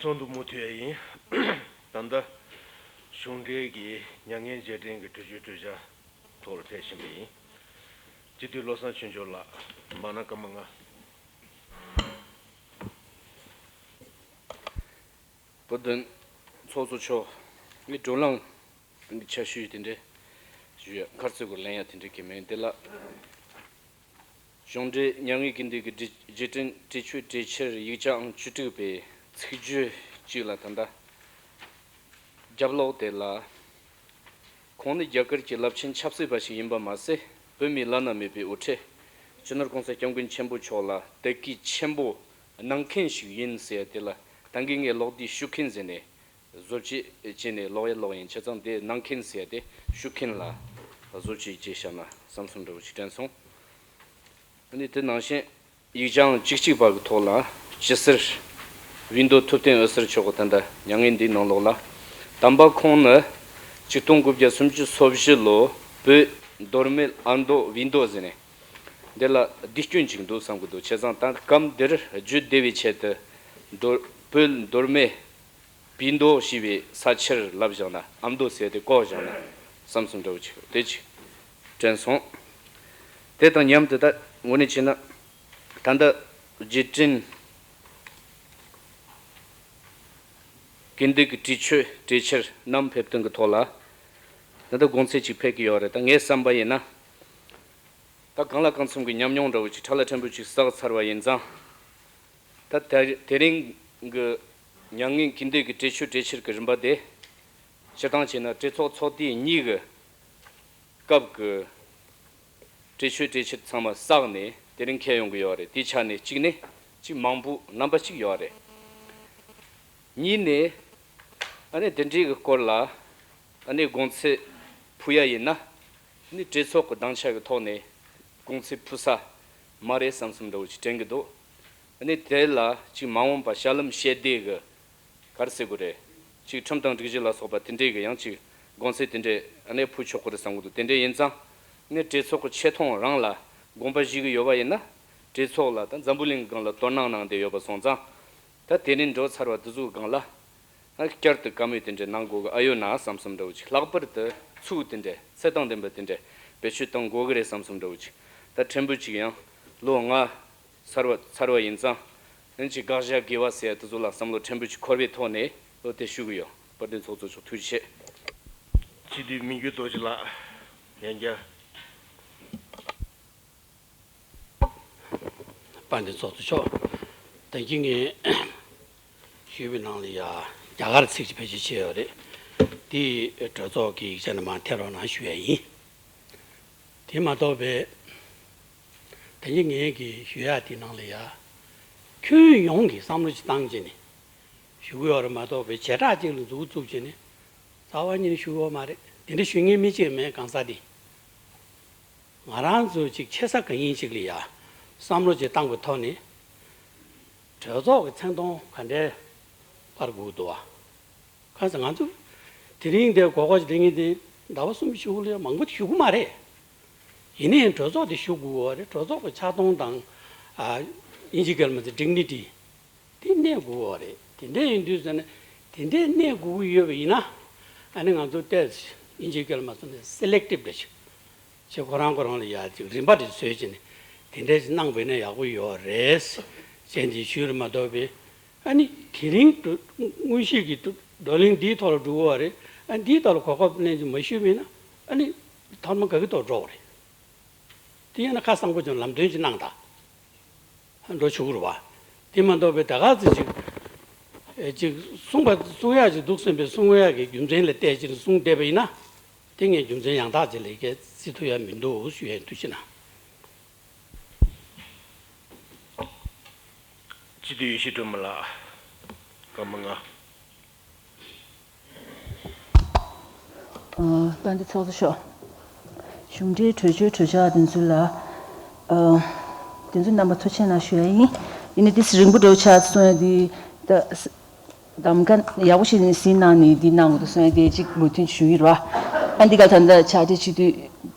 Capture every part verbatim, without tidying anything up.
གསུང་དུ་མུ་མཐུད་ཡིན། ད་ལྟ་གཞུང་འབྲེལ་གྱི་མྱ་ངན་རྗེས་དྲན་གྱི་གྲོས་ཆོད་གྲོས་འཆར་ཐོག་ལ་ཕེབས་བཞིན་པ་ཡིན། སྤྱི་འཐུས་བློ་བཟང་ཆོས་འབྱོར་ལགས། མ་ན་སྐར་མ་ལྔ། བོད་དོན་ཚོགས་གཙོ་མཆོག་ངས་བགྲོ་གླེང་གི་ཆ་ཤོས་དེ་འདྲ་ཞུ་ཡ། ཁ་རྩོད་སྐོར་ལེན་ཡ་དེ་འདྲ་གི་མིན་དེ་ལ། གཞུང་འབྲེལ་མྱ་ངན་གྱི་འདུས་ཀྱི་རྗེས་དྲན་གྲོས་ཆོད་གྲོས་འཆར་ཡིག་ཆའང་བཅུ་དྲུག་པའི་ཚིག་བརྗོད་གཅིག་ལ་ད་ལྟ་རྒྱབ་ལོགས་དེ་ལ། ཁོང་ནི་རྒྱ་གར་གྱི་རླབས་ཆེན་ཆབ་སྲིད་པ་ཞིག་ཡིན་པ་མ་ཟད། བོད་མིའི་བླ་ན་མེད་པའི་དབུ་ཁྲིད། སྤྱི་ནོར་༸གོང་ས་༸སྐྱབས་མགོན་ཆེན་པོ་མཆོག་ལ་དད་གུས་ཆེན་པོ་གནང་མཁན་ཞིག་ཡིན་ཟེར་དེ་ལ། ད་གིན་ངས་ལོག་འདི་ཞུ་མཁན་ཟེར་ནས། བཟོ་བཅོས་བྱས་ནས་ལོག་ཡ་ལོག་ཡིན། བྱས་ཙང་དེ་གནང་མཁན་ཟེར་དེ་ཞུ་མཁན་ལ་བཟོ་བཅོས་བྱས་བཞག་ན་བསམ་སོང་འདྲ་བོ་ཞིག་དྲན་སོང་། ཨ་ནི་དེ་ནང་བཞིན་ཡིག་ཆའང་གཅིག་གཅིག་པ་གི་ཐོག་ལ་སྤྱི་ཟུར་བིན་དོ་ཐུབ་བསྟན་འོད་ཟེར་མཆོག་གི་ད་ལྟ་མྱ་ངན་འདིའི་ནང་ལོགས་ལ། དམ་པ་ཁོང་ནི་ཆིག་སྟོང་དགུ་བརྒྱ་སུམ་ཅུ་སོ་བཞི་ལོ་བོད་མདོ་སྨད་ཨ་མདོ་བིན་དོ་ཟེར་ནས་འདི་ལ་བསྡུས་སྐྱོན་ཅིག་འདུག་བསམ་གི་འདུག་བྱས་ཙང་ད་སྐབས་འདིར་བརྗོད་བདེ་བའི་ཆེད་དུ་མདོ་བོད་མདོ་སྨད། བིན་མདོ་ཞེས་པའི་ས་ཆར་ལབ་བཞག་ན། ཨ་མདོ་ཟེར་དེ་བཀོད་བཞག་ན་བསམ་སོང་འདྲ་བོ་ཅིག་དེ་ཅིག་དྲན་སོང་། དེ་དང་མཉམ་དུ་ད་དངོས་གནས་བྱས་ན་ད་ལྟ་རྗེས་དྲན་གྱི་འདུས་ཀྱི་གྲོས་ཆོད་གྲོས་འཆར་རྣམས་ཕེབས་སྟངས་ཀྱི་ཐོག་ལ་ད་ལྟ་དགོངས་ཚུལ་ཅིག་ཕེབས་ཀྱི་ཡོད་རེད། ད་ངའི་བསམ་པ་ཡིན་ན་ད་གང་ལ་གང་འཚམ་གྱི་ཉམས་མྱོང་འདྲ་བོ་ཅིག་ཁྲ་ལ་ཕྲན་བུ་ཅིག་བསགས་ཚར་བ་ཡིན་ཙང་། ད་དེ་དེ་རིང་གི་མྱ་ངན་གྱི་འདུས་ཀྱི་གྲོས་ཆོད་གྲོས་འཆར་གྱི་རིམ་པ་དེ། སྤྱིར་བཏང་བྱས་ན་གྲོས་ཚོགས་ཚོགས་དུས་གཉིས་ཀྱི་སྐབས་ཀྱི་གྲོས་ཆོད་གྲོས་འཆར་ཚང་མ་བསགས་ནས་དེ་རིང་འཁེལ་ཡོང་གི་ཡོད་རེད། དེའི་ཆ་ནས་གཅིག་ནས་གཅིག་མང་པོ་རྣམ་པ་གཅིག་ཡོད་རེད། གཉིས་ནས་ཨ་ནི་དེ་འདྲའི་གི་སྐོར་ལ་ཨ་ནི་དགོངས་ཚུལ་ཕུལ་ཡ་ཡིན་ན། ནི་གྲོས་ཚོགས་ཀྱི་སྡིངས་ཆ་གི་ཐོག་ནས་དགོངས་ཚུལ་ཕུལ་ས་མ་རེད་བསམ་བསམ་འདྲ་བོ་ཅིག་དྲན་གྱི་འདུག་ནི་དེ་ལ་ཅིག་མ་འོངས་པ་ཞལ་ལུང་ཞལ་འདེབས་ཀྱི་ག་རེ་ཟེར་དགོས་རེད། ཅིག་ཁྲིམས་དང་སྒྲིག་གཞི་ལ་སོགས་པ་དེ་འདྲས་ཀྱི་ཡང་ཅིག་དགོངས་ཚུལ་དེ་འདྲས་ཨ་ནེ་ཕུལ་ཆོག་གི་རེད་བསམ་གྱི་འདུག་དེ་འདྲས་ཡིན་ཙང་ནི་གྲོས་ཚོགས་ཀྱི་ཆེ་མཐོང་རང་ལ་དགོངས་པ་བཞེས་ཀྱི་ཡོད་པ་ཡིན་ན། གྲོས་ཚོགས་ལ་ད་འཛམ་བུ་གླིང་གི་སྒང་ལ་དོ་སྣང་གནང་བསྡད་ཡོད་པ་སོང་ཙང་། ད་དེ་རིང་འགྲོ་ཚར་བ་དེ་ཚོའི་སྒང་ལ། ཨ་བསྐྱར་དུ་བཀའ་མོལ་དེ་འདྲ་གནང་དགོས་ཀྱི་ཨ་ཡོད་ན་བསམ་བསམ་འདྲ་བོ་ཅིག་ལྷག་པར་དུ་ཚུགས་དེ་འདྲ་ཚད་དང་ལྡན་པ་དེ་འདྲ་བེད་སྤྱོད་གཏོང་དགོས་ཀྱི་རེད་བསམ་བསམ་འདྲ་བོ་ཅིག་ད་ཕྲན་བུ་ཅིག་ཡང་ལོ་ལྔ་ཚར་བ་ཚར་བ་ཡིན་ཙང་། ཨ་ནི་ཅིག་དགག་བཞག་དགེ་བ་ཟེར་ཡ་དེ་ཚོ་ལ་བསམ་བློ་ཕྲན་བུ་ཅིག་འཁོར་བའི་ཐོག་ནས་ལོ་དེ་ཞུ་གི་ཡོད། དཔལ་ལྡན་ཚོགས་གཙོ་མཆོག་ཐུགས་རྗེ་ཆེ། སྤྱི་འཐུས་མི་འགྱུར་རྡོ་རྗེ་ལགས། ཡང་བསྐྱར། དཔལ་ལྡན་ཚོགས་གཙོ་མཆོག་ད་གིན་ངས་ཞུས་པའི་ནང་ལ་ཡ་རྒྱ་གར་ཚིག་ཅིག་བེད་སྤྱོད་བྱས་ཡོད་རེད། དེ་གྲོས་ཚོགས་ཀྱི་ཡིག་ཆ་ནང་མར་ཐེབས་རོགས་གནང་ཞུ་ཡ་ཡིན། དེ་མ་གཏོགས་པའི་ད་གིན་ངས་ཀྱི་ཞུ་ཡ་དེ་ནང་ལ་ཡ་ཁྱོན་ཡོངས་ཀྱི་བསམ་བློ་ཅིག་བཏང་བྱས་ནས་ཞུ་གི་ཡོད་རེད་མ་གཏོགས་པའི་བྱེ་བྲག་ཅིག་ལ་མཛུབ་གུ་བཙུགས་བྱས་ནས་རྩ་བ་ཉིད་ནས་ཞུ་གི་ཡོད་མ་རེད། དེ་འདྲ་ཞུ་མཁན་མི་གཅིག་མེད། གང་ཟག་འདི། ང་རང་ཚོ་ཅིག་ཆེ་ས་གང་ཡིན་ཅིག་ལ་ཡ་བསམ་བློ་ཅིག་བཏང་བའི་ཐོག་ནས་གྲོས་ཚོགས་ཀྱི་མཚན་མཐོང་ག་འདྲའི་སྤར་དགོས་འདུག་བ། གང་ཟེར་ང་ཚོ་དེ་རིང་འདིར་གོ་སྐབས་ཅིག་སྤྲད་མཁན་དེ་ཟླ་བ་གསུམ་བཞི་ལ་ཡ་མང་པོ་ཞུ་གི་མ་རེད། ཡིན་ནའི་གྲོས་ཚོགས་དེ་ཞུ་དགོས་པ་རེད། གྲོས་ཚོགས་ཀྱི་ཆགས་སྡང་དང་ཨ་དབྱིན་ཇི་སྐད་ལ་མ་ཟེར་dignity དེ་གནས་དགོས་པ་རེད། དེ་འདྲ་ཡིན་དུས་ཟེར་ན་དེ་འདྲས་གནས་དགོས་ཀྱི་ཡོད་པ་ཡིན་ན། ཨ་ནི་ང་ཚོ་ཏོག་ཙམ་དབྱིན་ཇིའི་སྐད་ལ་མ་སོང་ན་selective འདྲ་ཞིག་བྱས་ཁོ་རང་ཁོ་རང་ལ་ཡ་ཅིག་རིམ་པ་རེ་བཟོས་བྱས་ནས་དེ་འདྲས་ཞིག་གནང་བས་ན་ཡག་པོ་ཡོད་རེད་ཅེས་འདི་ཞུས་རེད་མ་གཏོགས་པས། ཨ་ནི་དེ་རིང་དུ་དངོས་གཞི་གི་དུ་བགྲོ་གླེང་འདིའི་ཐོག་ལ་འགྲོ་གི་ཡོད་རེད། ཨ་འདིའི་ཐོག་ལ་གོ་སྐབས་ལེན་ཅིག་མ་ཞུས་པ་ཡིན་ན་ཨ་ནི་ཐོག་མ་ག་གི་ཐོག་འགྲོ་བ་རེད། དེ་ཡིན་ན་ཁ་གསང་པོ་ཅིག་ལམ་སྟོན་ཅིག་གནང་དང་། འགྲོ་ཆོག་གི་རེད་བ། དེ་མ་གཏོགས་པའི་ད་ག་ཚོད་ཅིག་ཨེ་ཅིག་གསུང་པ་གསུང་ཡག་ཅིག་འདུག་བསམ་པའི་གསུང་ཡག་གི་རྒྱུ་མཚན་ལ་བལྟས་ཅིག་གསུང་བསྡད་པ་ཡིན་ན། དེ་ངས་རྒྱུ་མཚན་ཡང་དག་ཅིག་ལ་སྐད་བརྩི་ཐུབ་ཡ་མི་འདུག་ཞུ་ཡ་འདུག་ཅེ་ན། སྤྱི་འཐུས་ཡེ་ཤེས་སྒྲོལ་མ་ལགས། སྐར་མ་ལྔ། ཨ། དཔལ་ལྡན་ཚོགས་གཙོ་མཆོག་གཞུང་འབྲེལ་གྲོས་ཆོད་གྲོས་འཆར་དེ་ཚོ་ལ། ཨ། དེ་ཚོ་རྣམ་པ་ཐུགས་རྗེ་ཆེ་གནང་ཞུ་ཡ་ཡིན། ཡིན་ནའི་དེ་རིང་པོ་འགྲོ་ཆགས་སོང་ཡ་དེ། ད། གདམ་ག་ཡག་པོ་ཞིག་ནས་ཟིན་གནང་ནས་འདི་གནང་དགོས་འདུག་གསུང་ཡ་དེ་གཅིག་མོས་མཐུན་ཞུ་ཡི་རེད་བ། ཨ་འདི་ག་ད་ལྟ་ཕྱག་སྦྲེལ་སྤྱི་འཐུས་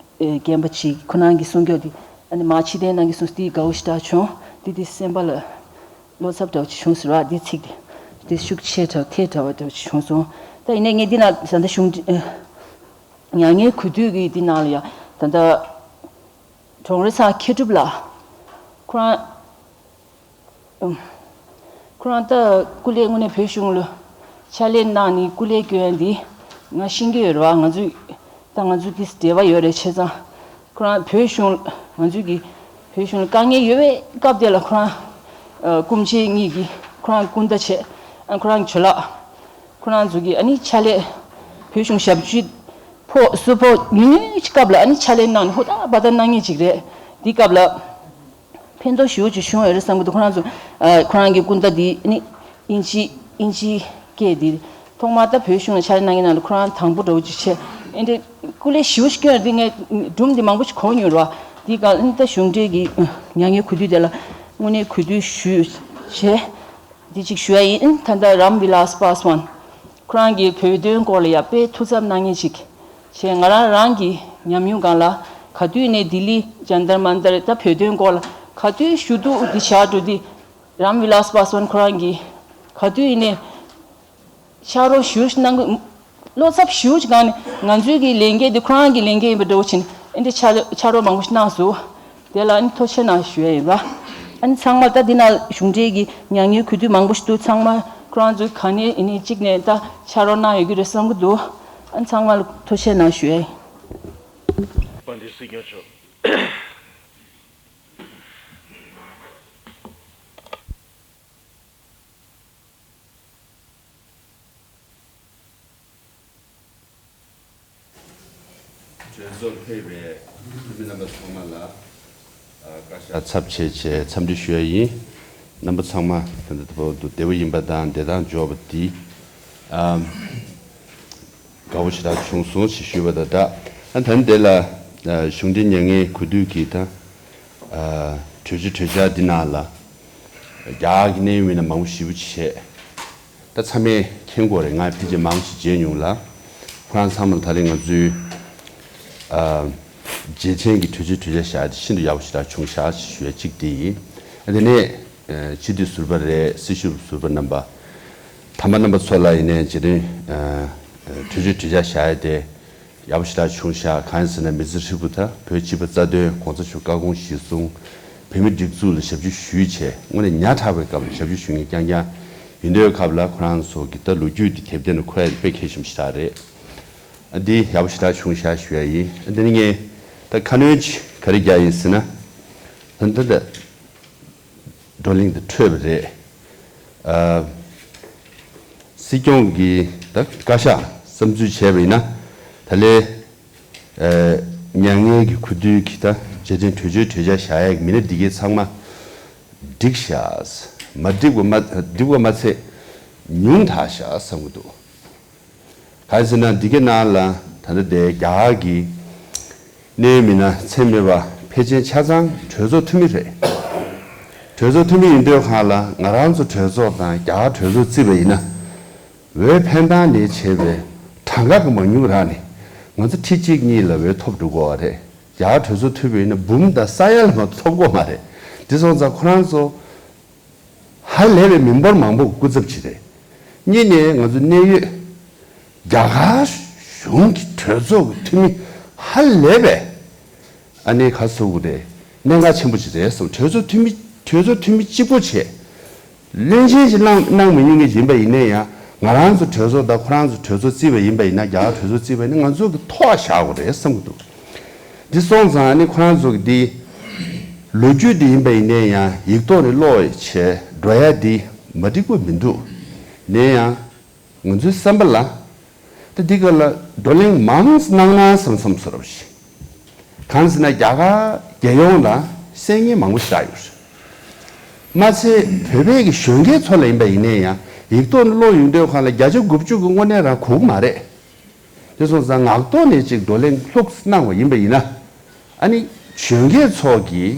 རྒན་པ་ཅིག་ཁོ་རང་གིས་གསུང་རྒྱུ་དེ་ཨ་ནི་མ་ཕྱིར་འཐེན་གནང་གི་གསུངས་དེ་དགའ་བོ་ཞེ་དྲག་བྱུང་། དེ་དེ་སེམས་པ་ལ་བློ་འཚབ་འདྲ་བོ་ཅིག་བྱུང་ཟེར་བ་འདི་ཚིག་དེ། དེ་ཤུགས་ཆེ་དྲགས་ཐལ་དྲགས་པ་འདྲ་བྱུང་སོང་། ད་ཡིན་ནའི་ངས་འདི་ན་ད་ལྟ་གཞུང་འབྲེལ་མྱ་ངན་གུས་འདུད་ཀྱི་འདི་ནང་ལ་ཡང་ད་ལྟ་གྲོང་རེ་ཚང་མཁས་གྲུབ་ལགས་ཁོ་རང་ཁོ་རང་ད་སྐུ་ལས་དངོས་གནས་བོད་གཞུང་ལ་ཕྱག་ལས་གནང་ནས་སྐུ་ལས་བསྐྱོན་ཡ་འདི་ང་ཤེས་ཀྱི་ཡོད་རེད་བ། ང་ཚོས་ད་ང་ཚོ་འདི་འབྲེལ་བ་ཡོད་རེད་བྱས་ཙང་། ཁོ་རང་བོད་གཞུང་ང་ཚོའི་གི་བོད་གཞུང་ལ་དཀའ་ངལ་ཡོད་པའི་སྐབས་དེ་ལ་ཁོ་རང་ཨ་སྐུ་མཆེད་གཉིས་ཀྱིས་ཁོ་རང་སྐུ་ཟླ་བྱས། ཨ་ཁོ་རང་གི་ཇོ་ལགས་ཁོ་རང་ཚོ་གི་ཨ་ནི་ཕྱག་ལས་བོད་གཞུང་ཞབས་ཕྱི་ཕོག་སུ་ཕོག་ཉུང་ཉུང་གི་སྐབས་ལ་ཨ་ནི་ཕྱག་ལས་གནང་ནས་ཧུར་ཐག་འབད་ཐག་གནང་མཁན་ཅིག་རེད། འདི་སྐབས་ལ་ཕན་ཐོགས་ཞེ་པོ་ཅིག་བྱུང་ཡོད་རེད་བསམ་གྱི་འདུག་ཁོ་རང་ཚོ་ཨ་ཁོ་རང་གི་སྐུ་ཟླ་འདི་ཨ་ནི་དབྱིན་ཇི་དབྱིན་ཇི་སྐད་འདི་ཐོག་མར་ད་བོད་གཞུང་ལ་ཕྱག་ལས་གནང་མཁན་ནང་ལ་ཁོ་རང་དང་པོ་འདྲ་བོ་ཅིག་བྱས། ཨེ་འདྲའི་སྐུ་ལས་ཞེ་པོ་ཞིག་བསྐྱོན་ཡོད་རེད། འདི་ངས་སྒྲུང་འདི་མང་པོ་ཞིག་གོ་མྱོང་རེད་བ། འདི་ག་ཨ་ནི་ད་གཞུང་འབྲེལ་གྱི་མྱ་ངན་གུས་འདུད་དེ་ལ་དངོས་གནས་གུས་འདུད་ཞུས་བྱས། འདི་གཅིག་ཞུ་ཡ་ཡིན། ད་ལྟ་རམ་བི་ལཱས་པཱ་སི་ཝཱན་ཁོ་རང་གིས་བོད་དོན་སྐོར་ལ་ཡ་དཔེ་ཐུགས་འཚབ་གནང་མཁན་ཅིག་བྱས། ང་རང་རང་གི་ཉམས་མྱོང་སྒང་ལ་ག་དུས་ནས་ལྡི་ལི་ཇན་ཏར་མན་ཏར་ད་བོད་དོན་སྐོར་ལ་ག་དུས་ཞུ་གཏུག་འདི་བྱ་འགྲོ་འདི་རམ་བི་ལཱས་པཱ་སི་ཝཱན་ཁོ་རང་གིས་ག་དུས་ཡིན་ནའི་ཕྱག་རོགས་ཞུ་གནང་གི་བློ་འཚབ་ཞེ་པོ་ཅིག་གནང་ནས་ང་ཚོའི་གི་ལས་འགན་འདི་ཁོ་རང་གི་ལས་འགན་ཡིན་པ་འདྲ་བོ་བྱས་ནས་ཨེ་འདྲ་ཕྱག་ཕྱག་རོགས་མང་པོ་ཞིག་གནང་སོང་། དེ་ལ་ཨ་ནི་ཐུགས་རྗེ་གནང་ཞུ་ཡ་ཡིན་པ། ཨ་ནི་ཚང་མ་ད་འདི་ན་གཞུང་འབྲེལ་གྱི་མྱ་ངན་གུས་འདུད་མང་པོ་ཞིག་འདུག་ཚང་མ་ཁོ་རང་ཚོའི་ག་ནས་ཡིན་ནའི་གཅིག་ནས་ད་ཕྱག་རོགས་གནང་ཡོད་ཀྱི་རེད་བསམ་གྱི་འདུག་ཨ་ནི་ཚང་མ་ལ་ཐུགས་རྗེ་གནང་ཞུ་ཡ་ཡིན། དཔལ་ལྡན་སྲིད་སྐྱོང་མཆོག་གྲོས་ཚོགས་ཕེབས་པའི་འཐུས་མི་རྣམ་པ་ཚང་མ་ལ་ཨ་བཀའ་ཤག་ཚབ་བྱས་བྱས་འཚམས་འདྲི་ཞུ་ཡ་ཡིན། རྣམ་པ་ཚང་མ་ད་ལྟ་བར་དུ་བདེ་པོ་ཡིན་པ་དང་བདེ་ཐང་འབྱོར་བ་འདི་ཨ་དགའ་པོ་ཞེ་དྲག་བྱུང་སོང་ཞེས་ཞུས་པ་དང་སྦྲགས། ཨ་ད་ནི་དེ་ལ་ཨ་གཞུང་འབྲེལ་མྱ་ངན་གུས་འདུད་ཀྱི་ད་ཨ་གྲོས་ཆོད་གྲོས་འཆར་འདི་ནང་ལ་རྒྱ་གར་གྱི་གནད་ཡོད་མི་སྣ་མང་པོ་ཞེ་པོ་ཅིག་བྱས། ད་ཚང་མས་མཁྱེན་གྱི་ཡོད་རེད། ང་ཕལ་ཆེར་མང་ཞིག་མཇལ་མྱོང་ལ། ཁོ་རང་ཚང་མ་ལ་ད་རེས་ང་ཚོའི་ཨ་རྗེས་དྲན་གྱི་གྲོས་ཆོད་གྲོས་འཆར་བཞག་དེ་ཤིན་ཏུ་ཡག་པོ་ཞེ་དྲག་བྱུང་ཤག་ཞུ་ཡ་གཅིག་དེ་ཡིན། ཨ་དེ་ནས་ཨ་སྤྱི་འཐུས་ཟུར་པ་རེད། སྲི་ཞུ་ཟུར་པ་རྣམ་པ། དམ་པ་རྣམ་པ་ཚོ་ལ་ཡིན་ནའི་རྗེས་དྲན་ཨ་གྲོས་ཆོད་གྲོས་འཆར་བཞག་ཡ་དེ་ཡག་པོ་ཞེ་དྲག་བྱུང་ཤག་གང་ཡིན་ཟེར་ན་མི་ཚེ་ཧྲིལ་པོ་ད་བོད་སྤྱི་པ་རྩ་དོན་གོང་ས་མཆོག་བཀའ་དགོངས་གཞིར་བཟུང་བོད་མི་སྒྲིག་འཛུགས་ལ་ཞབས་ཕྱི་ཞུས་བྱས་དངོས་གནས་ཉག་ཕྲ་བའི་སྐབས་ལ་ཞབས་ཕྱི་ཞུ་མཁན་རྐྱང་རྐྱང་ཡིན་དུས་སྐབས་ལ་ཁོ་རང་ཚོ་གི་ད་ལོ་རྒྱུས་འདི་དེབ་ཐེར་ནས་འཁོད་ཡ་དཔེ་གལ་ཆེན་པོ་ཞེ་དྲག་རེད། ཨ་འདི་ཡག་པོ་ཞེ་དྲག་བྱུང་ཤག་ཞུ་ཡ་ཡིན། ཨ་འདི་ནི་ངས་ད་ཁ་སྣོན་ཅིག་ག་རེ་རྒྱག་ཡིན་ཟེར་ན། ད་ད་ད་བགྲོ་གླེང་དེ་འཕྲོས་པ་རེད། ཨ་སྲིད་སྐྱོང་གིས་ད་བཀའ་ཤག་བསམ་ཚུལ་བྱས་པ་ཡིན་ན་ད་ལས་ཨ་མྱ་ངན་གྱི་གུས་འདུད་ཀྱི་ད་རྗེས་དྲན་གྲོས་ཆོད་གྲོས་འཆར་བཞག་ཡས་ཀྱི་མི་སྣ་འདི་གས་ཚང་མ་འགྲིག་ཤག་མ་འགྲིག་པ་མ་འགྲིག་པ་མ་ཚད་ཉུང་དྲགས་ཤག་བསམ་གྱི་འདུག་གང་ཟེར་ན་འདི་གའི་ནང་ལ་ད་ལྟ་དེ་རྒྱ་གར་གྱི་གནད་ཡོད་མི་སྣ་མཚན་མེད་པ་ཕལ་ཆེར་ཆ་ཚང་གྲོས་ཚོགས་འཐུས་མི་རེད། གྲོས་ཚོགས་འཐུས་མི་ཡིན་དུས་སྒང་ལ་ང་རང་ཚོ་གྲོས་ཚོགས་དང་རྒྱ་གར་གྲོས་ཚོགས་བརྩིས་པ་ཡིན་ན། འོས་འཕེན་སྟངས་ནས་བྱས་པའི་གྲངས་ཀ་གི་མང་ཉུང་རག་ནས་ང་ཚོ་ཁྲི་གཅིག་གཉིས་ལ་འོས་ཐོབ་འགྲོ་དགོས་པ་རེད། རྒྱ་གར་གྲོས་ཚོགས་འཐུས་པ་ཡིན་ན་འབུམ་དང་ས་ཡ་ལ་མ་གཏོགས་ཐོབ་ཀྱི་ཡོད་མ་རེད། དེ་སོང་ཙང་ཁོ་རང་ཚོ་ཧ་ལས་པའི་མི་འབོར་མང་པོ་སྐུ་ཚབ་ཅིག་རེད། གཉིས་ནས་ང་ཚོ་གནད་ཡོད་རྒྱ་གར་གཞུང་གི་གྲོས་ཚོགས་ཀྱི་འཐུས་མི་ཧ་ལས་པའི་ཨ་ནེ་ཁ་སོ་གུ་རེད། གནད་འགག་ཆེན་པོ་ཅིག་རེད་བསམ། གྲོས་ཚོགས་འཐུས་མི་གྲོས་ཚོགས་འཐུས་མི་གཅིག་པོ་བྱས། བློན་ཆེན་ཞིག་གནང་གནང་མི་ཉུང་མཁན་ཞིག་ཡིན་པ་ཡིན་ན་ཡང་ང་རང་ཚོ་གྲོས་ཚོགས་དང་ཁོ་རང་ཚོ་གྲོས་ཚོགས་བརྩིས་པ་ཡིན་པ་ཡིན་ན། རྒྱ་གར་གྲོས་ཚོགས་བརྩིས་པ་ཡིན་ན་ང་ཚོ་གི་ཐོག་བཞག་དགོས་རེད་བསམ་གི་འདུག་འདི་སོང་ཙང་ཨ་ནི་ཁོ་རང་ཚོ་གི་འདི་ལོ་རྒྱུས་འདི་ཡིན་པ་ཡིན་ན་ཡང་ཡིག་ཐོག་ནས་ཀློག་བྱས་འགྲོ་ཡ་འདི་མ་འགྲིག་པ་མི་འདུག་ནས་ཡང་། ང་ཚོའི་བསམ་པ་ལ། ད་འདི་ག་ལ་བགྲོ་གླེང་མང་གནང་ན་བསམ་བསམ་ཚོར་བ་ཞིག་གང་ཟེར་ན་རྒྱ་གར་རྒྱལ་ཡོངས་ལ་གསན་མཁན་མང་པོ་ཞིག་ཡོད་རེད། མ་ཚད་བོད་པའི་གི་གཞོན་སྐྱེས་ཚོ་ལ་ཡིན་པ་ཡིན་ནའི་ཡང་ཡིག་ཐོག་ནས་ཀློག་ཡོང་དུས་སྒང་ལ་བརྒྱ་ཆ་དགུ་བཅུ་གི་དངོས་གནས་རང་གོ་གི་མ་རེད། དེ་སོང་ཙང་ངག་ཐོག་ནས་ཅིག་བགྲོ་གླེང་ལྷུག་གནང་བ་ཡིན་པ་ཡིན་ན། ཨ་ནི་གཞོན་སྐྱེས་ཚོ་གིས་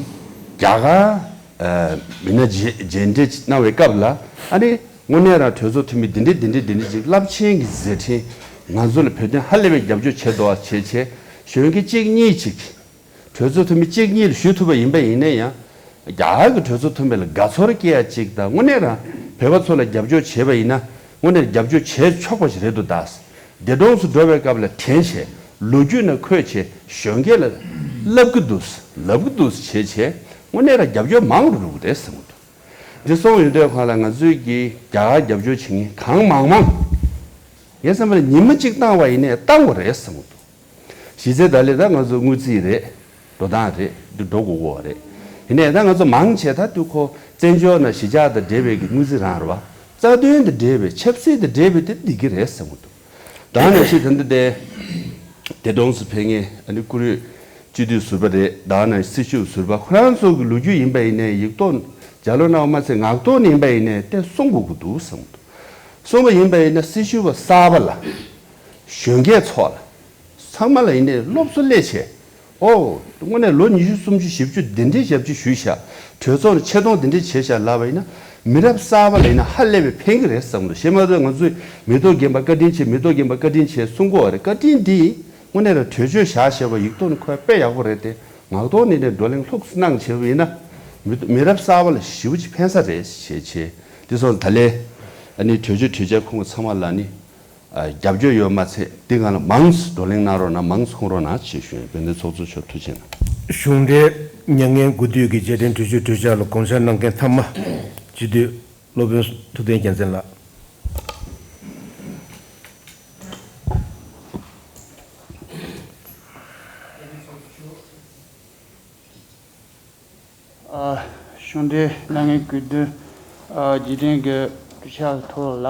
རྒྱ་གར་ཨ་མི་སྣ་མཇལ་མཇལ་འཕྲད་གནང་བའི་སྐབས་ལ་ཨ་ནི་དངོས་གནས་རང་གྲོས་ཚོགས་འཐུས་མི་འདི་འདྲས་འདི་འདྲས་འདི་འདྲས་ཅིག་རླབས་ཆེན་གྱི་མཛད་འཕྲིན་ང་ཚོ་ལ་བོད་དོན་ཧ་ལས་པའི་རྒྱབ་སྐྱོར་བྱས་འདུག་བ་བྱས་བྱས་གཞོན་སྐྱེས་གཅིག་གཉིས་ཅིག་གྲོས་ཚོགས་འཐུས་མི་གཅིག་གཉིས་ལ་ཞུ་ཐུབ་པ་ཡིན་པ་ཡིན་ན་ཡང་རྒྱ་གར་གྱི་གྲོས་ཚོགས་འཐུས་མི་ལ་དགའ་ཚོར་སྐྱེ་ཡ་ཅིག་དང་དངོས་གནས་རང་ བོད་པ་ཚོ་ལ་རྒྱབ་སྐྱོར་བྱས་པ་ཡིན་ན་དངོས་གནས་རྒྱབ་སྐྱོར་བྱས་ཆོག་པ་ཞིག་རེད་འདུག་ད། འདས་གྲོངས་སུ་འགྲོ་བའི་སྐབས་ལ་དྲན་བྱས་ལོ་རྒྱུས་ནང་འཁོད་བྱས་གཞོན་སྐྱེས་ལ་ལབ་ཀྱི་འདུག་ལབ་ཀྱི་འདུག་བྱས་བྱས་དངོས་གནས་ར་རྒྱབ་སྐྱོར་མང་རུ་འགྲོ་གི་རེད་བསམ་གྱི་འདུག་འདི་སོང་ཡོང་དུས་ཁོང་ལ་ང་ཚོས་ཀྱི་རྒྱ་གར་རྒྱབ་སྐྱོར་བྱེད་མཁན་གང་མང་མང་། ངའི་བསམ་པ་ལ་ཉི་མ་གཅིག་བཏང་བ་ཡིན་ནའི་བཏང་དགོས་རེད་བསམ་གྱི་འདུག་གཞི་རྩའི་ད་ལས་ད་ང་ཚོ་དངུལ་རྩིས་རེད། འགྲོ་སྟངས་རེད། འདི་འགྲོ་དགོས་ཀྱི་རེད། ཡིན་ནའི་ད་ང་ཚོ་མང་ཆེ་ད་དུས་ཁོ་བཙན་བྱོལ་ནང་གཞིས་ཆགས་དང་འབྲེལ་བའི་གི་དངུལ་རྩིས་རང་རེད་བ། རྩ་དོན་དང་འབྲེལ་བའི་ཆབ་སྲིད་དང་འབྲེལ་བའི་དེ་འགྲིག་གི་རེད་བསམ་གྱི་འདུག་ད་ནང་བཞིན་ད་ལྟ་དེ་འདས་གྲོངས་སུ་ཕེབས་མཁན་ཨ་ནི་བཀུར་འོས་སྤྱི་འཐུས་ཟུར་པ་རེད། ད་ནང་སྲི་ཞུ་ཟུར་པ་ཁོ་རང་ཚོ་གི་ལོ་རྒྱུས་ཡིན་པ་ཡིན་ནའི་ཡིག་ཐོག་ལྗགས་ཀློག་གནང་བ་མ་ཚད་ངག་ཐོག་ནས་ཡིན་པ་ཡིན་ནའི་དེ་གསུང་དགོས་ཀྱི་འདུག་བསམ་གྱི་འདུག་གསུངས་པ་ཡིན་པ་ཡིན་ན་སྲི་ཞུ་བ་གསར་པ་ལ་གཞོན་སྐྱེས་ཚོ་ལ། ཚང་མ་ལ་ཡིན་ནའི་སློབ་གསོ་སླེབས་བྱས། ཨོ། དངོས་གནས་ལོ་ཉི་ཤུ་སུམ་ཅུ་བཞི་བཅུ་འདི་འདྲའི་ཞབས་ཕྱི་ཞུས་ཤག་གྲོས་ཚོགས་ནས་ཆེ་མཐོང་འདི་འདྲའི་བྱས་ཤག་ལབ་པ་ཡིན་ན། མི་རབས་གསར་པ་ལ་ཡིན་ན་ཧ་ལས་པའི་ཕན་གྱི་རེད་བསམ་འདུག་གཞན་མ་གཏོགས་ང་ཚོས་མི་ཐོག་རྒན་པ་བཀའ་དྲིན་ཆེ། མི་ཐོག་རྒན་པ་བཀའ་དྲིན་ཆེ་གསུང་གི་ཡོད་རེད། བཀའ་དྲིན་འདི་དངོས་གནས་ལ་གྲོས་ཆོད་བཞག་བྱས་པ་ཡིག་ཐོག་ནས་འཁོད་དཔེ་ཡག་པོ་རེད་དེ། ངག་ཐོག་ནས་ནས་བགྲོ་གླེང་ལྷུག་གནང་བྱས་པ་ཡིན་ན། མི་མི་རབས་གསར་པ་ལ་ཞེ་པོ་ཅིག་ཕན་ས་རེད་ཞེས་བྱས། འདི་སོང་ད་ལས་ཨ་ནི་གྲོས་ཆོད་གྲོས་འཆར་ཁོང་ཚང་མ་ལ་ནི། ཨ། རྒྱབ་སྐྱོར་ཡོད་མ་ཚད་འདི་སྒང་ལ་མང་ཙམ་བགྲོ་གླེང་གནང་རོགས་གནང་། མང་ཙམ་ཁོང་རོགས་གནང་ཞེས་ཞུ་ཡིན། དཔལ་ལྡན་ཚོགས་གཙོ་མཆོག་ཐུགས་རྗེ་གནང་། གཞུང་འབྲེལ་མྱ་ངན་གུས་འདུད་ཀྱི་རྗེས་དྲན་གྲོས་ཆོད་གྲོས་འཆར་ལ་དགོངས་འཆར་གནང་མཁན་མཐའ་མ་སྤྱི་འཐུས་སློབ་དཔོན་ཐུབ་བསྟན་རྒྱལ་མཚན་ལགས། ཨ། གཞུང་འབྲེལ་མྱ་ངན་གུས་འདུད། ཨ། རྗེས་དྲན་གྱི་གྲོས་འཆར་ཐོག་ལ།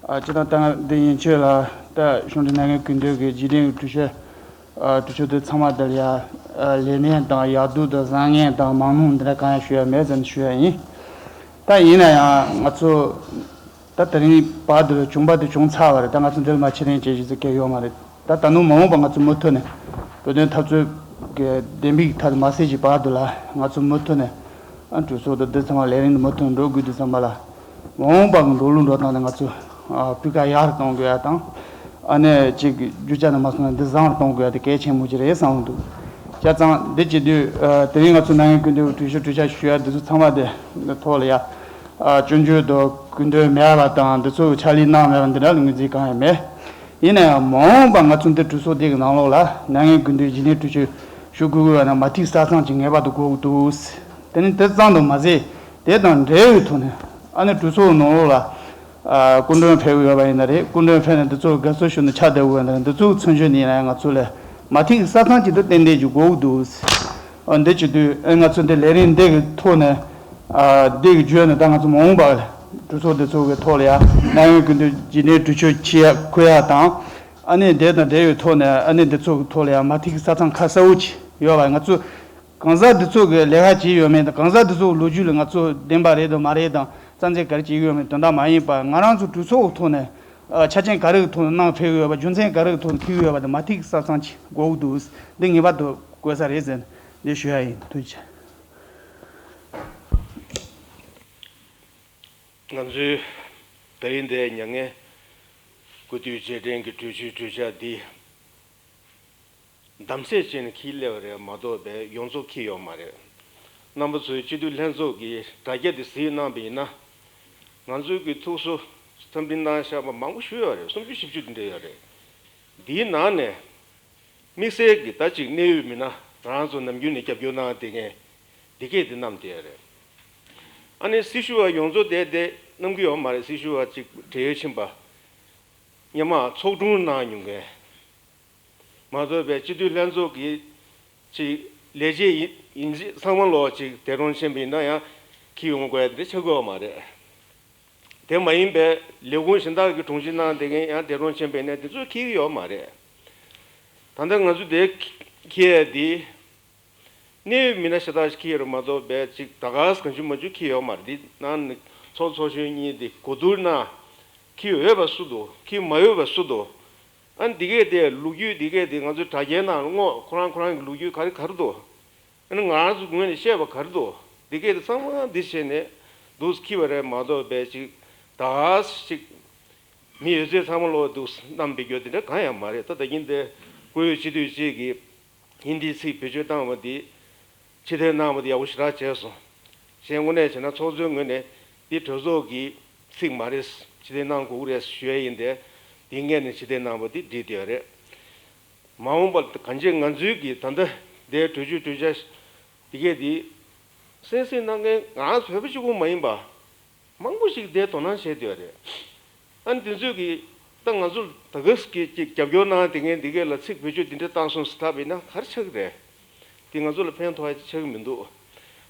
ཨ། སྤྱིར་བཏང་ད་འདི་ཡན་ཆོད་ལ་ད་གཞུང་འབྲེལ་མྱ་ངན་གུས་འདུད་ཀྱི་རྗེས་དྲན་གྱི་གྲོས་འཆར། ཨ། གྲོས་ཆོད་དེ་ཚང་མ་དེ་ལ་ཡ། ཨ། ལས་གནས་དང་ཡག་སྡུག་དང་བཟང་ངན་དང་མང་ཉུང་འདི་འདྲ་གང་ཡང་ཞུ་ཡ་མེད་ཟེར་ནས་ཞུ་ཡ་ཡིན། ད་ཡིན་ན་ཡང་ང་ཚོ་ད་དེ་རིང་བར་དུ་བྱུང་པ་དེ་བྱུང་ཚར་བ་རེད། ད་ང་ཚོ་འདིར་མ་ཕྱིར་དྲན་བྱེད་རྒྱུ་ཟེར་མཁན་ཡོད་མ་རེད། ད་ད་ནུ་མ་འོངས་པ་ང་ཚོ་མུ་མཐུད་ནས་བོད་དོན་འཐབ་རྩོད་ཀྱི་བདེན་པའི་ཐད་དུ་མ་ཟད་ཀྱི་བར་དུ་ལ་ང་ཚོ་མུ་མཐུད་ནས་ཨ་གྲོས་ཚོགས་དང་འདི་ཚང་མ་ལས་རིམ་དུ་མུ་མཐུད་འགྲོ་དགོས་དུས་ཙམ་པ་ལ། མ་འོངས་པ་གི་འགྲོ་ལུགས་འགྲོ་སྟངས་ལ་ང་ཚོ་ཨ་སྤུས་ཀ་ཡག་རུ་གཏོང་དགོས་ཡ་དང་། ཨ་ནི་གཅིག་རྒྱུ་ཆ་ནས་མ་སོང་ན་འདི་བཟང་རུ་གཏོང་དགོས་ཡ་དེ་གལ་ཆེན་པོ་ཅིག་རེད་བསམ་གྱི་འདུག་བྱས་ཙང་འདི་བྱེད་དུས་ཨ་དེ་རིང་ང་ཚོ་མྱ་ངན་གུས་འདུད་གྲོས་ཆོད་གྲོས་འཆར་ཞུ་ཡ་འདི་ཚོ་ཚང་མ་དེ་འདི་ཐོག་ལ་ཡ། ཨ་སྐྱོན་བརྗོད་དང་སྐུ་མདུན་མེད་པ་དང་འདི་ཚོ་ཕྱག་ལས་གནང་མེད་པ་འདི་འདྲ་ལ་ངོས་འཛིན་གང་ཡང་མེད། ཡིན་ན་ཡང་མ་འོངས་པ་ང་ཚོ་འདི་གྲོས་ཚོགས་འདི་གི་ནང་ལོགས་ལ་མྱ་ངན་གུས་འདུད་རྗེས་དྲན་གྲོས་ཆོད་ཞུ་དགོས་དགོས་པ་ན་མ་ཐིག་ས་ཚང་ཅིག་ངེས་པར་དུ་དགོས་ཀྱི་འདུག་དེ་ནི་དེ་ཙམ་དུ་མ་ཟད་དེ་དང་འབྲེལ་བའི་ཐོག་ནས་ཨ་ནི་གྲོས་ཚོགས་ནང་ལོགས་ལ་ཨ་སྐུ་མགྲོན་ཕེབས་ཀྱི་ཡོད་པ་ཡིན་ན་རེད། སྐུ་མགྲོན་ཕེབས་ནས་འདི་ཚོ་དགའ་བསུ་ཞུ་ནས་ཕྱག་བསྡད་དགོས་པ་ཡིན་ན་རེད། འདི་ཚོ་གི་མཚོན་ཆོས་ནི་ཡིན་ན་ཡང་ང་ཚོ་ལ་མ་ཐིག་ས་ཚང་ཅིག་ཏུ་ཏན་ཏན་ཅིག་དགོས་ཀྱི་འདུག་ཨ་འདི་བྱེད་དུས་ཨ་ང་ཚོ་འདི་ལས་རིམ་འདི་གི་ཐོག་ནས་ཨ་འདི་གི་བརྗོད་ནས་ད་ང་ཚོ་མ་འོངས་པ་གྲོས་ཚོགས་འདི་ཚོ་གི་ཐོག་ལ་ཡ་མྱ་ངན་གུས་འདུད་རྗེས་དྲན་གྲོས་ཆོད་ཅིག་ཡ་འཁོད་ཡ་དང་། ཨ་ནི་འདི་དང་འབྲེལ་བའི་ཐོག་ནས་ཨ་ནི་འདི་ཚོ་གི་ཐོག་ལ་ཡ་མ་ཐིག་ས་ཚང་ཁ་གསལ་པོ་ཅིག་ཡོད་པ་ང་ཚོ་གང་ཟག་འདི་ཚོ་གི་ལས་ཀ་བྱས་ཡོད་མེད་དང་གང་ཟག་འདི་ཚོ་གི་ལོ་རྒྱུས་ལ་ང་ཚོ་བདེན་པ་རེད་དང་མ་རེད་དང་རྩ་འཛིན་ག་རེ་བྱས་ཡོད་མེད་དོན་དག་མ་ཡིན་པ་ང་རང་ཚོ་གྲོས་ཚོགས་གི་ཐོག་ནས་ཨ་ཆ་རྐྱེན་ག་རེ་གི་ཐོག་ནས་གནང་ཕེབས་ཡོད་པ་རྒྱུ་མཚན་ག་རེ་གི་ཐོག་ནས་ཕེབས་ཡོད་པ་དང་མ་ཐིག་ས་ཚང་ཅིག་དགོས་ཀྱི་འདུག་འདི་ངེས་པར་དུ་དགོས་ས་རེད་ཟེར་ནས་འདི་ཞུ་ཡ་ཡིན། ཐུགས་རྗེ་ཆེ། ང་ཚོའི་ད་རིང་འདིའི་མྱ་ངན་གུས་འདུད་རྗེས་དྲན་གྱི་གྲོས་ཆོད་གྲོས་འཆར་འདི་གདམ་གསེས་བྱས་ནས་འཁྱེར་སླེབས་པ་རེད་མ་གཏོགས་པའི་ཡོངས་རྫོགས་འཁྱེར་ཡོད་མ་རེད། རྣམ་པ་ཚོས་སྤྱི་འཐུས་ལྷན་ཚོགས་ཀྱི་དྲ་རྒྱ་འདི་གཟིགས་གནང་པ་ཡིན་ན། ང་ཚོའི་གི་ཐུགས་གསོ་འཚམས་འདྲི་གནང་བཞག་པ་མང་པོ་ཞིག་ཡོད་རེད། སུམ་ཅུ་བཞི་བཅུ་འདི་འདྲ་ཡོད་རེད། འདིའི་ནང་ནས། དམིགས་བསལ་གྱི་ད་ཅིག་གནད་ཡོད་མི་སྣ་ང་རང་ཚོ་ནམ་རྒྱུན་ནས་རྒྱབ་སྐྱོར་གནང་བསྡད་མཁན་འདི་གས་དེ་བསྣམས་བསྡད་ཡོད་རེད། ཨ་ནི་སྲི་ཞུ་བ་ཡོངས་རྫོགས་དེ་དེ་བསྣམས་ཀྱི་ཡོད་མ་རེད། སྲི་ཞུ་བ་ཅིག་བགྲེས་ཡོལ་ཕྱིན་པ་སྔོན་མ་ཚོགས་དྲུང་གནང་མྱོང་མཁན་མ་གཏོགས་པའི་སྤྱི་འཐུས་ལྷན་ཚོགས་ཀྱི་ཅིག་ལས་བྱེད་ཡིན་ཡིན་གཅིག་ཚང་མ་ལོག་ཅིག་འདས་གྲོངས་ཕྱིན་པ་ཡིན་ན་ཡང་འཁྱེར་ཡོང་དགོས་ཡ་དེ་འདྲ་ཆགས་ཀྱི་ཡོད་མ་རེད། དེ་མ་ཡིན་པའི་ལས་ཁུངས་གཞན་དག་གི་དྲུང་ཆེ་གནང་བསྡད་མཁན་ཡང་འདས་གྲོངས་ཕྱིན་པ་ཡིན་ན་དེ་ཚོ་འཁྱེར་གྱི་ཡོད་མ་རེད། ད་ལྟ་ང་ཚོ་དེ་འཁྱེར་ཡ་དེ་གནད་ཡོད་མི་སྣ་ཤ་སྟག་ཞིག་འཁྱེར་ཡོད་རེད་མ་གཏོགས་པའི་ཅིག་ད་ག་སེ་གང་བྱུང་མང་བྱུང་འཁྱེར་ཡོད་མ་རེད། དེ་ནང་ནས་ཚོགས་ཚོགས་གཞོན་གཉིས་དེ་གོ་བསྡུར་གནང་། འཁྱེར་ཡོད་པ་སུ་འདུག་འཁྱེར་མ་ཡོད་པ་སུ་འདུག་ཨ་ནི་འདི་གས་དེ་ལོ་རྒྱུས་འདི་གས་དེ་ང་ཚོའི་དྲ་རྒྱའི་ནང་ལ་སྔོག་ཁོ་རང་ཁོ་རང་གི་ལོ་རྒྱུས་ག་རེ་ག་རེ་འདུག་ཨ་ནི་ང་རང་ཚོ་ངོས་ནས་བཤད་པ་ག་རེ་འདུག་འདི་གས་དེ་ཚང་མ་འདི་བྱས་ནས་འདུག་སེ་འཁྱེར་བ་རེད་མ་གཏོགས་པའི་ཅིག་ད་ག་སེ་ཅིག་མི་ཡོད་ཚད་ཚང་མ་ལོག་འདུག་སེ་བསྣམས་པའི་རྒྱུ་དེ་འདྲ་གང་ཡང་མ་རེད། ད་ད་གིན་དེ་བཀུར་འོས་སྤྱི་འཐུས་གཅིག་གིས་ཧིན་དིའི་ཚིག་བེད་སྤྱོད་བཏང་བ་འདི་ཕྱིར་འཐེན་གནང་བ་འདི་ཡག་པོ་ཞེ་དྲག་བྱས་སོང་། གཞན་དངོས་གནས་བྱས་ན་ཚོགས་གཙོའི་ངོས་ནས་ འདི་གྲོས་ཚོགས་ཀྱི་ཚིག་མ་རེད། ཕྱིར་འཐེན་གནང་དགོས་ཀྱི་རེད་ཞུ་ཡ་ཡིན་ཏེ། འདི་སྔོན་ནས་ཕྱིར་འཐེན་གནང་བ་འདི་འགྲིག་བསྡད་ཡོད་རེད། མ་འོངས་པར་གང་ཅི་ང་ཚོའི་གི་ད་ལྟ་འདིའི་གྲོས་ཆོད་གྲོས་འཆར་འདི་གས་འདི་གསན་གཟིགས་གནང་མཁན་ང་བོད་པ་གཅིག་པུ་མ་ཡིན་པ། མང་པོ་ཞིག་དེ་དོ་སྣང་བྱས་བསྡད་ཡོད་རེད། ཨ་ནི་དེ་ཚོས་ཀྱིས་ད་ང་ཚོ་ད་ག་ཟེ་གི་ཅིག་རྒྱབ་སྐྱོར་གནང་དེ་ངས་འདི་གས་ལ་ཚིག་བེད་སྤྱོད་འདི་འདྲ་བཏང་སོང་ཟེར་ཐབས་ཡིན་ན་ག་རེ་ཆགས་ཀྱི་རེད། དེ་ང་ཚོ་ལ་ཕན་ཐོགས་ཡ་ཆགས་ཀྱི་མི་འདུག་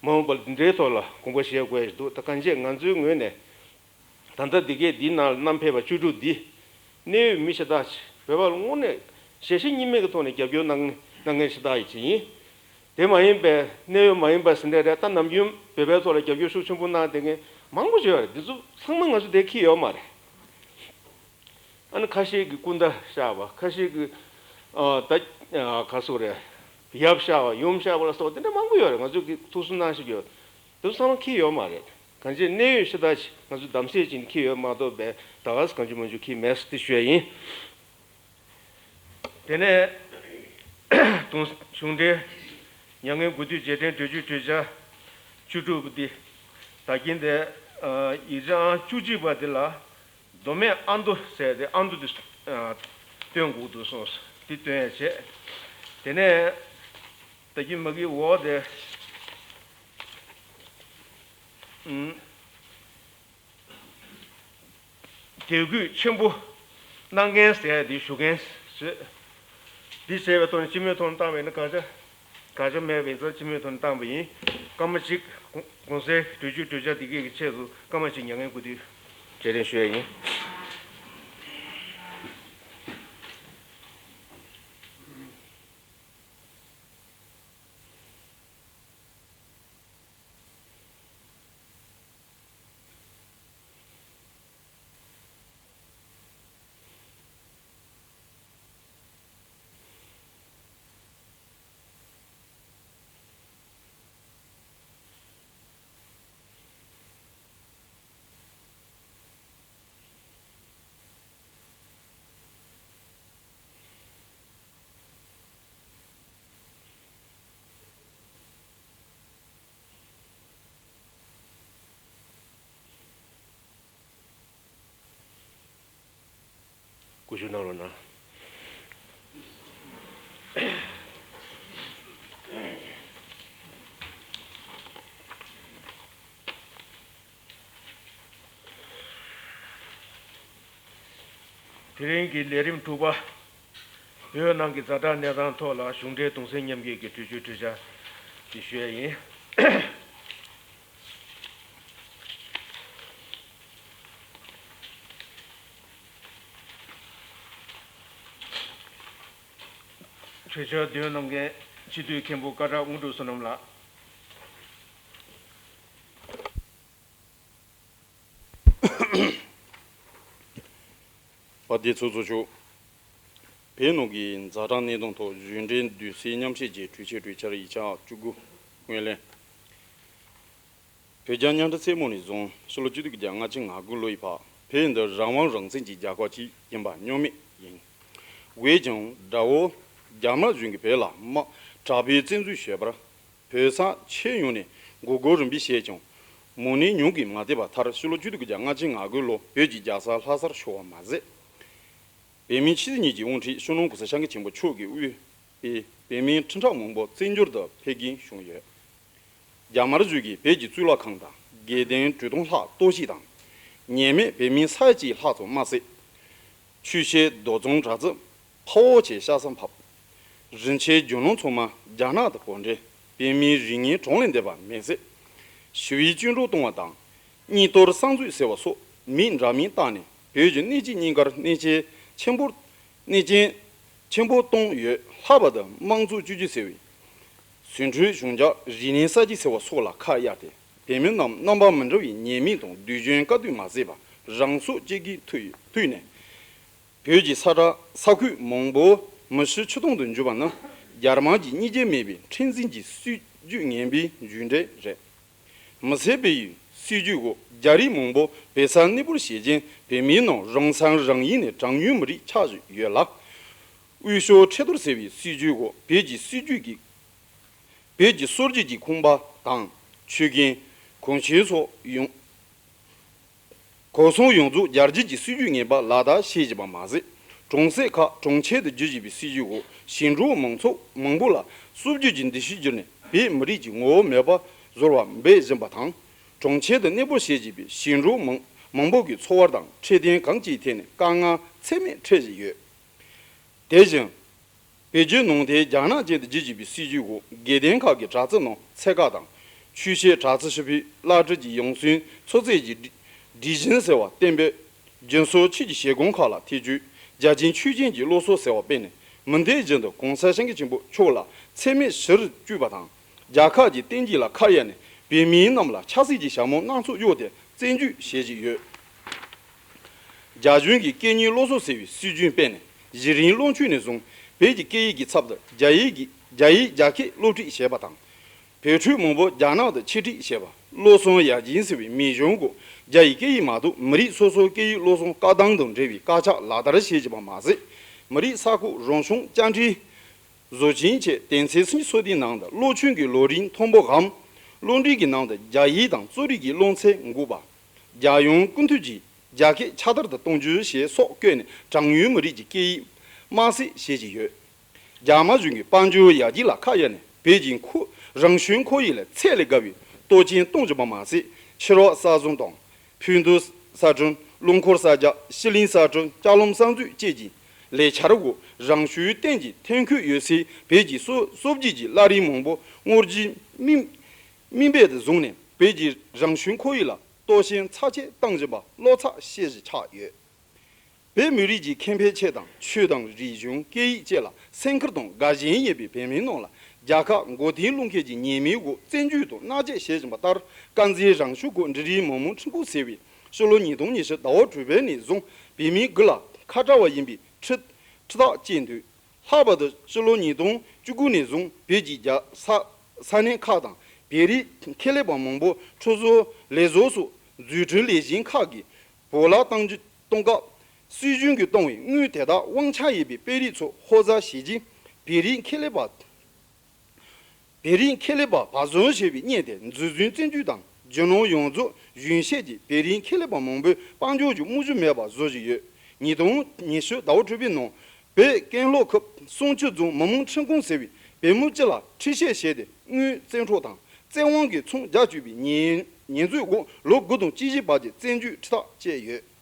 མ་འོངས་པ་ལ་འདི་འདྲའི་ཐོག་ལ་དགོངས་པ་བཞེས་དགོས་ཡ་ཞིག་འདུག་ད་གང་ཅི་ང་ཚོའི་ངོས་ནས་ད་ལྟ་འདི་གས་འདི་ནང་ལ་བསྣམས་ཕེབས་པ་བཅུ་དྲུག་འདི་གནད་ཡོད་མི་ཤ་སྟག་ཅིག་བོད་པ་ལ་དངོས་གནས་ཞལ་བཞེས་གཉིས་མེད་ཀྱི་ཐོག་ནས་རྒྱབ་སྐྱོར་གནང་གནང་མཁན་ཤ་སྟག་ཡིན་ཅིག་ཡིན། དེ་མ་ཡིན་པའི་གནད་ཡོད་མ་ཡིན་པ་ཟིན་བྲིས་རེད། ད་ནམ་རྒྱུན་བོད་པའི་ཐོག་ལ་རྒྱབ་སྐྱོར་ཤུགས་ཆེན་པོ་གནང་བསྡད་མཁན་མང་པོ་ཞིག་ཡོད་རེད། འདི་ཚོ་ཚང་མ་ང་ཚོ་དེ་ཁྱི་ཡོད་མ་རེད། ཨ་ནི་ཁ་ཤས་ཀྱི་སྐུ་འདྲ་བཞག་པ། ཁ་ཤས་ཀྱི་ཨ་ད་ཨ་ག་སོགས་རེད། ཡབ་བཞག་པ། ཡུམ་བཞག་པ་ལ་སོགས་དེ་འདྲ་མང་པོ་ཡོད་རེད། ང་ཚོ་གི་ཐུགས་སུན་སྣང་ཞིག་ཡོད། དེ་ཚོ་ཚང་མ་ཁྱི་ཡོད་མ་རེད། གང་ཅི་གནད་ཡོད་ཤ་སྟག་ཅིག་ང་ཚོ་གདམ་གསེས་ཅིག་ནས་ཁྱི་ཡོད་མ་གཏོགས་པའི་ད་ག་ཟེ་གང་བྱུང་མང་བྱུང་ཁྱི་མེད་ཟེར་དེ་ཞུ་ཡ་ཡིན། དེ་ནས་དུང་གཞུང་འབྲེལ་མྱ་ངན་གུས་འདུད་རྗེས་དྲན་གྲོས་ཆོད་གྲོས་འཆར་བཅུ་དྲུག་པ་འདི་ད་གིན་དེ་ཡིག་ཆ་ཨང་བཅུ་གཅིག་པ་འདི་ལ་མདོ་སྨད་ཨ་མདོ་ཟེར་ཏེ་ཨ་མདོ་འདི་སྟོན་དགོས་འདུག་གསུངས། འདི་སྟོན་ཡ་བྱས། དེ་ནས་ད་གིན་མ་གི་འོག་དེ་ཨུམ། དད་གུས་ཆེན་པོ་གནང་མཁན་ཟེར་ཡ་འདི་ཞུ་མཁན་ཟེར། འདི་བྱས་པའི་ཐོག་ནས་སྤྱི་མོས་ཐོག་ནས་བཏང་བས་ན་དགག་བྱ་དགག་བྱ་མེད་པའི་ཚོ་སྤྱི་མོས་ཐོག་ནས་བཏང་བ་ཡིན། སྐར་མ་གཅིག་གོང་གོང་གསལ་གྲོས་ཆོད་གྲོས་འཆར་འདི་གའི་ཆེད་དུ་སྐར་མ་གཅིག་མྱ་ངན་གུས་འདུད་རྗེས་དྲན་ཞུ་ཡ་ཡིན། སྐུ་ཞབས་གནང་རོགས་གནང་། དེ་རིང་གི་ལས་རིམ་དྲུག་པ། བོད་ནང་གི་ཛ་དྲག་གནས་སྟངས་ཐོག་ལ་གཞུང་འབྲེལ་གདུང་སེམས་མཉམ་སྐྱེད་ཀྱི་གྲོས་ཆོད་གྲོས་འཆར་འདི་ཞུ་ཡ་ཡིན། གྲོས་འཆར་འདོན་གནང་མཁན་སྤྱི་འཐུས་མཁན་པོ་སྐད་གྲགས་དངོས་གྲུབ་བསོད་ནམས་ལགས། བ་དེ་ཚོ་བཟོ་ཆོག་བོད་ནང་གི་ཛ་དྲག་གནས་སྟངས་ཐོག་གཞུང་འབྲེལ་གདུང་སེམས་མཉམ་སྐྱེད་ཀྱི་གྲོས་ཆོད་གྲོས་འཆར་ཡིག་ཆ་བཅུ་དགུ་སྔོན་གླེང་། བོད་རྒྱ་མཉམ་འབྲེལ་རྩེད་མོ་ནས་བཟུང་ཕྱི་ལོ་ཆིག་སྟོང་དགུ་བརྒྱ་ལྔ་བཅུ་ང་དགུ་ལོའི་བར་བོད་འདི་རང་དབང་རང་བཙན་གྱི་རྒྱལ་ཁབ་ཅིག་ཡིན་པ་སྨྱོན་མེད་ཡིན། འོན་ཀྱང་དགྲ་བོ་རྒྱ་དམར་གཞུང་གིས་བོད་ལ་དམག་དྲག་པོས་བཙན་འཛུལ་བྱས་པར། བོད་ས་ཁྱོན་ཡོངས་ནས་འགོག་རྒོལ་རིམ་པས་བྱས་ཀྱང་། མུ་ནས་ཉུང་གིས་མ་བསྡད་པར་མཐར་ཕྱི་ལོ་ཆིག་སྟོང་དགུ་བརྒྱ་ལྔ་བཅུ་ང་དགུ་ལོ་བོད་ཀྱི་རྒྱལ་ས་ལྷ་སར་ཤོར་བ་མ་ཟད། བོད་མིའི་ཆེད་དུ་ཉིད་ཀྱི་དབང་ཁྲིད་སྤྱི་ནོར་གོང་ས་སྐྱབས་མགོན་ཆེན་པོ་མཆོག་གིས་དབུས་པའི་བོད་མིའི་ཁྲིམས་ཁྲག་མང་པོ་བཙན་འབྱོར་དུ་ཕེབས་མཁན་བྱུང་ཡོད། རྒྱ་དམར་གཞུང་གིས་བོད་ཀྱི་གཙུག་ལག་ཁང་དང་དགེ་ལྡན་གྲྭ་ཚང་ལྷག་གཏོར་བཤིག་དང་། ཉེས་མེད་བོད་མི་ས་ཡ་གཅིག་ལྷག་ཙམ་དམར་བསད། ཆོས་བཤད་རྡོ་རྫོང་གྲྭ་ཚང་ཕ་འོག་བཅས་ཤ་ཚ་ཕབ། རིན་ཆེན་རྒྱུ་ནོར་ཚང་མ་རྒྱ་ནག་ཏུ་བོད་འདྲེན། བོད་མིའི་རིག་གནས་གྲངས་ལས་འདས་པ་མེད་ཟེར། ཞི་བའི་བཅིངས་འགྲོལ་གཏོང་བ་དང་། གཉིས་གཏོར་གསང་མཛོད་ཟེར་བ་སོགས་མིང་འདྲ་མིན་བཏགས་ནས་བོད་ཀྱི་གནས་སྐྱེས་རྙིང་ཁར་གནོད་སྐྱོན་ཆེན་པོ་གནོད་སྐྱོན་ཆེན་པོ་བཏང་ཡོད། ལྷག་པར་དུ་དམངས་གཙོ་བཅོས་བསྒྱུར་ཟེར་བའི། ཟིང་འཁྲུག་གཞུང་འཇགས་རིག་གནས་གསར་བརྗེ་ཟེར་བ་སོགས་ལ་ཁ་གཡར་ཏེ་བོད་མི་རྣམས་རྣམ་པ་མི་འདྲ་བའི་ཉེས་མིང་དང་སྡུག་སྦྱོང་དཀའ་སྡུག་མ་བཟོད་པར་རང་སྲོག་བཅད་ཀྱིན་ཐུག་ཐུག་ནས། བོད་ཀྱི་ས་ཁྲ་ས་ཁུལ་མང་པོ་མི་ཤི་ཆུ་དྭངས་དུ་འགྱུར་བ་ནི་རྒྱ་དམར་གྱི་སྙིང་རྗེ་མེད་པའི་མཁྲེགས་འཛིན་གྱི་སྲིད་ཇུས་ངན་པའི་མཇུག་འབྲས་རེད། མི་སེར་སྤེལ་ཡུལ་སྲིད་ཇུས་འོག་རྒྱ་རིགས་མང་པོ་བོད་སར་གནས་སྤོར་བྱེད་རྐྱེན་བོད་མིའི་ནང་རང་སང་རང་ཡིན་ནས་གྲངས་ཉུང་མི་རིགས་ཆགས་བཞིན་ཡོད་ལ། དབུས་ཤོར་ཁྲི་གཏོར་ཟེར་བའི་སྲིད་ཇུས་འོག་བོད་ཀྱི་སྲིད་ཇུས་ཀྱི་བོད་ཀྱི་སྲོལ་རྒྱུན་གྱི་ཁང་པ་དང་ཆོས་རྒྱུན་གོན་ཆས་སོགས་ཡོངས་ གོ་ཚོང་ཡོངས་རྫོགས་རྒྱལ་སྤྱི་གི་སྲིད་ཇུས་ངན་པ་ལག་བསྟར་བྱེད་བཞིན་པ་མ་ཟད། གྲོང་གསེབ་ཁག་གྲོང་ཁྱེར་དུ་བསྒྱུར་བཞིན་པའི་སྲིད་ཇུས་འོག་ཞིང་འབྲོག་མང་ཚོགས་མང་པོ་ལ་སྲོལ་རྒྱུན་གྱི་འདུ་ཤེས་བསྒྱུར་ནས་བོད་མི་རིགས་ཀྱི་ངོ་བོ་མེད་པ་བཟོ་བར་འབད་བཞིན་པ་དང་། གྲོང་ཁྱེར་དུ་གནས་སྤོ་བྱེད་བཞིན་པའི་ཞིང་འབྲོག་མང་མང་པོ་གི་འཚོ་བ་དང་འཕྲོད་བསྟེན་གང་ཅིའི་ཐད་ནས་དཀའ་ངལ་ཚད་མེད་འཕྲད་བཞིན་ཡོད། དེ་བཞིན། བོད་བརྒྱུད་ནང་བསྟན་རྒྱ་ནག་ཅན་དུ་བསྒྱུར་བཞིན་པའི་སྲིད་ཇུས་འོག་དགེ་ལྡན་ཁག་གི་གྲྭ་བཙུན་རྣམས་ཚད་བཀག་དང་། ཆོས་བཤད་གྲྭ་ཚང་ཞུ་ཕུད་བླ་སྤྲུལ་གྱི་ཡང་སྲིད་འཚོ་ཚིས་ཀྱི་སྒྲིག་སྒྲིག་གཞི་ཟེར་བ་གཏན་འབེབས། རྒྱུན་སྲོལ་ཆོས་ཀྱི་བཞེད་དགོངས་ཁག་ལ་ཐེ་བྱུས། རྒྱ་ཆེན་ཆོས་ཅན་གྱི་སློབ་གསོ་ཟེར་བ་སྤེལ་ནས་མི་འདོད་བཞིན་དུ་གོང་ས་སྐྱབས་མགོན་ཆེན་པོ་མཆོག་ལ་ཚད་མེད་ཞུ་རུ་བསྐྱོད་པ་དང་། རྒྱལ་ཁབ་ཀྱི་བསྟན་རྒྱུན་ལ་ཁ་གཡར་ནས་བོད་མི་རྣམས་ལ་ཆབ་སྲིད་ཀྱི་ཞྭ་མོ་སྣ་ཚོགས་གཡོགས་ཏེ་བཙན་འཛུལ་བྱེད་བཞིན་ཡོད། རྒྱ་གཞུང་གིས་སྐད་གཉིས་སློབ་གསོ་ཟེར་བའི་སྲིད་ཇུས་སྤེལ་ནས་གཞི་རིམ་སློབ་ཆུང་ནས་བཟུང་བོད་ཀྱི་སྐད་ཡིག་གི་ཚབ་ཏུ་རྒྱ་ཡིག་གི་རྒྱ་ཡིག་རྒྱ་སྐད་སློབ་ཁྲིད་བྱས་པ་དང་། བོད་ཕྲུག་མང་པོ་རྒྱ་ནག་ཏུ་ཆེད་ཁྲིད་བྱས་པ། བློ་བཟང་ཡར་རྒྱས་ཟེར་བའི་མིང་གཞུང་འོག་རྒྱ་ཡི་སྐད་ཡིག་མ་གཏོགས་མི་རིགས་སོ་སོའི་སྐད་ཡིག་སློབ་གསོ་བཀག་སྡོམ་དང་འབྲེལ་བའི་བཀག་ཆ་ལག་བསྟར་བྱེད་བཞིན་པ་མ་ཟད། མི་རིགས་ས་ཁུལ་རང་སྐྱོང་བཅའ་ཁྲིམས་བཟོ་ཆེན་བཅས་དོན་ཚན་སུམ་ཅུ་སོ་བདུན་ནང་དུ་སློབ་ཆུང་གི་ལོ་རིམ་མཐོན་པོའམ་སློབ་འབྲིང་གི་ནང་དུ་རྒྱ་ཡིག་དང་གཙོ་རིག་གི་སློབ་ཚན་འགོད་པ། རྒྱལ་ཡོངས་ཀུན་འཐུས་ཀྱིས་རྒྱ་སྐད་ཁྱབ་གདལ་དུ་གཏོང་རྒྱུ་ཞེས་སོགས་བཀོད་ནས་གྲངས་ཉུང་མི་རིགས་ཀྱི་སྐད་ཡིག་དམར་བསད་བྱེད་ཀྱི་ཡོད། རྒྱ་དམར་གཞུང་གིས་དཔལ་འབྱོར་ཡར་རྒྱས་ལ་ཁ་གཡར་ནས་བོད་ཀྱི་ཁོ་རང་བྱུང་ཁོར་ཡུག་ལ་ཚད་ལས་བརྒལ་བའི་གཏོར་སྐྱོན་གཏོང་བཞིན་པ་མ་ཟད། ཕྱི་རོལ་ས་ཟོན་དང་། ཕུན་ཐོགས་ས་ཁྲོན། རླངས་འཁོར་ས་རྒྱ། ཤི་ལིང་ས་ཁྲོན། ལྕགས་ལམ་གསར་འཛུགས་བཅས་ཀྱི་ལས་འཆར་འོག་རང་བྱུང་བསྟན་གྱི་ཐོན་ཁུངས་ཡོད་སའི་བོད་ཀྱི་སྲོལ་སྲོལ་རྒྱུན་གྱི་བླ་རིང་མང་པོ་དངོས་གཞི་དམིགས་དམིགས་འབེན་དུ་བཟུང་ནས་བོད་ཀྱི་རང་བྱུང་ཁོར་ཡུག་ལ་གཏོར་སྐྱོན་ཚབས་ཆེ་བཏང་བཞིན་པ་བློ་འཚབ་བྱེད་གཞི་ཆགས་ཡོད། བོད་མི་རིགས་ཀྱི་ཁེ་ཕན་ཆེད་དང་ཆོས་དང་རིག་གཞུང་སྐད་ཡིག་བཅས་ལ་སེམས་ཁུར་དང་དགའ་ཞེན་ཡོད་པའི་བོད་མི་རྣམས་ལ་རྒྱལ་ཁབ་མགོ་རྟིང་སློང་མཁན་གྱི་ཉེས་མིང་འོག་བཙན་འཛུལ་དང་མནར་གཅོད་བྱེད་བཞིན་པ་ལྟར། དཀར་མཛེས་རང་བྱུང་ཁོར་འབྲུག་རིགས་མི་དམངས་ཁྲིམས་ཁང་ཟེར་བའི་ཕྱི་ལོ་ཉིས་སྟོང་ཉི་ཤུ་ཟླ་བ་དྲུག་པའི་ནས་བཟུང་བོད་མི་དགུ་ལ་ཁ་བྲལ་བ་ཡིན་པའི་ཁྲི་ཁྲི་ཐག་བཅད་འདུག་ལྷག་པར་དུ་ཕྱི་ལོ་ཉིས་སྟོང་བཅུ་དགུ་ནས་བཟུང་བོད་ཀྱི་རྒྱལ་ས་ས་གནས་ཁག་དང་བོད་རིགས་ཁེ་ལས་པ་མང་པོ་ཁྲོམ་ཚོགས་ལས་བཟོ་སོགས་འཛུགས་སྐྲུན་ལས་གཞི་ཁག་གི་བོ་ལ་གཏོང་རྒྱུ་གཏོང་སྐབས། སྲིད་གཞུང་གིས་གཏོང་བའི་དངུལ་དེ་དག་དབང་ཆ་ཡོད་པའི་དཔོན་རིགས་ཚོ་ཧོ་ཟ་བྱས་རྗེས་བོད་རིགས་ཁེ་ལས་པ། བོད་རིགས་ཁེ་ལས་པ་བག་ཟོན་བྱས་པའི་གཉེན་དེ་འཛིན་བཟུང་བཙན་འཛུལ་དང་རྒྱུ་ནོར་ཡོངས་རྫོགས་གཞུང་བཞེས་ཀྱིས་བོད་རིགས་ཁེ་ལས་པ་མང་པོས་དཔལ་འབྱོར་གྱི་རྨང་གཞི་མེད་པ་བཟོ་བཞིན་ཡོད། ཉིས་སྟོང་ཉི་ཤུ་ཟླ་བ་དྲུག་པའི་ནང་བོད་ཀན་ལྷོ་ཁུལ་བསང་ཆུ་རྫོང་མི་དམངས་ཁྲིམས་ཁང་ཟེར་བའི་བོད་མི་སྤྱི་ལ་འཁྲུག་ཆ་བྱས་ཏེ་དངུལ་བཙན་འཕྲོག་དང་བཙན་དབང་གིས་ཚོང་རྒྱག་བཅུག་པའི་ཉེས་ཉེས་འཛུགས་འོག་ལོ་དགུ་དང་དཀྱིལ་གྱི་བར་གྱི་བཙན་འཛུལ་ཁྲི་ཐག་བཅད་ཡོད།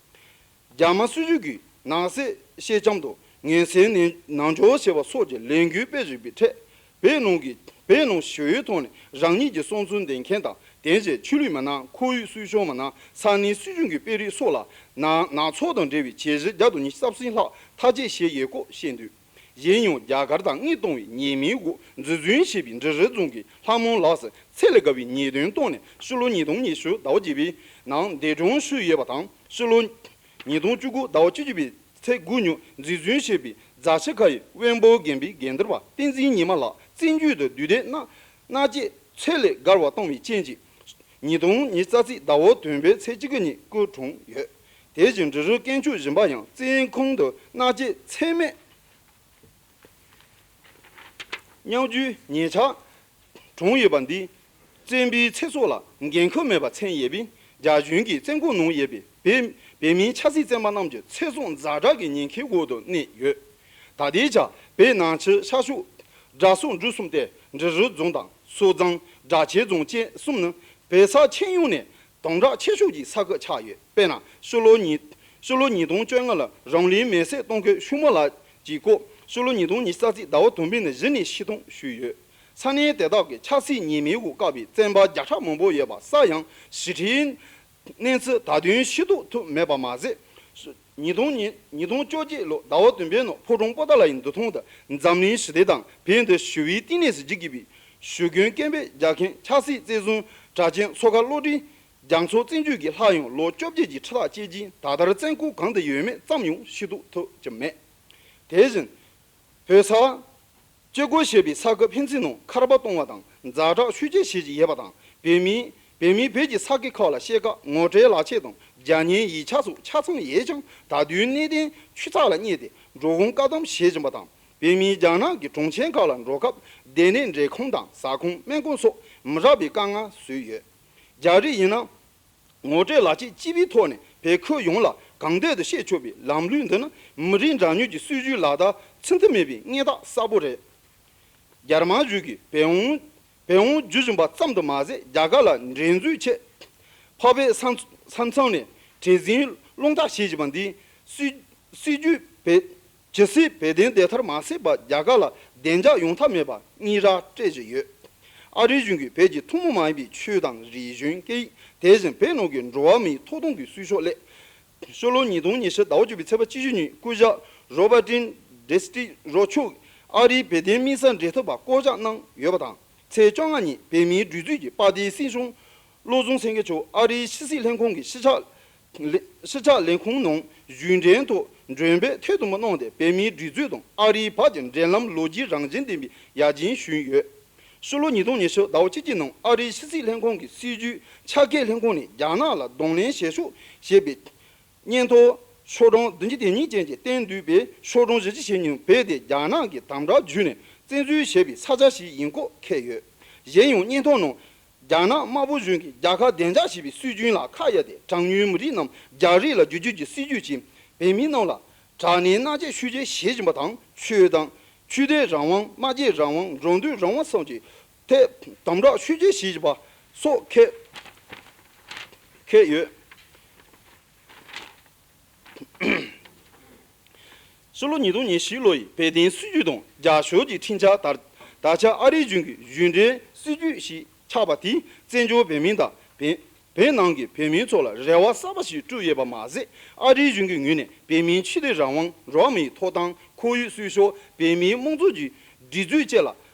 རྒྱ་དམར་སྲིད་གཞུང་གིས་ནག་གསེབ་ཤེལ་ལྕམ་དུ་ངན་སེལ་ནན་ནན་སྦྱོར་བྱས་པ་སོགས་ཀྱི་ལས་འགུལ་སྤེལ་བཞིན་པའི་ཁྲོད། བོད་ནང་གི་བོད་ནང་ཞི་བའི་ཐོག་ནས་རང་ཉིད་ཀྱི་བསམ་ཚུལ་འདོན་མཁན་དང་དེ་བཞིན་ཆོས་ལུགས་མི་སྣ་ཁོར་ཡུག་སྲུང་སྐྱོང་མི་སྣ་ས་གནས་སྲིད་གཞུང་གི་དཔོན་རིགས་སོགས་ལ་ནག་ནག་ཚོགས་དང་འབྲེལ་བའི་བྱས་རྗེས་བརྒྱ་དང་ཉི་ཤུ་རྩ་གསུམ་ལྷག་ཐག་གཅོད་བྱས་ཡོད་སྐོར་བཤད་འདུག་གཞན་ཡང་རྒྱ་གར་དང་དངུལ་གཏོང་བའི་ཉེས་མིང་འོག་འཛིན་བཟུང་བྱས་པའི་འབྲི་རུ་རྫོང་གི་ལྷ་མོ་ལགས་སུ་ཚད་ལས་བརྒལ་བའི་ཉེས་དོན་བཏོན་ནས་ཕྱི་ལོ་ཉིས་སྟོང་ཉི་ཤུ་ཟླ་བ་བརྒྱད་པའི་ནང་འདས་གྲོངས་ཞུས་ཡོད་པ་དང་། ཕྱི་ལོ་ཉིས་སྟོང་བཅུ་དགུ་ཟླ་བ་བཅུ་གཅིག་པའི་ཚེས་དགུ་ཉིན་འཛིན་བཟུང་བྱས་པའི་རྫ་ཆུ་ཁ་ཡི་དབོན་པོ་དགོན་པའི་དགེ་འདུན་པ་བསྟན་འཛིན་ཉི་མ་ལགས་བཙན་བྱོལ་དུ་དུས་དེབ་མནར་མནར་གཅོད་ཚད་ལས་བརྒལ་བ་བཏང་བའི་རྐྱེན་གྱིས། ཉིས་སྟོང་ཉི་ཤུ་རྩ་གཅིག་ཟླ་བ་བདུན་པའི་ཚེས་བཅུ་དགུ་ཉིན་སྐུ་གྲོངས་ཡོད། དེ་བཞིན་འབྲི་རུ་དཀོན་མཆོག་གཞོན་པ་ཡང་བཙོན་ཁང་དུ་མནར་གཅོད་ཚད་མེད་མྱོང་རྒྱུའི་ཉེ་ཆར་གྲོངས་ཡོད་པ་འདིས་བཙོན་པའི་ཚེ་སྲོག་ལ་འགན་ཁུར་མེད་པར་མཚོན་ཡོད་པས། རྒྱ་གཞུང་གིས་བཙོན་ཁང་ནང་ཡོད་པའི་བོད་བོད་མིའི་ཆབ་སྲིད་བཙོན་པ་རྣམས་ཀྱི་ཚེ་སྲོག་ཛ་དྲག་གི་ཉེན་ཁའི་འོག་ཏུ་གནས་ཡོད། ད་ལྟའི་ཆར་བོད་ནང་ཆེན་ཤར་ཕྱོགས་དགྲ་སོག་འབྲུག་གསུམ་སྟེ་འབྲི་རུ་རྫོང་དང་སོ་བཟང་། སྦྲ་ཆེན་རྫོང་བཅས་གསུམ་ནི་བོད་ས་ཁྱོན་ཡོངས་ནས་དམ་དྲག་ཆེ་ཤོས་ཀྱི་ས་ཁུལ་ཆགས་ཡོད། དཔེར་ན་ཕྱི་ལོ་ཉིས་ཕྱི་ལོ་ཉིས་སྟོང་བཅོ་ལྔ་ལ་རང་ལུས་མེར་སྲེག་གཏོང་མཁན་ཤུ་མོ་ལགས་ཀྱི་སྐོར་ཕྱི་ལོ་ཉིས་སྟོང་ཉི་ཤུ་རྩ་གཅིག་ཟླ་བ་དང་པོའི་ནང་གཞི་ནས་ཕྱིར་གཏོང་ཞུས་ཡོད། ས་གནས་དེ་དག་གི་ཆབ་སྲིད་ཉེས་མིང་འོག་བཀག་པའི་བཙོན་པ་བརྒྱ་ཕྲག་མང་པོ་ཡོད་པ་སོགས་ཡང་ཞི་ཁྲིའི་གནས་ཚུལ་ད་དུང་ཤེས་རྟོགས་ཐུབ་མེད་པ་མ་ཟད། ཉིས་སྟོང་ཉིས་ཉིས་སྟོང་བཅོ་བརྒྱད་ལོ་ཟླ་བ་བདུན་པའི་ནང་ཕོ་བྲང་པོ་ཏཱ་ལའི་འདུ་ཁང་དུ་འཛམ་གླིང་ཞི་བདེ་དང་བོད་དུ་ཞི་བའི་བསྟི་གནས་སུ་བརྗོད་དགོས་པའི་ཞུ་སྐུལ་སྐད་འབོད་རྒྱག་མཁན་ཆབ་སྲིད་བཙོན་བཟུང་གྲགས་ཅན་མཚོ་ཁ་བློ་གྲོས་རྒྱ་མཚོ་བཙན་བྱོལ་གྱི་ལྷག་ཡང་ལོ་བཅོ་བརྒྱད་ཀྱི་ཁྲི་ཐག་བཅད་རྗེས་ད་ལྟར་བཙོན་ཁང་གང་དུ་ཡོད་མེད་ཙམ་ཡང་ཤེས་རྟོགས་ཐུབ་ཀྱི་མེད། དེ་བཞིན། བོད་ས་བཅད་བགོས་བྱས་པའི་ས་ཁུལ་ཕན་ཚུན་ནང་ཁ་པར་གཏོང་བ་དང་ཛ་དྲག་ཤུགས་ཆེ་བྱེད་ཀྱི་ཡོད་པ་དང་། བོད་མིས་བོད་མིས་བོད་ཀྱི་ས་ཁུལ་ཁག་ལ་སྐྱེལ་སྐབས་ངོ་སྤྲོད་ལག་ཁྱེར་དང་རྒྱ་ཉེའི་ཡིག་ཆ་སོགས་ཆ་ཚང་ཡོད་ཀྱང་ད་དུང་གནད་དོན་ཆུད་ཟག་ལ་བསྙད་དེ་འགྲོ་སོང་བཀག་སྡོམ་བྱེད་བཞིན་པ་དང་། བོད་མིས་རྒྱ་ནག་གི་གྲོང་ཁྱེར་ཁག་ལ་འགྲོ་སྐབས་སྡོད་གནས་འགྲེམས་ཁང་དང་ཟ་ཁང་སྨན་ཁང་སོགས་མི་རག་པའི་དཀའ་ངལ་བཟོས་ཡོད། རྒྱ་རིགས་ཡིན་ན། ངོ་སྤྲོད་ལག་ཁྱེར་གཅིག་པུའི་ཐོག་ནས་ བོད་ཁུལ་ཡོངས་ལ་གང་འདོད་དུ་བཤད་ཆོག་པའི་ལམ་ལུགས་འདི་ནི་མི་རིགས་འདྲ་མཉམ་གྱི་སྲིད་ཇུས་ལག་བསྟར་ཚུན་མཐུན་མེད་པའི་བརྙན་ཐག་གསལ་པོ་རེད། རྒྱ་དམར་གཞུང་གིས་བོད་དབང་བོད་དབང་བསྒྱུར་བཞིན་པ་ཙམ་དུ་མ་ཟད། རྒྱ་གར་ལ་འགྲན་རྩོད་ཆེད་འཕགས་པའི་ས་མཚམས་ནས་བྲེལ་ཟིང་སློང་ཐབས་བྱེད་བཞིན་པ་འདིས་སྲིད་སྲིད་ཇུས་བེད་ཇི་སྲིད་བོད་དོན་བདེན་མཐའ་མ་གསལ་བར་རྒྱ་གར་ལ་བདེ་འཇགས་ཡོང་ཐབས་མེད་པར་སྙིང་རགས་སྤྲད་བཞིན་ཡོད། ཨ་རིའི་གཞུང་གིས་བོད་ཀྱི་ཐུན་མོང་མ་ཡིན་པའི་ཆོས་དང་རིག་གཞུང་སྐད་ཡིག་དེ་བཞིན་བོད་ནང་གི་འགྲོ་བ་མིའི་ཐོབ་ཐང་གི་སྲུང་སྐྱོབ་སླད། ཕྱི་ལོ་ཉིས་སྟོང་ཉི་ཤུ་ཟླ་བ་བཅུ་པའི་ཚེས་པ་བཅུ་བཞི་ཉིན་སྐུ་ཞབས་རོ་བར་ཏིན་ཌེ་སི་ཏི་རོ་མཆོག་ཨ་རིའི་བོད་དོན་དམིགས་བསལ་འབྲེལ་མཐུད་པ་བསྐོ་གཞག་གནང་ཡོད་པ་དང་། ཚེས་བཅོ་ལྔ་ཉིན་བོད་མིའི་སྒྲིག་འཛུགས་ཀྱི་དཔལ་ལྡན་སྲིད་སྐྱོང་བློ་བཟང་སེང་གེ་མཆོག་ཨ་རིའི་ཕྱི་སྲིད་ལྷན་ཁང་གི་ཕྱི་དྲག་ལས་ཕྱི་དྲག་ལས་ཁུངས་ནང་བརྒྱུད་འཕྲིན་ཐོག་མགྲོན་འབོད་ཐེངས་དང་པོ་གནང་སྟེ། བོད་མིའི་སྒྲིག་འཛུགས་དང་ཨ་རིའི་བར་གྱི་འབྲེལ་ལམ་ལོ་རྒྱུས་རང་བཞིན་ལྡན་པའི་ཡར་རྒྱས་བྱུང་ཡོད། ཕྱི་ལོ་ཉིས་སྟོང་ཉི་ཤུ་ཟླ་བ་གཅིག་གི་ནང་ཨ་རིའི་ཕྱི་སྲིད་ལྷན་ཁང་གི་སྲིད་བྱུས་ཕྱག་འཁྱེར་ལྷན་ཁང་ནས་རྒྱ་ནག་ལ་གདོང་ལེན་བྱེད་ཕྱོགས་ཞེས་པའི་སྙན་ཐོ་ཤོག་གྲངས་བདུན་ཅུ་དོན་གཉིས་ཅན་ཞིག་བཏོན་འདུག་པས། ཤོག་གྲངས་བཞི་བཅུ་ཞེ་གཉིས་བོད་དེ་རྒྱ་ནག་གིས་དམ་དྲག་བརྒྱུད་ནས་བཙན་འཛུལ་བྱས་པའི་ས་ཆ་ཞིག་ཡིན་སྐོར་འཁོད་ཡོད། གཞན་ཡང་སྙན་ཐོ་ནང་རྒྱ་ནག་དམར་པོ་གཞུང་གིས་རྒྱལ་ཁབ་བདེ་འཇགས་ཞེས་པའི་སྲིད་ཇུས་ལ་ཁ་གཡར་ཏེ། གྲངས་ཉུང་མི་རིགས་རྣམས་རྒྱ་རིགས་ལ་བསྒྱུར་བཅོས་ཀྱི་སྲིད་ཇུས་ཀྱིས་བོད་མིའི་རྣམས་ལ་དྲག་གནོན་མནར་གཅོད་ཤུགས་ཆེ་བྱེད་བཞིན་པ་དང་། ཆོས་དང་ཆོས་དད་རང་དབང་། སྨྲ་བརྗོད་རང་དབང་། འགྲོ་འདུག་རང་དབང་སོགས་ཀྱི་ཐད་དམ་དྲག་ཤུགས་ཆེ་བྱེད་བཞིན་པ་སོགས་འཁོད་འཁོད་ཡོད། ཕྱི་ལོ་ཉིས་སྟོང་ཉི་ཤུ་ལོ་ཡི་བོད་དོན་སྲིད་བྱུས་དང་རྒྱབ་ཕྱོགས་ཀྱི་འཕྲིན་བཅར་དར་དར་ཆ། ཨ་རིའི་གཞུང་གིས་བརྒྱུད་འཕྲིན་སྲིད་བྱུས་ཤིག་ཆགས་པ་དེས་བཙན་བྱོལ་བོད་མི་དང་བོད་བོད་ནང་གི་བོད་མི་ཚོ་ལ་རེ་བ་གསར་པ་ཞིག་བསྐྲུན་ཡོད་པ་མ་ཟད། ཨ་རིའི་གཞུང་གི་ངོས་ནས་བོད་མིའི་ཆོས་དད་རང་དབང་། འགྲོ་བ་མིའི་ཐོབ་ཐང་། ཁོར་ཡུག་སྲུང་སྐྱོབ། བོད་མིའི་དམངས་གཙོ་གི་སྒྲིག་འཛུགས་བཅས་ལ་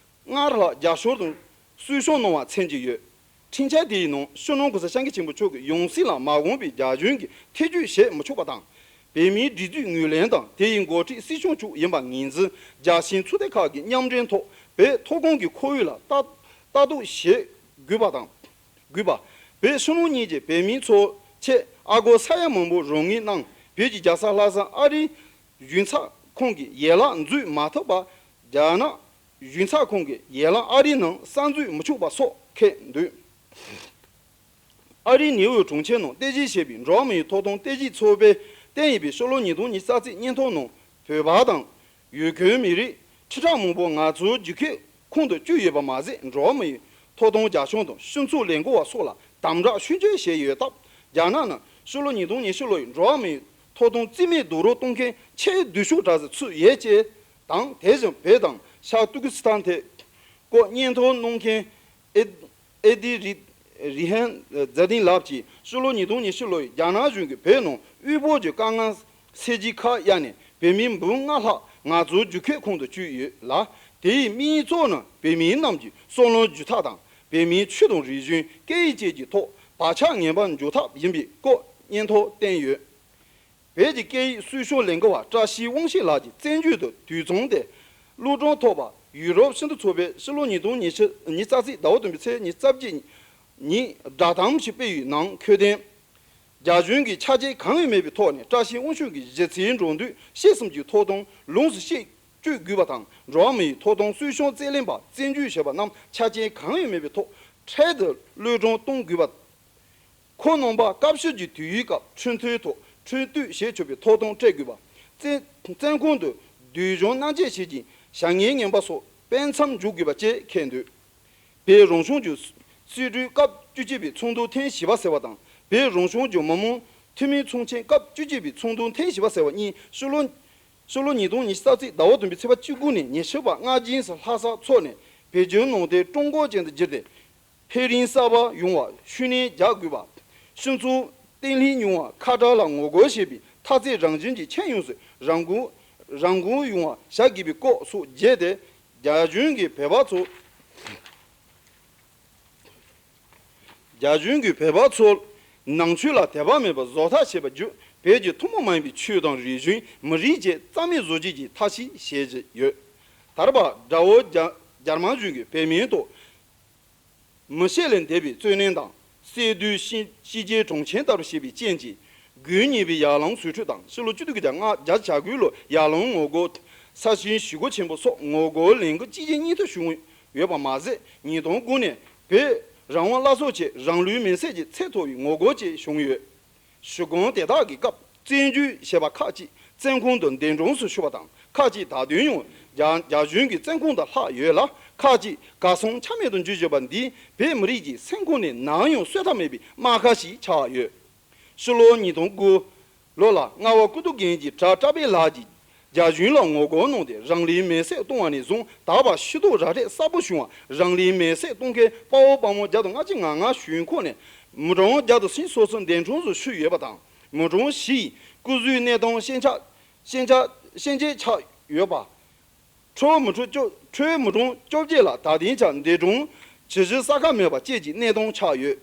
སྔར་ལྷག་རྒྱབ་སྐྱོར་དང་གསོལ་ཤོག་གནང་བ་མཚོན་གྱི་ཡོད། འཕྲིན་བཅར་དེའི་ནང་སྤྱི་ནོར་༸གོང་ས་༸སྐྱབས་མགོན་ཆེན་པོ་མཆོག་གི་ཡང་སྲིད་ལ་མ་དགོངས་པའི་རྒྱ་གཞུང་གིས་ཐེ་བྱུས་བྱེད་མི་ཆོག་པ་དང་། བོད་མིའི་སྒྲིག་འཛུགས་ངོས་ལེན་དང་། དེ་ཡི་འགོ་ཁྲིད་སྲིད་སྐྱོང་མཆོག་ཡིན་པ་ངོས་འཛིན། རྒྱལ་སྤྱིའི་ཚོགས་སྡེ་ཁག་གི་མཉམ་འབྲེལ་ཐོག་བོད་མཐོ་སྒང་གི་ཁོར་ཡུག་ལ་ལྟ་ལྟ་རྟོག་བྱེད་དགོས་པ་དང་། དགོས་པ། བོད་ཕྱི་ནང་གཉིས་ཀྱི་བོད་མིའི་ཚོགས་ཆེད་ཨ་སྒོར་ས་ཡ་མང་པོ་རོགས་དངུལ་གནང་། བོད་ཀྱི་རྒྱལ་ས་ལྷ་ས་ཨ་རིའི་གཞུང་ཚབ་ཁང་གི་ཡན་ལག་འཛུལ་མ་ཐུབ་པ། རྒྱ་ནག་གཞུང་ཚབ་ཁང་གི་ཡན་ལག་ཨ་རིའི་ནང་གསར་འཛུགས་མི་ཆོག་པ་སོགས་འཁོད་འདུག་ཨ་རིའི་ནེའུ་ཡོག་གྲོང་ཁྱེར་ནང་རྟེན་གཞི་བྱས་པའི་འགྲོ་བ་མིའི་ཐོབ་ཐང་རྟེན་གཞི་ཚོགས་པས་བཏོན་ཡོད་པའི་ཕྱི་ལོ་ཉིས་སྟོང་ཉི་ཤུ་རྩ་གཅིག་སྙན་ཐོ་ནང་བོད་པ་དང་ཡུལ་ཁོའི་མི་རིགས་ཁྲི་ཕྲག་མང་པོ་ངལ་རྩོལ་རྒྱུག་ཁྱབ་ཁོངས་སུ་བསྐྱོད་ཡོད་པ་མ་ཟད། འགྲོ་བ་མིའི་ཐོབ་ཐང་རྒྱབ་སྐྱོར་དང་སྤྱི་ཚོགས་ལས་འགུལ་བ་སོགས་ལ་དམ་དྲག་ཤུགས་ཆེ་བྱས་ཡོད་སྟབས། རྒྱ་ནག་ནང་ཕྱི་ལོ་ཉིས་སྟོང་ཉི་ཤུ་ལོའི་འགྲོ་བ་མིའི་ཐོབ་ཐང་རྩིས་མེད་རྡོག་རོལ་གཏོང་མཁན་ཆེས་སྡུག་ཤོས་གྲས་སུ་ཚུད་ཡོད་ཅེས་དང་། དེ་བཞིན་བོད་དང་ཤར་ཏུར་ཀི་སི་ཐན་ཐད་སྐོར་སྙན་ཐོ་གནང་མཁན་ཨེ་ཨེ་ཏི་རི་རི་ཧན་ཛ་ཏིན་ལགས་ཀྱིས་ཕྱི་ལོ་ཉིས་སྟོང་ཉི་ཤུ་ལོའི་རྒྱ་ནག་གཞུང་གིས་བོད་ནང་དབུལ་པོ་གྱི་དཀའ་ངལ་སེལ་རྒྱུའི་ཁ་གཡར་ནས། བོད་མི་འབུམ་ལྔ་ལྷག་ངལ་རྩོལ་རྒྱུག་ཁྱབ་ཁོངས་སུ་བསྐྱོད་ཡོད་ལ། དེའི་དམིགས་ཡུལ་གཙོ་བོ་ནི་བོད་མི་རྣམས་ཀྱི་བསམ་བློ་འགྱུར་ཐབས་དང་། བོད་མིའི་ཆོས་དང་རིག་གཞུང་། སྐད་ཡིག་བཅས་ཀྱི་ཐོག་བག་ཆགས་ངན་པ་འཇོག་ཐབས་ཡིན་པའི་སྐོར་སྙན་ཐོ་བཏོན་ཡོད། བོད་ཀྱི་སྐད་ཡིག་སྲུང་སྐྱོབ་ལས་འགུལ་བ་བཀྲ་ཤིས་དབང་ཕྱུག་ལགས་ཀྱིས་བཙན་བྱོལ་དུ་དུས་མཚུངས་ཏེ་སློབ་སྦྱོང་ཐོབ་པ་ཡུ་རོབ་ཤིན་ཏུ་ཚོགས་པས་ཕྱི་ལོ་ཉིས་སྟོང་ཉི་ཤུ་ཉི་ཤུ་རྩ་གཅིག་ཟླ་བ་བདུན་པའི་ཚེས་ཉི་ཤུ་རྩ་གཅིག་ཉིན་བསྒྲགས་གཏམ་ཞིག་སྤེལ་བའི་ནང་འཁོད་དོན། རྒྱ་གཞུང་གིས་ཆ་རྐྱེན་གང་ཡང་མེད་པའི་ཐོག་ནས་བཀྲ་ཤིས་དབང་ཕྱུག་གི་གཞི་རྩའི་འགྲོ་འདུག་སྤྱོད་གསུམ་གྱི་ཐོབ་ཐང་ལོངས་སུ་སྤྱོད་སྤྱོད་དགོས་པ་དང་། འགྲོ་བ་མིའི་ཐོབ་ཐང་སྲུང་སྐྱོབ་རྩོད་ལེན་པ་བཙན་བྱོལ་བྱེད་པ་རྣམས་ཆ་རྐྱེན་གང་ཡང་མེད་པའི་ཐོག་འཕྲལ་དུ་གློད་གྲོལ་གཏོང་དགོས་པ། ཁོང་རྣམ་པ་སྐབས་ཤིག་གི་དུས་ཡུན་སྐབས་འཕྲོད་བསྟེན་ཐོག་འཕྲོད་བསྟེན་བྱེད་ཆོག་པའི་ཐོབ་ཐང་སྤྲད་དགོས་པ། བཙོན་བཙོན་ཁང་དུ་སྡུག་སྦྱོང་མནར་གཅོད་བྱེད་ཀྱི་བྱ་ངན་ངན་པ་སོགས་སྤེལ་མཚམས་འཇོག་དགོས་པ་བཅས་འཁོད་འདུག་བོད་རང་སྐྱོང་ལྗོངས་སྲིད་གྲོས་སྐབས་བཅུ་གཅིག་པའི་ཚོགས་འདུ་ཐེངས་བཞི་པ་ཟེར་བ་དང་། བོད་རང་སྐྱོང་ལྗོངས་མི་དམངས་འཐུས་མི་ཚོགས་ཆེན་སྐབས་བཅུ་གཅིག་པའི་ཚོགས་འདུ་ཐེངས་བཞི་པ་ཟེར་བ་གཉིས་ཕྱི་ལོ་ཕྱི་ལོ་ཉིས་སྟོང་ཉི་ཤུ་རྩ་གཅིག་ཟླ་བ་བདུན་པའི་ཚེས་པ་བཅུ་དགུ་ནས་ཉི་ཤུ་བར་སྔ་རྗེས་སུ་ལྷ་སར་འཚོགས་ནས། བོད་བརྒྱུད་ནང་བསྟན་ཀྲུང་གོ་ཅན་དུ་བསྒྱུར་ཏེ། འཕེལ་རིམ་གསར་པ་ཡོང་བར་ཤུགས་སྣོན་རྒྱག་དགོས་པ། སྤྱི་ཚོགས་བརྟན་ལྷིང་ཡོང་བར་ཁ་བྲལ་ལ་ངོ་རྒོལ་བྱེད་པའི་འཐབ་རྩོད་རང་བཞིན་གྱི་ཁྱོན་ཡོངས་སུ་རང་འགུལ་རང་འགུལ་ཡོང་བར་བྱ་དགོས་པའི་སྐོར་སོགས་བརྗོད་དེ། རྒྱ་གཞུང་གིས་བོད་པ་ཚོ། རྒྱ་གཞུང་གིས་བོད་པ་ཚོར་ནང་ཆོས་ལ་དད་པ་མེད་པར་བཟོ་ལྟ་བྱས་པ་བརྒྱུད། བོད་ཀྱི་ཐུན་མོང་མ་ཡིན་པའི་ཆོས་དང་རིག་གཞུང་། མི་རིགས་བཅས་རྩ་མེད་བཟོ་བྱེད་ཀྱི་ཐབས་ཤེས་བྱེད་བཞིན་ཡོད། ད་རེས་པ་དགྲ་བོ་རྒྱ་རྒྱ་དམར་གཞུང་གིས་བོད་མིའི་ཐོག་མི་ཤེས་ལས་འདས་པའི་རྩོད་གླེང་དང་། གསེར་མདོག་ཤི་ཤི་རྗེས་གྲོང་ཁྱེར་ལྟར་བྱེད་པའི་རྐྱེན་གྱིས། དགུན་གཉིས་པའི་ཡར་ལངས་ཟིང་འཁྲུག་དང་། ཕྱི་ལོ་ཆིག་སྟོང་དགུ་བརྒྱ་ལྔ་བརྒྱ་གྱ་དགུ་ལོའི་ཡར་ལངས་ངོ་རྒོལ། ས་ཞིང་ཞི་རྒོལ་ཆེན་པོ་སོགས་ངོ་རྒོལ་ལས་འགུལ་གཅིག་རྗེས་གཉིས་མཐུད་བྱུང་ཡོད་པ་མ་ཟད། ཉིས་སྟོང་དགུ་ནས་བོད་རང་དབང་སླར་གསོ་ཆེད་རང་ལུས་མེར་སྲེག་གི་ཚད་མཐོ་བའི་ངོ་རྒོལ་བཅས་བྱུང་ཡོད། ཞུ་སྒོ་དེ་དག་གི་སྐབས་བཙན་བྱོལ་ཞེས་པ་ཁག་ཅིག་བཙོན་ཁང་དུ་འདས་གྲོངས་སུ་ཤོར་བ་དང་། ཁག་ཅིག་ད་དུང་ཡང་རྒྱ་རྒྱ་གཞུང་གི་བཙོན་ཁང་དུ་ལྷག་ཡོད་ལ། ཁག་ཅིག་གར་སོང་ཆ་མེད་དུ་འགྱུར་བཞིན་པ་འདིས་བོད་མི་རིགས་ཀྱི་སེམས་ཁོང་ནས་ནམ་ཡང་གསོས་ཐབས་མེད་པའི་རྨ་ཁ་ཞིག་ཆགས་ཡོད། ཕྱི་ལོ་ཉིས་སྟོང་དགུ་ལོ་ལ་རྔ་བ་ཀུ་ཏུ་རྒན་གྱི་གྲྭ་བཀྲ་བྷེ་ལགས་ཀྱིས་རྒྱ་གཞུང་ལ་ངོ་རྒོལ་གནང་སྟེ་རང་ལུས་མེར་སྲེག་གཏོང་བ་ནས་བཟུང་ད་བར་ཤི་སྡུག་ར་སྤྲོད་གསར་པ་བྱུང་བ། རང་ལུས་མེར་སྲེག་གཏོང་མཁན་དཔའ་བོ་དཔའ་མོ་བརྒྱ་དང་ལྔ་བཅུ་ང་ལྔ་ཞུ་ཁོངས་ནས་མི་གྲངས་བརྒྱ་དང་ཞེ་གསུམ་འདས་གྲོངས་སུ་ཤོར་ཡོད་པ་དང་། མི་གྲངས་བཞི་ཡི་སྐུ་གཟུགས་གནས་སྟངས་ཤན་ཆ་ཤན་ཆ་ཤན་ཆད་ཆགས་ཡོད་པ། འཕྲོས་མི་གྲངས་བཅོ་འཕྲོས་མི་གྲངས་བཅོ་བརྒྱད་ལ་ད་ཐེངས་ཀྱང་འདས་གྲོངས་ཇི་བཞིན་གསལ་ཁ་མེད་པ་བཅས་ཀྱི་གནས་སྟངས་ཆགས་ཡོད།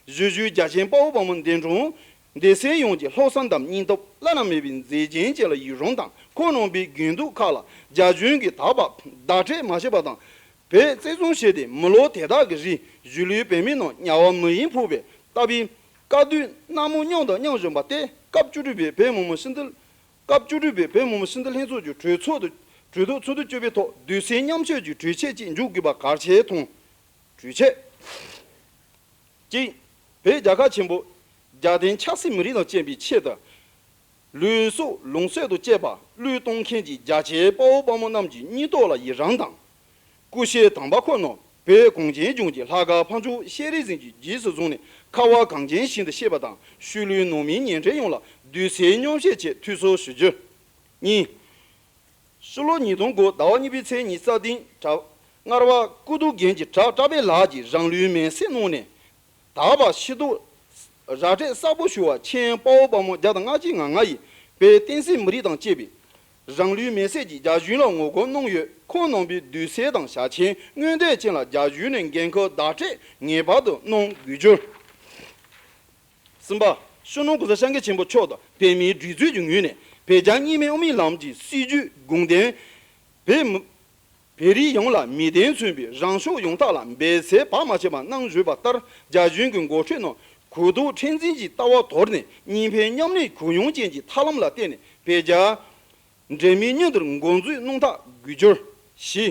གཞིས་བཞུགས་རྒྱ་ཆེན་དཔའ་བོ་དཔའ་མོ་འདས་གྲོངས་འདས་གསོན་ཡོངས་ཀྱི་ལྷག་བསམ་དང་སྙིང་སྟོབས་བླ་ན་མེད་པའི་མཛད་རྗེས་བཅས་ལ་ཡི་རང་དང་། ཁོང་རྣམ་པའི་དགེ་འདུན་ཁག་ལ་རྒྱ་གཞུང་གིས་ད་བར་བརྡ་སྤྲོད་མ་བྱས་པ་དང་། བོད་བཙན་བཟུང་བྱས་ཏེ་མི་ལོ་དེ་དག་གི་རིང་གཞིས་ལུས་བོད་མིའི་ནང་དམྱལ་བ་མི་ཡུལ་ཕོག་པའི་ལྟ་བུའི་དཀའ་སྡུག་སྣང་མུག་མཉམ་དང་མཉམ་བཞིན་པ་སྟེ། སྐབས་བཅུ་དྲུག་པའི་བོད་མི་མང་སྤྱི་འཐུས། སྐབས་བཅུ་དྲུག་པའི་བོད་མི་མང་སྤྱི་འཐུས་ལྷན་ཚོགས་ཀྱི་གྲོས་ཚོགས་དུ་གྲོས་ཚོགས་ཚོགས་དུས་བཅུ་པའི་ཐོག་དུས་གསལ་མཉམ་སྤྱོད་ཀྱི་གྲོས་ཆོད་ཅིག་འཇོག་དགོས་པ་གལ་ཆེ་མཐོང་། གྲོས་ཆོད་གཅིག་བོད་རྒྱལ་ཁབ་ཆེན་པོ་རྒྱལ་བསྟན་ཆབ་སྲིད་མི་རིགས་དང་བཅས་པའི་ཆེད་དུ། ལུས་སྲོག་ལོངས་སྤྱོད་དང་བཅས་པ་བློས་གཏོང་མཁན་གྱི་རྒྱ་ཆེའི་དཔའ་བོ་དཔའ་མོ་རྣམས་ཀྱི་སྙིང་སྟོབས་ལ་ཡི་རང་དང་། སྐུ་ཞབས་དམ་པ་ཁོ་ནང་བོད་གངས་ཅན་ལྗོངས་ཀྱི་ལྷ་སྐལ་ཕ་ཆོས་ཤེས་རིག་ཟིན་གྱི་རྗེས་སུ་བཟུང་ནས་ཁ་བ་གངས་ཅན་ཞིང་དུ་གཤེགས་པ་དང་། ཤུལ་ལུས་ནང་མིའི་ཉེ་འབྲེལ་ཡོངས་ལ་དུས་གསལ་མཉམ་བཤད་ཆེད་ཐུགས་གསོ་ཞུ་རྒྱུ། གཉིས། ཕྱི་ལོ་ཉིས་སྟོང་དགུ་ཟླ་བ་གཉིས་པའི་ཚེས་ཉི་ཤུ་རྩ་བདུན་གྲྭ་རྔ་བ་ཀུ་ཏུ་རྒན་གྱི་གྲྭ་བཀྲ་བྷེ་ལགས་ཀྱིས་རང་ལུས་མེར་སྲེག་གནང་ནས། ད་བར་ཤི་སྡུག་ར་སྤྲོད་གསར་པ་ཞུ་བ་ཁྱེད་དཔའ་བོ་དཔའ་མོ་བརྒྱ་དང་ལྔ་བཅུ་ང་ལྔ་ཡིས་བོད་བསྟན་སྲིད་མི་རིགས་དང་བཅས་པའི་རང་ལུས་མེར་སྲེག་གིས་རྒྱ་གཞུང་ལ་ངོ་རྒོལ་གནང་ཡོད། ཁོང་རྣམ་པའི་དུས་གསལ་དང་ཞལ་ཆེམས་སྔོན་འདེད་ཅན་ལ་རྒྱ་གཞུང་ནས་འགན་ཁུར་བརྡ་སྤྲོད་ངེས་པར་དུ་གནང་དགོས་རྒྱུ། གསུམ་པ། སྤྱི་ནོར་༸གོང་ས་༸སྐྱབས་མགོན་ཆེན་པོ་མཆོག་དང་བོད་མིའི་སྒྲིག་འཛུགས་ཀྱི་ངོས་ནས་བོད་རྒྱ་གཉིས་སྨན་དབུ་མའི་ལམ་གྱི་སྲིད་བྱུས་དགོངས་དོན། བོད་མི་བོད་རིགས་ཡོངས་ལ་མིང་དོན་མཚུངས་པའི་རང་སྐྱོང་ཡོང་ཐབས་ལ་འབད་རྩོལ་བར་མ་ཆད་པར་གནང་བཞིན་པ་ལྟར། རྒྱ་གཞུང་གི་འགོ་ཁྲིད་རྣམས་གུ་དོག་མཁྲེགས་འཛིན་གྱི་ལྟ་བ་དོར་ནས་གཉིས་ཕན་མཉམ་གནས་གུ་ཡངས་ཅན་གྱི་ཐབས་ལམ་ལ་བརྟེན་ནས་བོད་རྒྱ་འབྲེལ་མོལ་མྱུར་དུ་འགོ་འཛུགས་གནང་ཐབས་དགོས་རྒྱུ། བཞི།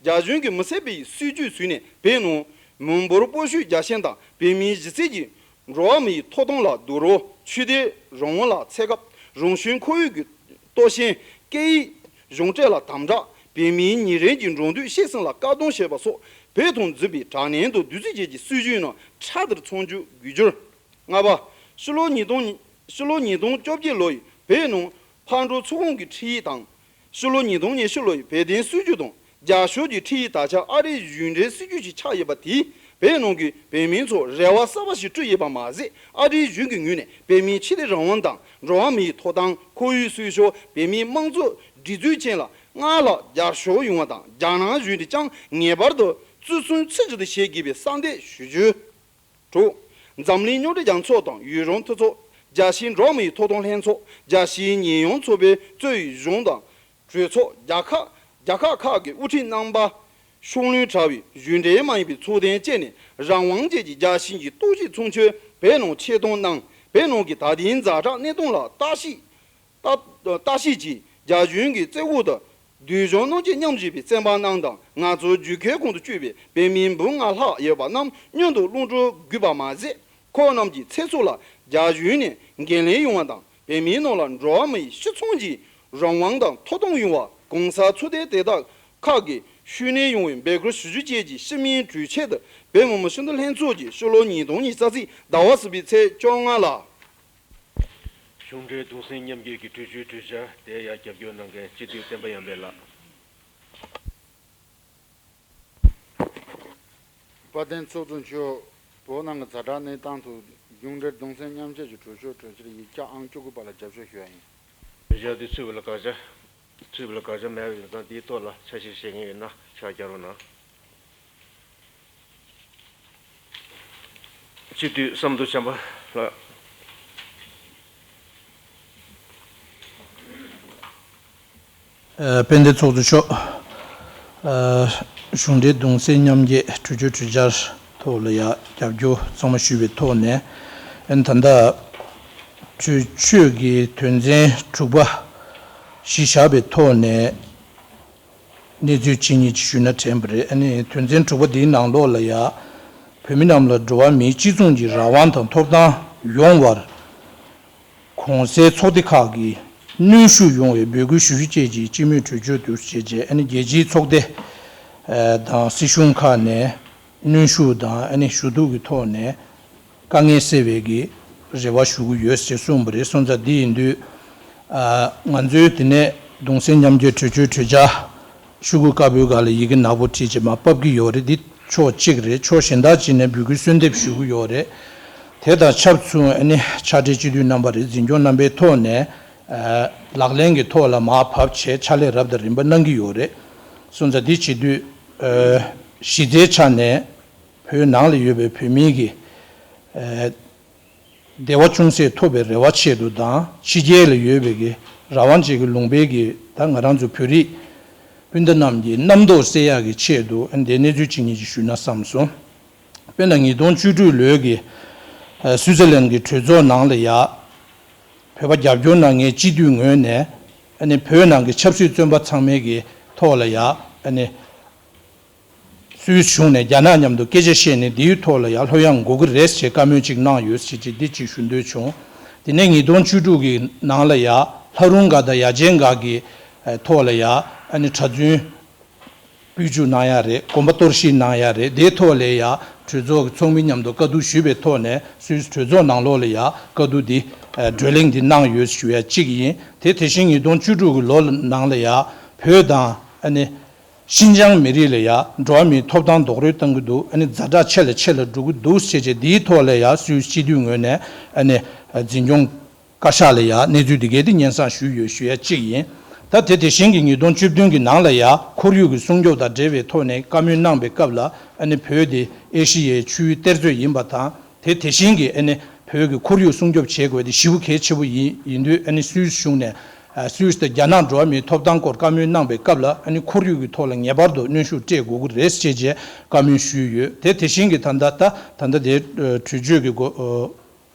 རྒྱ་གཞུང་གིས་མི་སེར་སྤེལ་ཡུལ་སྲིད་བྱུས་བཟུང་ནས་བོད་ནང་མི་འབོར་སྤོ་བཤུད་རྒྱ་ཆེན་དང་བོད་མིའི་གཞི་རྩའི་གི་འགྲོ་བ་མིའི་ཐོབ་ཐང་ལ་རྡོག་རོལ། ཆོས་དད་རང་དབང་ལ་ཚད་བཀག་རང་བྱུང་ཁོར་ཡུག་གི་གཏོར་སྐྱོན། སྐད་ཡིག་གཞུང་འབྲེལ་ལ་དམ་དྲག་བོད་མིའི་ཉིན་རེའི་གི་འགྲོ་འདུག་སྤྱོད་གསུམ་ལ་བཀག་སྡོམ་བྱས་པ་སོགས་བོད་དང་འཛིན་པའི་དྲག་གནོན་དང་བདུད་རྩི་བཅས་ཀྱི་སྲིད་བྱུས་རྣམས་ཕྲག་དེར་མཚོན་རྒྱུ་དགོས་རྒྱུར། ལྔ་པ། ཕྱི་ལོ་ཉིས་སྟོང་ཕྱི་ལོ་ཉིས་སྟོང་བཅོ་བརྒྱད་ལོ་ཡི་བོད་ནང་ཕར་འགྲོ་ཚུར་འོང་གི་འཕྲིན་ཡིག་དང་། ཕྱི་ལོ་ཉིས་སྟོང་ཉི་ཤུ་ལོ་ཡི་བོད་དོན་སྲིད་བྱུས་དང་རྒྱབ་ཕྱོགས་ཀྱི་འཕྲིན་ཡིག་དག་ཆ་ཨ་རིའི་གཞུང་འབྲེལ་སྲིད་བྱུས་ཤིག་ཆགས་ཡོད་པ་དེས་བོད་ནང་གི་བོད་མི་ཚོར་རེ་བ་གསར་པ་ཞིག་བསྐྲུན་ཡོད་པ་མ་ཟད། ཨ་རིའི་གཞུང་གི་ངོས་ནས་བོད་མིའི་ཆོས་དད་རང་དབང་དང་འགྲོ་བ་མིའི་ཐོབ་ཐང་། ཁོར་ཡུག་སྲུང་སྐྱོབ། བོད་མིའི་དམངས་གཙོ་སྒྲིག་འཛུགས་བཅས་ལ་སྔར་ལྷག་རྒྱབ་སྐྱོར་ཡོང་བ་དང་། རྒྱ་ནག་གཞུང་གིས་ཀྱང་ངེས་པར་དུ་བརྩི་སྲུང་ཚིག་གཅིག་ཏུ་བྱེད་དགོས་པའི་གསལ་འདེབས་ཞུ་རྒྱུ། དྲུག་འཛམ་གླིང་མཉམ་འབྲེལ་རྒྱལ་ཚོགས་དང་ཡུ་རོབ་མཐུན་ཚོགས། རྒྱལ་སྤྱིའི་འགྲོ་བ་མིའི་ཐོབ་ཐང་ལྷན་ཚོགས། རྒྱལ་སྤྱིའི་ཉེས་ཡངས་ཚོགས་པའི་གཙོས་གཞུང་དང་གྲོས་ཚོགས། རྒྱལ་ཁབ་རྒྱལ་ཁབ་ཁག་གི་དབུ་ཁྲིད་རྣམ་པ། ཕྱོགས་ལྷུང་དྲག་པའི་གཞུང་འབྲེལ་མ་ཡིན་པའི་ཚོགས་སྡེ་བཅས་ནས་རང་དབང་ཅན་གྱི་རྒྱལ་སྤྱི་གི་རྟོག་ཞིབ་ཚོགས་ཆུང་བོད་ནང་ཆེད་གཏོང་གནང་། བོད་ནང་གི་ད་ལྟའི་ཛ་དྲག་གནས་སྟངས་ལ་བརྟག་ཞིབ། ལྟ་ལྟ་ཞིབ་ཀྱིས་རྒྱ་གཞུང་གི་བཙོན་འོག་ཏུ་སྡུག་སྦྱོང་གནང་རྐྱེན་སྙོམས་བཞེས་པའི་བཙོན་པ་རྣམས་དང་། ངལ་རྩོལ་བརྒྱུད་འཁོར་ཁོངས་སུ་བཅུག་པའི་བོད་མི་འབུམ་ལྔ་ལྷག་ཡོད་པ་རྣམས་མྱུར་དུ་གློད་བཀྲོལ་དགོས་པ་མ་ཟད། ཁོང་རྣམས་ཀྱི་ཚེ་སྲོག་ལ་རྒྱ་གཞུང་ནས་འགན་ལེན་ཡོང་བ་དང་། བོད་མིའི་ནང་ལ་འགྲོ་བ་མིའི་སྤྱི་ཚོགས་ཀྱི་རང་དབང་དང་ཐོབ་ཐང་ཡོང་བ། གོང་གསལ་ཚོགས་སྡེ་དེ་དག་ཁག་གིས་ཤུགས་སྣོན་ཡོང་བའི་འབོད་སྐུལ་ཞུ་རྒྱུ་བཅས་ཀྱི་སྤྱི་མིང་གྲོས་ཆོད་དུ་བོད་མི་མང་སྤྱི་འཐུས་ལྷན་ཚོགས་ཀྱིས་ཕྱི་ལོ་ཉིས་སྟོང་ཉི་ཤུ་རྩ་གཅིག་ཟླ་བ་གསུམ་པའི་ཚེས་བཅོ་ལྔ་ལ། གཞུང་འབྲེལ་གདུང་སེམས་མཉམ་སྐྱེད་ཀྱི་གྲོས་ཆོད་གྲོས་འཆར་དེ་ཡང་རྒྱབ་སྐྱོར་གནང་མཁན་སྤྱི་འཐུས་བསྟན་པ་ཡར་འཕེལ་ལགས། དཔལ་ལྡན་ཚོགས་གཙོ་མཆོག་བོད་ནང་གི་ཛ་དྲག་གནས་སྟངས་ཐོག་གཞུང་འབྲེལ་གདུང་སེམས་མཉམ་སྐྱེད་ཀྱི་གྲོས་ཆོད་གྲོས་འཆར་ཡིག་ཆ་ཨང་བཅུ་དགུ་པ་ལ་རྒྱབ་སྐྱོར་ཞུ་བ་ཡིན། གྲོས་འཆར་དེ་ཚུད་པ་ལ་དགག་བྱ། ཚུད་པ་ལ་དགག་བྱ་མེད་པ་ཡིན་ཙང་དེའི་ཐོག་ལ་ཆ་ཤས་བཤད་མཁན་ཡོད་ན་ཕྱག་རྒྱག་རོགས་གནང་། སྤྱི་འཐུས་བསམ་གྲུབ་བྱམས་པ་ལགས། ཨ། དཔལ་ལྡན་ཚོགས་གཙོ་མཆོག་ཨ། གཞུང་འབྲེལ་གདུང་སེམས་མཉམ་སྐྱེད་གྲོས་ཆོད་གྲོས་འཆར་ཐོག་ལ་ཡང་རྒྱབ་སྐྱོར་གཙང་མ་ཞུས་པའི་ཐོག་ནས། ཨ་ནི་ད་ལྟ་གྲོས་ཆོད་ཀྱི་དོན་ཚན་དྲུག་པ་གཞི་བཞག་པའི་ཐོག་ནས། གནས་ཚུལ་ཇི་སྙེད་ཅིག་ཞུས་ན་དྲན་པ་རེད། ཨ་ནི་དོན་ཚན་དྲུག་པ་འདིའི་ནང་ལོགས་ལ་ཡང་། བོད་མི་རྣམས་ལ་འགྲོ་བ་མིའི་གཅིག་མཚུངས་ཀྱི་རང་དབང་དང་ཐོབ་ཐང་ཡོང་བར་ གོང་གསལ་ཚོགས་སྡེ་ཁག་གིས་གནོན་ཤུགས་ཡོང་བའི་འབོད་སྐུལ་ཞུ་རྒྱུ་བཅས་ཀྱི་སྤྱི་མོས་གྲོས་ཆོད་དུ་བྱས་རྗེས་ཨ་ནི་རྒྱལ་སྤྱིའི་ཚོགས་སྡེ་དང་སྲིད་གཞུང་ཁག་ནས་གནོན་ཤུགས་དང་ཨ་ནི་ཞུ་གཏུག་གི་ཐོག་ནས་དཀའ་ངལ་སེལ་བའི་གི་རེ་བ་ཞུ་གི་ཡོད་ཅེས་གསུངས་པ་རེད། སོང་ཙང་འདི་ཡིན་དུས་ང་ཚོའི་དེ་ནས་གདུང་སེམས་མཉམ་སྐྱེད་གྲོས་ཆོད་གྲོས་འཆར་ཤོག་གུ་དཀར་པོའི་སྒང་ལ་ཡི་གེ་ནག་པོ་བྲིས་བྱས་མར་ཕབ་ཀྱི་ཡོད་རེད། འདི་ཕྱོགས་གཅིག་རེད། ཕྱོགས་གཞན་དག་ཅིག་ནས་འབོད་སྐུལ་གསོལ་འདེབས་ཞུ་གི་ཡོད་རེད། དེ་དང་ཆབས་མཚུངས་ཨ་ནི་ཕྱག་སྦྲེལ་སྤྱི་འཐུས་རྣམ་པ་རེད། འཛིན་སྐྱོང་རྣམ་པའི་ཐོག་ནས་ལག་ལེན་གྱི་ཐོག་ལ་མར་བབས་བྱས་ཕྱག་ལས་རབ་དང་རིམ་པ་གནང་གི་ཡོད་རེད། སོང་ཙང་འདི་བྱེད་དུས་གཞི་རྩའི་ཆ་ནས་བོད་ནང་ལ་ཡོད་པའི་བོད་མིའི་གི་བདེ་བ་ཅུང་ཟད་ཐོབ་པའི་རེ་བ་ཆེད་དུ་དང་ཕྱི་རྒྱལ་ལ་ཡོད་པའི་གི་རང་དབང་ཅན་གྱི་ལུང་པའི་གི་ད་ང་རང་ཚོ་བོད་རིགས་སྤུན་ཟླ་རྣམས་ཀྱི་རྣམ་རྟོག་སེལ་ཡག་གི་ཆེད་དུ་འདི་གནས་ཚུལ་ཅིག་ཉིད་ཅིག་ཞུས་ན་བསམ་སོང་། དཔེར་ན་ཉིས་སྟོང་བཅུ་དྲུག་ལོའི་གི་སུའི་ཙེར་ལན་གྱི་གྲོས་ཚོགས་ནང་ལ་ཡ་བོད་པ་རྒྱབ་སྐྱོར་གནང་མཁན་སྤྱི་འཐུས་ངོས་ནས་ཨ་ནི་བོད་ནང་གི་ཆབ་སྲིད་བཙོན་པ་ཚང་མའི་གི་ཐོག་ལ་ཡ་ཨ་ནི་སུད་སི་གཞུང་ནས་རྒྱ་ནག་མཉམ་དུ་སྐད་ཆ་བཤད་ནས་འདིའི་ཐོག་ལ་ཡ་ལྷོད་ཡངས་དགོས་ཀྱི་རེད་ཞེས་བཀའ་མོལ་ཅིག་གནང་ཡོད་ཞེས་ཅིག་འདི་ཅིག་ཞུ་འདོད་བྱུང་། དེ་ནས་ཉིས་སྟོང་བཅུ་དྲུག་གི་ནང་ལ་ཡ་ལྷ་རུང་སྒར་དང་ཡ་ཆེན་སྒར་གྱི་ཐོག་ལ་ཡ་ཨ་ནི་གྲྭ་བཙུན་སྤོས་འཇུག་གནང་ཡ་རེད། དགོན་པ་གཏོར་བཤིག་གནང་ཡ་རེད། དེའི་ཐོག་ལ་ཡ་གྲོས་ཚོགས་ཀྱི་ཚོགས་མི་མཉམ་དུ་བཀའ་བསྡུར་ཞུས་པའི་ཐོག་ནས་སུད་སི་གྲོས་ཚོགས་ནང་ལོགས་ལ་ཡ་བཀའ་བསྡུར་འདི་བགྲོ་གླེང་འདི་གནང་ཡོད་ཞུ་ཡ་གཅིག་ཡིན། དེ་དེ་བཞིན་ཉིས་སྟོང་བཅུ་དྲུག་གི་ལོ་ནང་ལ་ཡ་བོད་དང་ཨ་ནི་ཤིན་ཅང་མི་རིགས་ལ་ཡ་འགྲོ་བ་མིའི་ཐོབ་ཐང་རྡོག་རོལ་བཏང་གི་འདུག་ཨ་ནི་ཛ་དྲག་ཆེ་ལ་ཆེ་ལ་འགྲོ་གི་འདུག་ཞེས་བྱས་འདིའི་ཐོག་ལ་ཡ་སུད་སི་སྤྱི་འཐུས་ངོས་ནས་ཨ་ནི་འཛིན་སྐྱོང་བཀའ་ཤག་ལ་ཡ་གནས་ཚུལ་འདི་གའི་དེ་སྙན་སེང་ཞུས་ཡོད་ཞུ་ཡ་གཅིག་ཡིན། ད་དེ་དེ་བཞིན་གྱི་ཉིས་སྟོང་བཅུ་བདུན་གྱི་ནང་ལ་ཡ་ཁོར་ཡུག་གི་སྲུང་སྐྱོབ་དང་འབྲེལ་བའི་ཐོག་ནས་བཀའ་མོལ་གནང་པའི་སྐབས་ལ་ཨ་ནི་བོད་དེ་ཨེ་ཤི་ཡའི་ཆུའི་གཏེར་མཛོད་ཡིན་པ་དང་དེ་དེ་བཞིན་གྱི་ཨ་ནི་བོད་ཀྱི་ཁོར་ཡུག་སྲུང་སྐྱོབ་བྱེད་དགོས་དེ་ཞེ་པོ་གལ་ཆེ་པོ་ཡིན་ཡིན་དུས་ཨ་ནི་སུད་སི་གཞུང་ནས་སུད་སི་དང་རྒྱ་ནག་འགྲོ་བ་མིའི་ཐོབ་ཐང་སྐོར་བཀའ་མོལ་གནང་པའི་སྐབས་ལ་ཨ་ནི་ཁོར་ཡུག་གི་ཐོག་ལ་ངེས་པར་དུ་གནོན་ཤུགས་སྤྲད་དགོས་ཀྱི་རེད་ཅེས་བྱས་བཀའ་མོལ་ཞུས་ཡོད། དེ་དེ་བཞིན་གྱི་ད་ལྟ་ད་ད་ལྟ་དེ་གྲོས་ཆོད་ཀྱི་སྒོ་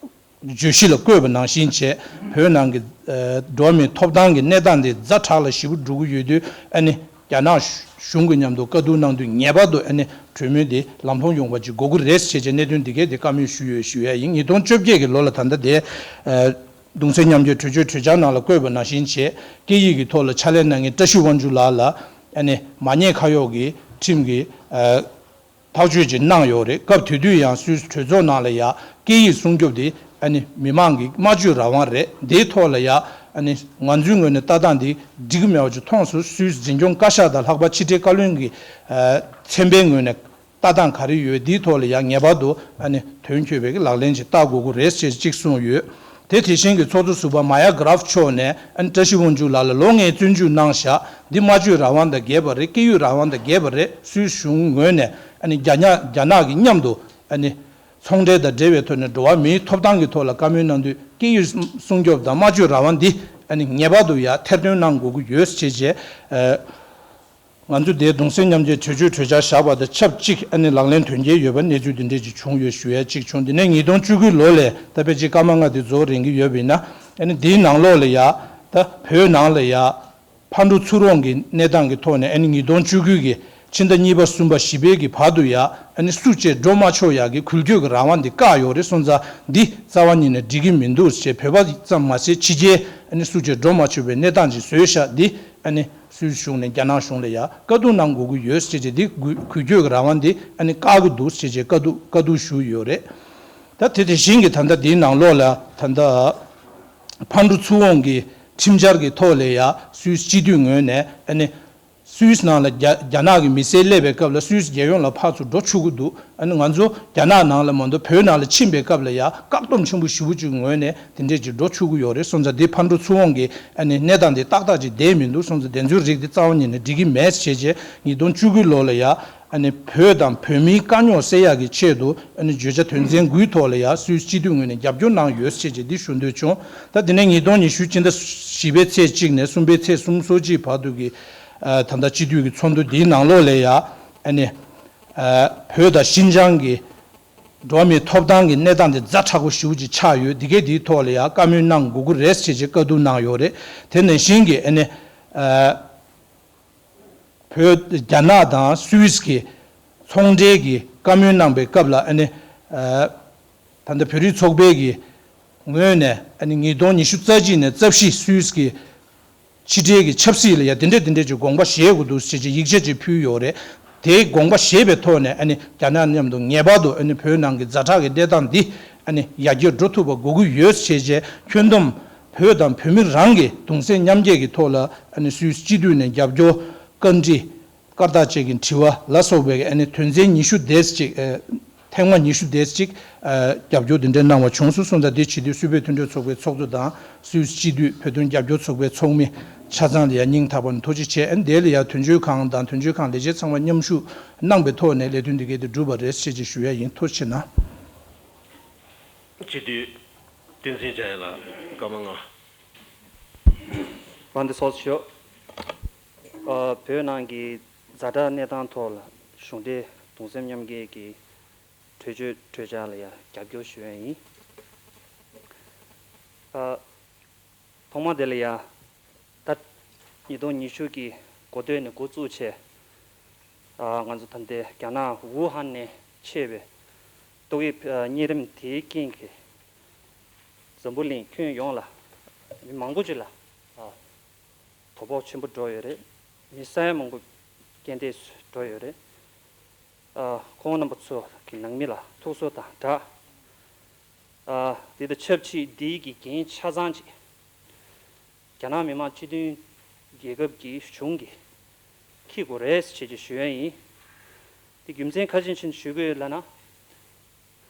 བརྗོད་གཞི་ལ་བཀོད་པ་ནང་བཞིན་བྱས་བོད་ནང་གི་འགྲོ་བ་མིའི་ཐོབ་ཐང་གི་གནས་སྟངས་དེ་ཛ་དྲག་ལ་ཞེ་པོ་འགྲོ་གི་ཡོད་དུས་ཨ་ནི་རྒྱ་ནག་གཞུང་གི་མཉམ་དུ་བཀའ་བསྡུར་གནང་དུས་ངེས་པར་དུ་ཨ་ནི་གྲོས་མོལ་དེ་ལམ་ལྷོང་ཡོང་བ་ཅིག་དགོས་ཀྱི་རེད་ཞེས་བྱས་གནད་དོན་འདི་གའི་དེ་བཀའ་མོལ་ཞུས་ཡོད་ཞུ་ཡ་ཡིན། ཉིས་སྟོང་བཅོ་བརྒྱད་ཀྱི་ལོ་ལ་ད་ལྟ་དེ་གདུང་སེམས་མཉམ་སྐྱེད་གྲོས་ཆོད་གྲོས་འཆར་ནང་ལ་བཀོད་པ་ནང་བཞིན་བྱས་སྐད་ཡིག་གི་ཐོག་ལ་ཕྱག་ལས་གནང་མཁན་བཀྲ་ཤིས་དབང་ཕྱུག་ལགས་ལ་ཨ་ནི་མ་ཉེས་ཁ་གཡོག་གི་ཁྲིམས་ཀྱི་ཐག་གཅོད་ཅིག་གནང་ཡོད་རེད། སྐབས་དེ་དུས་ཡང་སུད་སི་གྲོས་ཚོགས་ནང་ལ་ཡ་སྐད་ཡིག་སྲུང་སྐྱོབ་དེ་ཨ་ནི་མི་མང་གི་སྨྲ་བརྗོད་རང་དབང་རེད། དེའི་ཐོག་ལ་ཡ་ཨ་ནི་ང་ཚོའི་ངོས་ནས་ལྟ་སྟངས་དེ་འགྲིག་གི་མེད་པ་ཅིག་མཐོང་སོང་། སུད་སི་འཛིན་སྐྱོང་བཀའ་ཤག་དང་ལྷག་པར་ཕྱི་འབྲེལ་བཀའ་བློན་གྱི་ཚན་པའི་ངོས་ནས་ལྟ་སྟངས་ག་རེ་ཡོད་དེའི་ཐོག་ལ་ཡ་ངེས་པར་དུ་ཨ་ནི་དོན་འཁྱོལ་བའི་ལག་ལེན་ཅིག་བསྟར་དགོས་ཀྱི་རེད་ཅེས་ཅིག་གསུངས་ཡོད། དེ་དེ་བཞིན་གྱི་ཚོགས་གཙོ་ཟུར་པ་མ་ཡ་གྷ་རབ་མཆོག་ནས་ཨ་ནི་བཀྲ་ཤིས་དབང་ཕྱུག་ལགས་ལ་ལོ་ལྔའི་བཙོན་འཇུག་གནང་བཞག་འདི་སྨྲ་བརྗོད་རང་དབང་དང་འགལ་བ་རེད། སྐད་ཡིག་རང་དབང་དང་འགལ་བ་རེད། སུད་སི་གཞུང་ངོས་ནས་ཨ་ནི་རྒྱ་ནག་རྒྱ་ནག་གི་མཉམ་དུ་ཨ་ནི་ཚོང་འབྲེལ་དང་འབྲེལ་བའི་ཐོག་ནས་འགྲོ་བ་མིའི་ཐོབ་ཐང་གི་ཐོག་ལ་བཀའ་མོལ་གནང་དུས་སྐད་ཡིག་སྲུང་སྐྱོབ་དང་སྨྲ་བརྗོད་རང་དབང་འདི་ཨ་ནི་ངེས་པར་དུ་ཡ་ཐེར་འདོན་གནང་དགོས་ཀྱི་ཡོད་ཅེས་བྱས། ང་ཚོ་དེའི་གདུང་སེམས་མཉམ་སྐྱེད་གྲོས་ཆོད་གྲོས་འཆར་བཞག་པ་དང་ཆབས་ཅིག་ཨ་ནི་ལག་ལེན་དོན་འཁྱོལ་ཡོད་པ་གནས་ཚུལ་འདི་འདྲས་ཅིག་བྱུང་ཡོད་ཞུ་ཡ་གཅིག་བྱུང་། དེ་ནས་ཉིས་སྟོང་བཅུ་དགུ་ལོ་ལས་ད་ཕལ་ཆེར་སྐར་མ་ལྔ་དེ་རྫོགས་རན་གྱི་ཡོད་པ་ཡིན་ན་ཨ་ནི་དེའི་ནང་ལོགས་ལ་ཡ་ད་བོད་ནང་ལ་ཡ་ཕར་འགྲོ་ཚུར་འོང་གི་གནས་སྟངས་ཀྱི་ཐོག་ནས་ཨ་ནི་ཉིས་སྟོང་བཅུ་དགུ་གི་ཕྱི་ཟླ་གཉིས་པ་གསུམ་པ་བཞི་པའི་གི་བར་དུ་ཡ་ཨ་ནི་སུ་གཅིག་འགྲོ་མ་ཆོག་ཡ་གི་འགུལ་སྐྱོད་ཀྱི་རང་དབང་འདི་བཀག་ཡོད་རེད། སོང་ཙང་འདི་རྩ་བ་ཉིད་ནས་འགྲིག་གི་མི་འདུག་ཅེས་བོད་པ་ཙམ་མ་ཟད་ཕྱི་རྒྱལ་ཨ་ནི་སུ་གཅིག་འགྲོ་མ་ཆོག་པའི་གནས་སྟངས་ཅིག་བཟོས་ཤག་འདི་ཨ་ནི། སུད་སི་གཞུང་ནས་རྒྱ་ནག་གཞུང་ལ་ཡ་བཀའ་བསྡུར་གནང་དགོས་ཀྱི་ཡོད་ཟེར་བྱས་འདི་འགུལ་འགུལ་སྐྱོད་ཀྱི་རང་དབང་འདི་ཨ་ནི་བཀག་གི་འདུག་ཟེར་བྱས་བཀའ་བསྡུར་བཀའ་བསྡུར་ཞུས་ཡོད་རེད། ད་དེ་དེ་བཞིན་གྱི་ད་ལྟ་འདིའི་ནང་ལོགས་ལ་ད་ལྟ་ཕར་འགྲོ་ཚུར་འོང་གི་ཁྲིམས་འཆར་གྱི་ཐོག་ལ་ཡ་སུད་སི་སྤྱི་འཐུས་ངོས་ནས་ཨ་ནི་སུད་སི་ནང་ལ་རྒྱ་རྒྱ་ནག་གི་མི་སེར་སླེབས་པའི་སྐབས་ལ་སུད་སི་རྒྱལ་ཡོངས་ལ་ཕར་ཚུར་འགྲོ་ཆོག་གི་འདུག་ཨ་ནི་ང་ཚོ་རྒྱ་ནག་ནང་ལ་མ་གཏོགས་བོད་ནང་ལ་ཕྱིན་པའི་སྐབས་ལ་ཡ་བཀག་སྡོམ་ཆེན་པོ་ཞེ་པོ་ཅིག་ངོས་ནས་དེ་འདྲས་ཅིག་འགྲོ་ཆོག་གི་ཡོད་རེད། སོང་ཙང་འདི་ཕར་འགྲོ་ཚུར་འོང་གི་ཨ་ནི་གནས་སྟངས་འདི་ཏག་ཏག་ཅིག་བསྡད་མི་འདུག་སོང་ཙང་དེ་ཚོའི་རིགས་འདི་རྩ་བ་ཉིད་ནས་འགྲིག་གི་མེད་ཟེར་བྱས་ཉིས་སྟོང་བཅུ་དགུ་ལོ་ལ་ཡ་ཨ་ནི་བོད་དང་བོད་མིའི་དཀའ་རྙོག་སེལ་ཡག་གི་ཆེད་དུ་ཨ་ནི་བརྗོད་བྱ་དོན་ཚན་དགུའི་ཐོག་ལ་ཡ་སུད་སི་སྤྱི་འཐུས་ངོས་ནས་རྒྱབ་སྐྱོར་གནང་ཡོད་ཟེར་བྱས་འདི་ཞུ་འདོད་བྱུང་། ད་དེ་ནས་ཉིས་སྟོང་ཉི་ཤུ་སྤྱི་ཟླ་བཞི་པའི་ཚེས་གཅིག་ནས་གསུམ་པའི་ཚེས་སོ་གཅིག་བར་དུ་གི་ད་ལྟ་སྤྱི་འཐུས་ཀྱི་ཚོགས་འདུ་འདིའི་ནང་ལོགས་ལ་ཡ་ཨ་ནི་བོད་དང་ཤིན་ཅང་གི་འགྲོ་བ་མིའི་ཐོབ་ཐང་གི་གནས་སྟངས་དེ་ཛ་དྲག་པོ་ཞེ་པོ་ཅིག་ཆགས་ཡོད། འདི་གའི་འདིའི་ཐོག་ལ་ཡང་བཀའ་མོལ་གནང་དགོས་ཀྱི་རེད་ཅེས་བཀའ་བསྡུར་གནང་ཡོད་རེད། དེ་ནང་བཞིན་གྱི་ཨ་ནི་ཨ་བོད་རྒྱ་ནག་དང་སུད་སི་གི་ཚོང་འབྲེལ་གྱི་བཀའ་མོལ་གནང་པའི་སྐབས་ལ་ཨ་ནི་ཨ་ད་ལྟ་བོད་རིགས་ཚོགས་པའི་གི་ ངོས་ནས་ཨ་ནི་ཉིས་སྟོང་ཉི་ཤུ་རྩ་གཅིག་ནས་རྩ་བཞི་སུད་སི་གི་ཕྱི་འབྲེལ་གྱི་ཆབ་སྲིད་ལ་ཡ་དེ་འདྲས་དེ་འདྲས་ཀྱི་དགོངས་པ་བཞེས་དགོས་འདུག་ཟེར་གྱི་ཡིག་ཆ་ཅིག་ཕུལ་ཡོད་རེད། དེའི་དགོངས་པ་བཞེས་པའི་ཐོག་ནས་ཨ་ནི་རྒྱ་ནག་མཉམ་དུ་ངེས་པར་དུ་ཨ་ནི་བོད་ནང་གི་ཛ་དྲག་གི་གནས་སྟངས་འདི་ཨ་ནི་ཡར་རྒྱས་འགྲོ་ཐུབ་པ་དགོས་ཀྱི་ཡོད་ཟེར་བྱས་ཁྱོན་བསྡོམས་བོད་དང་བོད་མི་རང་གི་གདུང་སེམས་མཉམ་སྐྱེད་ཀྱི་ཐོག་ལ་ཨ་ནི་སུད་སི་སྤྱི་འཐུས་ནས་རྒྱབ་སྐྱོར་བཀའ་འདྲི། སྐར་རྟགས་བཅས་ཀྱི་དྲི་བ་ལ་སོགས་པའི་ཨ་ནི་དོན་ཚན་ཉི་ཤུ་དེ་ཅིག་ཨ། ཐེངས་མ་ཉི་ཤུ་དེ་ཅིག་ཨ། རྒྱབ་སྐྱོར་དེ་འདྲ་གནང་བ་བྱུང་སོང་གསུངས། ད་དེ་བྱེད་དུས་སུད་བོད་མཐུན་གྲོས་ཚོགས་པའི་ཚོགས་གཙོ་དང་སུད་སི་སྤྱི་འཐུས་བོད་དོན་རྒྱབ་སྐྱོར་ཚོགས་པའི་ཚོགས་མི་ཆ་ཚང་ལ་ཡང་སྙིང་ཐག་པ་ནས་ཐུགས་རྗེ་ཆེ། ཨ་ནི་དེ་ལ་ཡང་དོན་གཅོད་ཁང་དང་དོན་གཅོད་ཁང་ལས་བྱེད་ཚང་མ་མཉམ་ཞུགས་གནང་པའི་ཐོག་ནས་ལས་དོན་འདི་གའི་དེ་གྲུབ་པ་རེད་ཅེས་ཅིག་ཞུ་ཡ་ཡིན། ཐུགས་རྗེ་ཆེ་གནང་། སྤྱི་འཐུས་བསྟན་འཛིན་འཇམ་དབྱངས་ལགས་སྐར་མ་ལྔ། བན་དེ་སོགས་ཞུ། ཨ། བོད་ནང་གི་ཛ་དྲག་གནས་སྟངས་ཐོག་ལ་གཞུང་འབྲེལ་གདུང་སེམས་མཉམ་སྐྱེད་ཀྱི་གྲོས་ཆོད་གྲོས་འཆར་ལ་ཡང་རྒྱབ་སྐྱོར་ཞུ་ཡ་ཡིན། ཨ། ཐོག་མ་དེ་ལ་ཡང་ད་ཉིས་སྟོང་ཉི་ཤུ་གི་འགོ་སྟོད་ནས་འགོ་བཙུགས་བྱས། ཨ། ང་ཚོ་ད་ལྟའི་རྒྱ་ནག་ཝུ་ཧན་ནས་མཆེད་པའི་ཏོག་དབྱིབས་ཨ། གཉན་རིམས་དེའི་རྐྱེན་གྱིས་འཛམ་བུ་གླིང་ཁྱོན་ཡོངས་ལ་མི་མང་པོ་ཅིག་ལ་ཨ། དོ་ཕོག་ཆེན་པོ་འགྲོ་ཡོད་རེད། མི་ས་ཡ་མང་པོ་རྐྱེན་འདས་སུ་འགྲོ་ཡོད་རེད། ཨ། ཁོང་རྣམ་པ་ཚོ་གི་ནང་མི་ལ་ཐུགས་གསོ་དང་སྦྲགས། ཨ། དེ་དང་ཆབས་ཅིག་འདིའི་གི་འགན་ཆ་ཚང་ཅིག་རྒྱ་ནག་མི་དམངས་སྤྱི་མཐུན་རྒྱལ་ཁབ་ཀྱི་གཞུང་གིས་འཁྱེར་དགོས་རེད་ཅེས་ཀྱི་ཞུ་ཡ་ཡིན། དེ་རྒྱུ་མཚན་ག་རེ་བྱས་ནས་ཞུ་དགོས་ཡོད་ལབ་ན།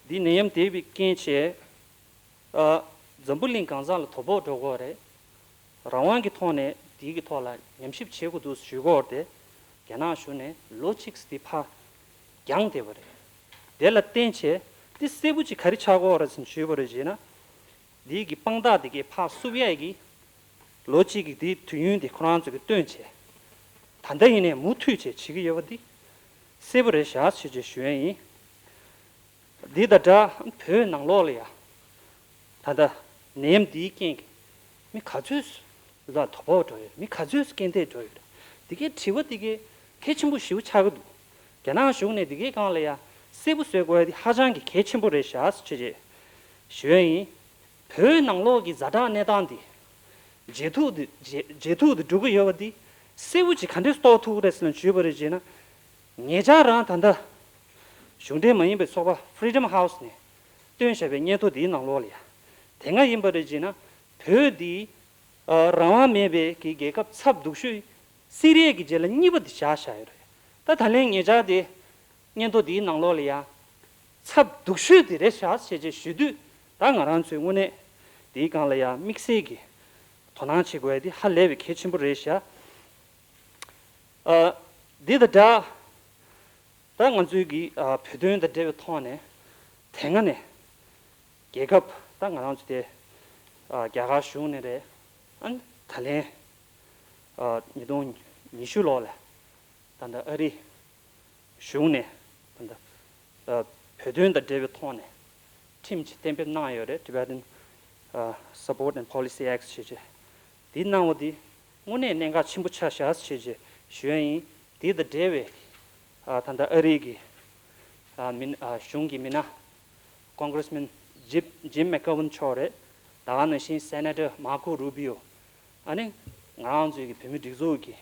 འདི་ནད་ཡམས་འདས་པའི་རྐྱེན་བྱས། ཨ། འཛམ་བུ་གླིང་གང་ས་ལ་དོ་ཕོག་འགྲོ་གི་ཡོད་རེད། རང་དབང་གི་ཐོག་ནས་དེའི་གི་ཐོག་ལ་ཉམས་ཞིབ་བྱེད་དགོས་འདུག་ཞུ་གི་ཡོད་རེད་དེ། རྒྱ་ནག་གཞུང་ནས་ལོ་གཅིག་དེ་ཕར་འགྱངས་བསྡད་པ་རེད། དེ་ལ་བརྟེན་བྱས་དེ་གསལ་པོ་ཅིག་ག་རེ་ཆགས་ཀྱི་ཡོད་རེད་ཟེར་ཞུས་པ་རེད་བྱས་ན། དེའི་གི་དཔང་རྟགས་དེ་གའི་ཕར་བསུབ་ཡས་ཀྱི་ལོ་གཅིག་གི་དེའི་དུས་ཡུན་དེ་ཁོ་རང་ཚོ་གིས་བཏོན་བྱས། ད་ལྟ་ཡིན་ནའི་མུ་མཐུད་བྱས་བྱེད་ཀྱི་ཡོད་པ་འདི་གསལ་པོ་རེད་བཞག་ཞེས་ཅིག་ཞུ་ཡས་ཡིན། འདི་དང་སྦྲགས་བོད་ནང་ལོགས་ལ་ཡ། ད་ལྟ་ནད་ཡམས་འདིའི་རྐྱེན་གྱིས་མི་ག་ཚོད་ལ་དོ་ཕོག་འགྲོ་ཡོད། མི་ག་ཚོད་རྐྱེན་འདས་འགྲོ་ཡོད། འདི་གའི་དྲི་བ་འདི་གའི་གལ་ཆེན་པོ་ཞེ་པོ་ཆགས་ཀྱི་འདུག་རྒྱ་ནག་གཞུང་ནས་འདི་གའི་སྒང་ལ་ཡ་གསལ་པོ་བཟོ་དགོས་ཡ་འདི་ཧ་ཅང་གི་གལ་ཆེན་པོ་རེད་བཞག་ཅེས་ཞུ་ཡ་ཡིན། བོད་ནང་ལོགས་ཀྱི་ཛ་དྲག་གནས་སྟངས་འདི་ཇེ་སྡུག་ཏུ་ཇེ་ཇེ་སྡུག་ཏུ་འགྲོ་གི་ཡོད་པ་འདི་གསལ་པོ་ཅིག་ག་འདྲས་རྟོགས་ཐུབ་ཀྱི་རེད་ཟེར་ན་ཞུས་པ་རེད་ཅེ་ན། ཉེ་ཆར་རང་ད་ལྟ་གཞུང་འབྲེལ་མ་ཡིན་པའི་ཚོགས་པ་Freedom House་ནས་བཏོན་བཞག་པའི་སྙན་ཐོ་འདིའི་ནང་ལོགས་ལ་ཡ། དེ་སྔ་ཡིན་པ་རེད་ཅེ་ན། བོད་འདི་ཨ། རང་དབང་མེད་པའི་གི་རྒྱལ་ཁབ་ཚབ་སྡུག་ཤོས་སི་རི་ཡ་གི་རྗེས་ལ་གཉིས་པ་དེ་བཞག་བཞག་ཡོད་རེད། ད་ད་ལན་ཉེ་ཆར་དེ་སྙན་ཐོ་འདིའི་ནང་ལོགས་ལ་ཡ། ཚབ་སྡུག་ཤོས་དེ་རེད་བཞག་ཞེས་བྱས་ཞུ་དུས། ད་ང་རང་ཚོས་དངོས་གནས་དེའི་སྒང་ལ་ཡ་དམིགས་བསལ་གྱི་དོ་སྣང་བྱེད་དགོས་ཡ་དེ་ཧ་ལས་པའི་གལ་ཆེན་པོ་རེད་བཞག་ཨ། འདི་དང་སྦྲགས། ད་ང་ཚོའི་གི་ཨ། བོད་དོན་དང་འབྲེལ་བའི་ཐོག་ནས་དེ་སྔ་ནས་རྒྱལ་ཁབ་ད་ང་རང་ཚོ་དེ་ཨ། རྒྱ་གར་གཞུང་ནས་རེད། ཨ་ནི་ད་ལན་ཨ། ཉིས་སྟོང་ཉི་ཤུ་ལོ་ལ་ད་ལྟ་ཨ་རི་གཞུང་ནས་ད་ལྟ་ཨ། བོད་དོན་དང་འབྲེལ་བའི་ཐོག་ནས་ཁྲིམས་ཅིག་གཏན་འབེབས་གནང་ཡོད་རེད། Tibetan ཨ། Support and Policy Act་ཞེས་བྱས། འདི་གནང་བ་འདི་དངོས་གནས་གནད་འགག་ཆེན་པོ་ཆགས་བཞག་ཞེས་བྱས་ཞུ་ཡ་ཡིན། འདི་དང་འབྲེལ་བའི་ཨ། ད་ལྟ་ཨ་རི་གི་ཨ། མི་ཨ། གཞུང་གི་མི་སྣ་Congressman Jim Jim McGovern་མཆོག་རེད། ད་ག་ནང་བཞིན་Senator Marco Rubio། ཨ་ནི་ང་རང་ཚོའི་གི་བོད་མི་སྒྲིག་འཛུགས་ཀྱི་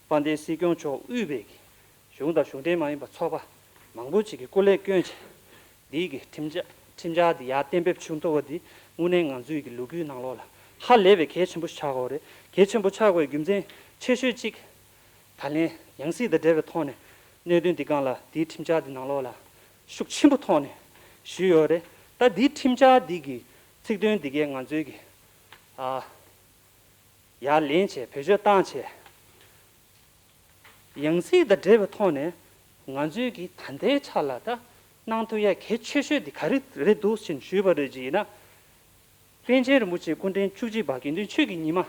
དཔལ་ལྡན་སྲིད་སྐྱོང་མཆོག་དབུས་པའི་གི་གཞུང་དང་གཞུང་འབྲེལ་མ་ཡིན་པ་ཚོགས་པ་མང་པོ་ཅིག་གིས་སྐུ་ལས་བསྐྱོན་བྱས། འདིའི་གི་ཁྲིམས་འཆར་ཁྲིམས་འཆར་འདི་ཡར་གཏན་འབེབས་བྱུང་ཐུབ་པ་འདི་དངོས་གནས་ང་ཚོའི་གི་ལོ་རྒྱུས་ནང་ལོགས་ལ་ཧ་ལས་པའི་གལ་ཆེན་པོ་ཆགས་ཡོད་རེད། གལ་ཆེན་པོ་ཆགས་དགོས་རྒྱུ་མཚན་ཆེ་ཤོས་གཅིག་ད་ལན་ཡང་སྲིད་དང་འབྲེལ་བའི་ཐོག་ནས་གནད་དོན་འདི་སྒང་ལ་འདིའི་ཁྲིམས་འཆར་འདི་ནང་ལོགས་ལ་ཤུགས་ཆེན་པོ་ཐོག་ནས་ཞུས་ཡོད་རེད། ད་འདིའི་ཁྲིམས་འཆར་འདི་གི་ཚིག་དོན་འདི་གའི་ང་ཚོའི་གི་ཨ། ཡར་ལེན་བྱས་བེད་སྤྱོད་བཏང་བྱས། ཡང་སྲིད་དང་འབྲེལ་བའི་ཐོག་ནས་ང་ཚོའི་གི་ད་ལྟའི་ཆ་ལ་ད་གནང་ཐུབ་ཡ་གལ་ཆེ་ཤོས་དེ་ག་རེ་རེད་འདུག་ཅེས་ཞུས་པ་རེད་ཅེ་ཡིན་ན། པཎ་ཆེན་རིན་པོ་ཆེ་སྐུ་ཕྲེང་བཅུ་གཅིག་པ་དགེ་འདུན་ཆོས་ཀྱི་ཉི་མ་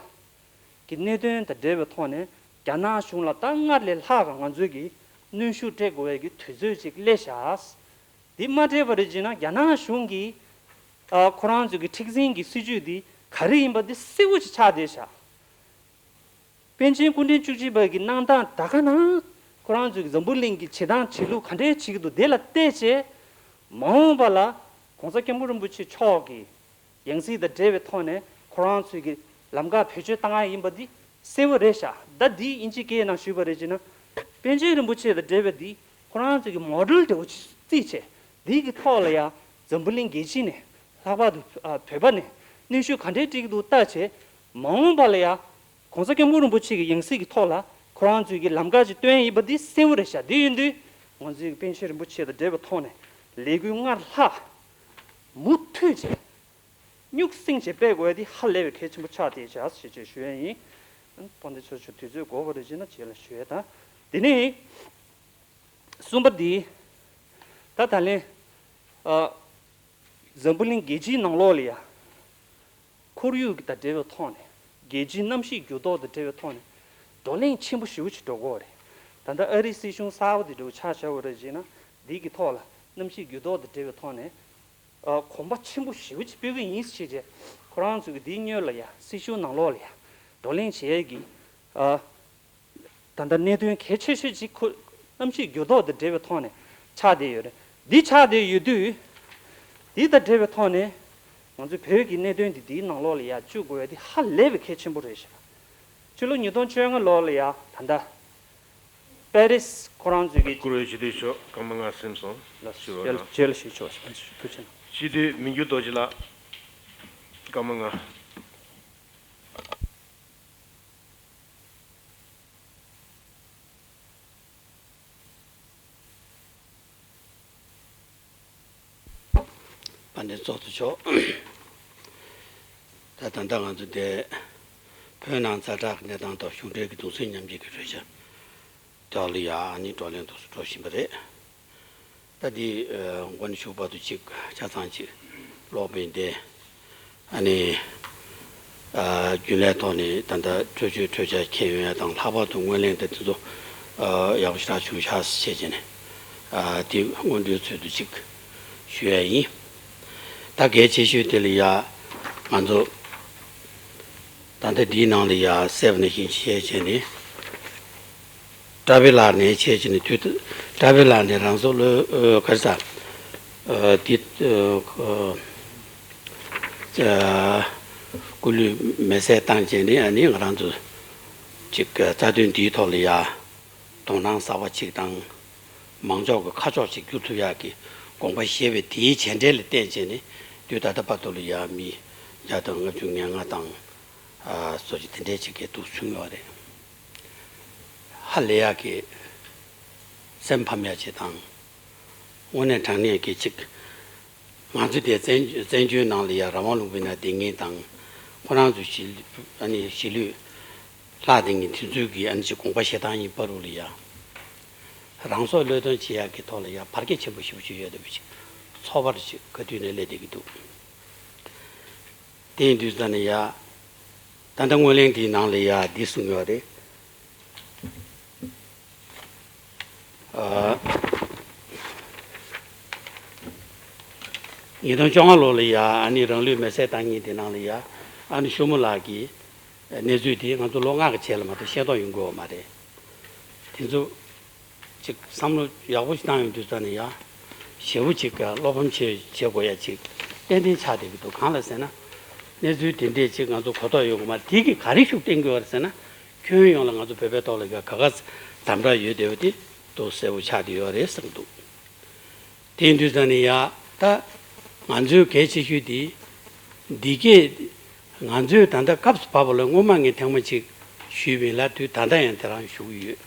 གི་གནད་དོན་དང་འབྲེལ་བའི་ཐོག་ནས་རྒྱ་ནག་གཞུང་ལ་ད་སྔར་ལས་ལྷག་ག་ང་ཚོའི་གི་གནོན་ཤུགས་སྤྲད་དགོས་པའི་གི་དུས་ཚོད་ཅིག་སླེབས་ཤག་འདི་མ་སྤྲད་པ་རེད་ཅེ་ན་རྒྱ་ནག་གཞུང་གིས་ཨ། ཁོ་རང་ཚོའི་གི་མཁྲེགས་འཛིན་གྱི་སྲིད་ཇུས་འདི་ག་རེ་ཡིན་པ་འདི་གསལ་པོ་ཞིག་ཆགས་བསྡད་ཤག་པཎ་ཆེན་སྐུ་ཕྲེང་བཅུ་གཅིག་པ་གི་གནང་སྟངས་ད་ག་ནང་ཁོ་རང་ཚོའི་གི་འཛམ་བུ་གླིང་གི་བྱེད་སྟངས་བྱེད་ལུགས་ག་འདྲས་བྱེད་ཀྱི་འདུག་དེ་ལ་བལྟས་བྱས་མ་འོངས་པ་ལ་༸གོང་ས་༸སྐྱབས་མགོན་རིན་པོ་ཆེ་མཆོག་གི་ ཡང་སྲིད་དང་འབྲེལ་བའི་ཐོག་ནས་ཁོ་རང་ཚོས་ཀྱི་ལམ་ཁ་བེད་སྤྱོད་བཏང་ཡ་ཡིན་པ་འདི་གསལ་བོ་རེད་ཤག་ད་འདི་དབྱིན་ཇིའི་སྐད་ནང་ཞུས་པ་རེད་ཅེ་ན། པཎ་ཆེན་རིན་པོ་ཆེ་དང་འབྲེལ་བའི་འདི་ཁོ་རང་ཚོས་ཀྱི་མོ་ཌེལ་འདྲ་བོ་ཅིག་རྩིས་བྱས། འདི་གི་ཐོག་ལ་ཡ་འཛམ་བུ་གླིང་རྒྱལ་སྤྱི་ནས་ལྷག་པར་དུ་ཨ་བོད་པ་ནས་གནོན་ཤུགས་ག་འདྲའི་སྤྲད་ཀྱི་འདུག་ལྟ་བྱས། མ་འོངས་པ་ལ་ཡ་༸གོང་ས་༸སྐྱབས་མགོན་རིན་པོ་ཆེ་གི་ཡང་སྲིད་ཀྱི་ཐོག་ལ་ཁོ་རང་ཚོས་ཀྱི་ལམ་ཁ་ཅིག་སྟོན་ཡིན་པ་འདི་གསལ་བོ་རེད་ཤག་འདི་ཡིན་དུས་ང་ཚོས་ཀྱི་པཎ་ཆེན་རིན་པོ་ཆེ་དང་འབྲེལ་བའི་ཐོག་ནས་ལས་འགུལ་སྔར་ལྷག་མུ་མཐུད་བྱས། སྨྱུག་སྲིང་བྱེད་པའི་དགོས་དེ་ཧ་ལས་པའི་གལ་ཆེན་པོ་ཆགས་བསྡད་བྱ་ཞེས་བཅས་ཞུ་ཡ་ཡིན། དཔལ་ལྡན་ཚོ་ཆུ་དུས་ཚོད་འགོར་བ་རེད་ཅེ་ན་རྗེས་ལ་ཞུ་ཡ་དང་། དེ་ནས་གསུམ་པ་འདི། ད་ད་ལན་ཨ་འཛམ་བུ་གླིང་རྒྱལ་སྤྱིའི་ནང་ལོགས་ལ་ཡ་ཁོར་ཡུག་དང་འབྲེལ་བའི་ཐོག་ནས་རྒྱལ་སྤྱིའི་གནམ་གཤིས་འགྱུར་ལྡོག་དང་འབྲེལ་བའི་ཐོག་ནས་བགྲོ་གླེང་ཆེན་པོ་ཞེ་པོ་ཅིག་འགྲོ་གི་ཡོད་རེད། ད་ལྟ་ཨ་རིའི་སྲིད་གཞུང་གསར་པ་དེ་འདྲ་བོ་ཆགས་བཞག་པ་རེད་ཅེ་ན་འདི་གི་ཐོག་ལ་གནམ་གཤིས་འགྱུར་ལྡོག་དང་འབྲེལ་བའི་ཐོག་ནས། ཨ་གོམ་པ་ཆེན་པོ་ཞེ་པོ་ཅིག་སྤོ་གི་ཡིན་ཞེས་བྱས། ཁོ་རང་ཚོས་ཀྱི་འདིའི་སྔོན་ལ་ཡ་སྲིད་གཞུང་ནང་ལོགས་ལ་ཡ་བགྲོ་གླེང་བྱེད་ཡས་ཀྱི་ཨ་ད་ལྟ་གནད་དོན་གལ་ཆེ་ཤོས་ཅིག་ཁོ་གནམ་གཤིས་འགྱུར་ལྡོག་དང་འབྲེལ་བའི་ཐོག་ནས་ཆགས་བསྡད་ཡོད་རེད། འདི་ཆགས་བསྡད་ཡོད་དུས། འདི་དང་འབྲེལ་བའི་ཐོག་ནས་ང་ཚོའི་བོད་ཀྱི་གནད་དོན་འདི་འདིའི་ནང་ལོགས་ལ་ཡ་བཅུག་དགོས་ཡ་འདི་ཧ་ལས་པའི་གལ་ཆེན་པོ་རེད་ཤག་ཕྱི་ལོ་ཉིས་སྟོང་བཅོ་ལྔ་ལོ་ལ་ཡ་ད་ལྟ་པེ་རིས་ཁོ་རང་ཚོས་ཀྱི་བཀུར་འོས་སྤྱི་འཐུས་མཆོག་སྐར་མ་ལྔ་ཟིན་སོང་། ལགས་ཞུ་བ་རྗེས་ལ་དང་། རྗེས་ལ་ཞུ་ཆོག་ཞུ་ཆེན། སྤྱི་འཐུས་མི་འགྱུར་རྡོ་རྗེ་ལགས། སྐར་མ་ལྔ། དཔལ་ལྡན་ཚོགས་གཙོ་མཆོག་ད་ད་ལྟ་ང་ཚོ་དེ་བོད་ནང་ཛ་དྲག་གི་གནས་སྟངས་ཐོག་གཞུང་འབྲེལ་གྱི་གདུང་སེམས་མཉམ་སྐྱེད་ཀྱི་གྲོས་འཆར་དེ་ལ་ཡ་ཨ་ནི་བགྲོ་གླེང་དུ་འགྲོ་བཞིན་པ་རེད། ད་འདི་མགོ་ནས་མཇུག་བར་དུ་གཅིག་ཆ་ཚང་གཅིག་ཀློག་པ་ཡིན་ཏེ། ཨ་ནི། ཨ་རྒྱུན་ལས་ཐོག་ནས་ད་ལྟ་གྲོས་ཆོད་གྲོས་འཆར་འཁྱེར་ཡོང་ཡ་དང་ལྷག་པར་དུ་སྔོན་གླེང་དང་དེ་ཚོ་ཨ་ཡག་པོ་ཞེ་དྲག་བྱུང་ཤག་ཟེར་བྱས་ནས་ཨ་དེ་སྔོན་འགྲོའི་ཚུལ་དུ་གཅིག་ཞུ་ཡ་ཡིན། ད་གལ་ཆེ་ཤོས་དེ་ལ་ཡ་ང་ཚོ་ད་ལྟ་འདིའི་ནང་ལ་ཡ་གསལ་པོ་ནས་ཤིང་ཆེ་བྱས་ནས། བཀྲ་བྷེ་ལགས་ནས་བྱས་ཀྱི་ནི་དུས་བཀྲ་བྷེ་ལགས་ནས་རང་སྲོག་བློས་ག་རེ་ཟ་འདི་སྐུ་ལུས་མེ་སྲེག་བཏང་བྱས་ནས་ཨ་ནི་ང་རང་ཚོ་ཅིག་རྩ་དོན་འདིའི་ཐོག་ལ་ཡ་དོ་སྣང་གསར་པ་ཅིག་དང་མང་ཚོགས་ཀྱི་ཁ་ཕྱོགས་ཅིག་བསྒྱུར་ཐུབ་ཡག་གི་དགོངས་པ་བཞེས་པའི་དེའི་བྱས་འབྲས་ལ་བརྟེན་བྱས་ནས་དུས་ད་ལྟ་བར་དུ་ལ་ཡ་མི་བརྒྱ་དང་ལྔ་བཅུ་ང་ལྔ་དང་། ཨ་སོགས་ཀྱི་དེ་འདྲའི་ཅིག་གི་འདུག་བྱུང་ཡོད་རེད། ཧ་ལས་ཡག་གི་སེམས་ཕམ་ཡག་ཅིག་དང་། དངོས་གནས་དྲང་གནས་ཀྱི་ཅིག་ང་ཚོ་དེ་བཙན་བཙན་བྱོལ་ནང་ལ་ཡ་རང་དབང་ལུང་པའི་ནང་བསྡད་མཁན་དང་ཁོ་རང་ཚོ་གཞིས་ཨ་ནི་གཞིས་ལུས་ལྷག་བསྡད་མཁན་དེ་ཚོའི་གི་ཨ་ནི་ཅིག་དགོངས་པ་བཞེས་སྟངས་ཡིན་པ་རུ་ལ་ཡ་རང་སྲོག་བློས་གཏོང་བྱེད་ཡག་གི་ཐོག་ལ་ཡ་བར་ཁྱད་ཆེན་པོ་ཞེ་པོ་ཅིག་ཡོད་བསྡད་པ་ཅིག་ཚོར་བ་རུ་ཅིག་ག་དུས་ནས་སླེབས་བསྡད་ཀྱི་འདུག་དེ་ཡིན་དུས་ཙ་ནས་ཡ། ད་ལྟ་སྔོན་གླེང་དེའི་ནང་ལ་ཡ་འདི་གསུངས་ཡོད་རེད། ཨ། ཉིས་སྟོང་བཅོ་ལྔ་ལོ་ལ་ཡ་ཨ་ནི་རང་ལུས་མེ་སྲེག་བཏང་མཁན་དེ་ནང་ལ་ཡ་ཨ་ནི་ཤུ་མོ་ལགས་ཀྱི་གནས་ཚུལ་དེ་ང་ཚོ་ལོ་ལྔ་གི་རྗེས་ལ་མ་གཏོགས་ཤེས་རྟོགས་ཡོང་གི་ཡོད་མ་རེད། དེ་ཚོ། ཅིག་བསམ་བློ་ཡག་པོ་ཞིག་བཏང་ཡོང་དུས་ཙ་ནས་ཡང་ཞེ་པོ་ཅིག་ག་བློ་ཕམ་བྱེད་བྱེད་དགོས་ཡ་ཅིག་ཏན་ཏན་ཆགས་བསྡད་ཀྱི་འདུག་གང་ལ་ཟེར་ན། གནས་ཚུལ་དེ་འདྲས་ཅིག་ང་ཚོ་གོ་རྟོགས་ཡོད་དགོས་མ་རེད། དེ་གིས་ག་རེ་ཤུགས་བསྟན་གྱི་ཡོད་རེད་ཟེར་ན། ཁྱོན་ཡོངས་ལ་ང་ཚོ་བོད་པའི་ཐོག་ལ་ག་ག་ག་འདམ་དྲག་ཡོད་བསྡད་པ་དེ་ཏོག་གསལ་པོ་ཆགས་བསྡད་ཡོད་རེད་བསམ་གྱི་འདུག་དེ་ཡིན་དུས་ཙ་ནས་ཡ་ད་ང་ཚོའི་གལ་ཆེ་ཤོས་དེ་འདི་གས་ང་ཚོའི་ད་ལྟ་སྐབས་སུ་བབས་པ་ལ་སྔོན་མ་ངས་ཐེངས་མ་གཅིག་ཞུས་པ་ཡིན་ལ་དུས་ད་ལྟ་ཡང་དེ་རང་ཞུ་གི་ཡོད།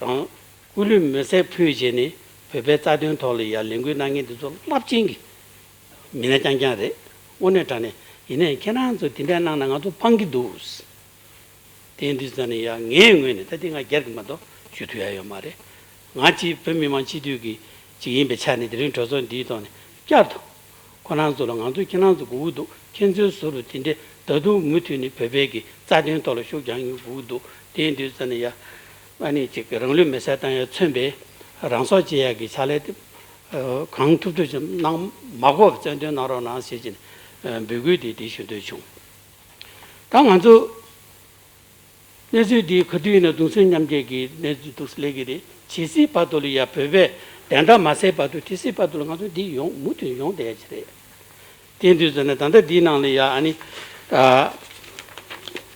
རང་སྐུ་ལུས་མེ་སྲེག་ཕུལ་བྱས་ནས་བོད་པའི་རྩ་དོན་ཐོག་ལ་ཡ་ལས་འགུལ་གནང་མཁན་འདི་ཚོ་རླབས་ཆེན་གྱི་མི་སྣ་རྐྱང་རྐྱང་རེད། དངོས་གནས་དྲང་གནས་ཡིན་ནའི་ཁྱེད་རང་ཚོ་དེ་འདྲ་གནང་ན་ང་ཚོ་ཕངས་ཀྱི་འདུག་དེ་ཡིན་དུས་ཙ་ནས་ཡ་ངའི་ངོས་ནས་ད་དེ་ང་སྒེར་གྱི་མ་གཏོགས་ཞུ་ཐུབ་ཡ་ཡོད་མ་རེད། ང་གཅིག་བོད་མི་མང་སྤྱི་འཐུས་ཀྱི་ཅིག་ཡིན་པའི་ཆ་ནས་དེ་རིང་གྲོས་ཚོགས་འདིའི་ཐོག་ནས་བསྐྱར་དུ། ཁོ་རང་ཚོ་ལ་ང་ཚོས་ཁྱེད་རང་ཚོ་དགོས་ཀྱི་འདུག་ཁྱེད་ཚོའི་ཟུར་དུ་དེ་འདྲའི་ད་དུང་མུ་མཐུད་ནས་བོད་པའི་གི་རྩ་དོན་ཐོག་ལ་ཤུགས་རྒྱག་མཁན་དགོས་ཀྱི་འདུག་དེ་ཡིན་དུས་ཙ་ནས་ཡ། ཨ་ནི་ཅིག་རང་ལུས་མེ་སྲེག་བཏང་ཡ་མཚོན་པའི་རང་སྲོག་བཅད་ཡ་གི་ཕྱག་ལས་དེ་གང་ཐུབ་ཐུབ་ཅིག་གནང་མ་དགོས་པ་རྩ་དོན་གནང་རོགས་གནང་ཟེར་གྱིན་འབོད་སྐུལ་དེ་དེ་ཞུ་འདོད་བྱུང་། ད་ང་ཚོ། གནས་ཚུལ་འདི་ག་དུས་ཡིན་ན་གདུང་སེམས་མཉམ་སྐྱེད་ཀྱི་གནས་ཚུལ་འདུག་སླེབས་ཀྱི་རེད། ཇི་སྲིད་བར་དུ་ལ་ཡ་བོད་པས་བདེན་མཐའ་མ་གསལ་བར་དུ་དེ་སྲིད་བར་དུ་ལ་ང་ཚོ་འདི་ཡོང་མུ་མཐུད་ཡོང་བསྡད་ཀྱི་རེད། དེ་དུས་ཙམ་ནས་ད་ལྟ་འདིའི་ནང་ལ་ཡ་ཨ་ནི་ཨ་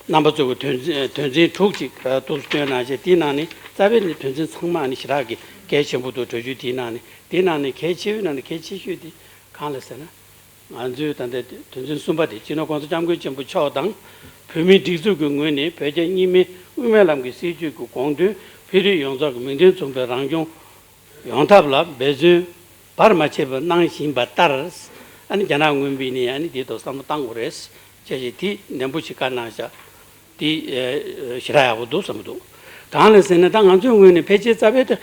རྣམ་པ་ཚོ་གི་དོན་ཚན་དོན་ཚན་དྲུག་ཅིག་ཨ་ཏོག་ཙམ་བཏོན་གནང་བྱས། དེའི་ནང་ནས་རྩ་བའི་ནི་དོན་ཚན་ཚང་མ་ཨ་ནི་ཞེ་དྲག་གི་གལ་ཆེན་པོ་འདུག་གྲོས་ཆོད་དེའི་ནང་ནས། དེའི་ནང་ནས་གལ་ཆེ་བའི་ནང་ནས་གལ་ཆེ་ཤོས་དེ་གང་ལ་ཟེར་ན། ང་ཚོའི་ད་ལྟའི་དོན་ཚན་གསུམ་པ་དེ། སྤྱི་ནོར་༸གོང་ས་༸སྐྱབས་མགོན་ཆེན་པོ་མཆོག་དང་བོད་མིའི་སྒྲིག་འཛུགས་ཀྱི་ངོས་ནས་བོད་རྒྱ་གཉིས་སྨན་དབུ་མའི་ལམ་གྱི་སྲིད་བྱུས་ཀྱི་དགོངས་དོན་བོད་རིགས་ཡོངས་རྫོགས་ཀྱི་མིང་དོན་མཚུངས་པའི་རང་སྐྱོང་ཡོང་ཐབས་ལ་འབད་བརྩོན་བར་མ་ཆད་པར་གནང་བཞིན་པ་ལྟར། ཨ་ནི་རྒྱ་ནག་མངོན་པ་ཡིན་ནའི་ཨ་ནི་དེའི་ཐོག་བསམ་བློ་གཏང་དགོས་རེད་ཅེས་ཀྱི་དེ་ནན་པོ་ཞིག་བཀའ་གནང་བཞག་དེ་ཨེ་ཞེ་དྲག་ཡག་པོ་འདུག་བསམ་གྱི་འདུག་གང་ལ་ཟེར་ན། ད་ང་ཚོའི་ངོས་ནས་ཕལ་ཆེར་རྩ་བའི་ཐོག་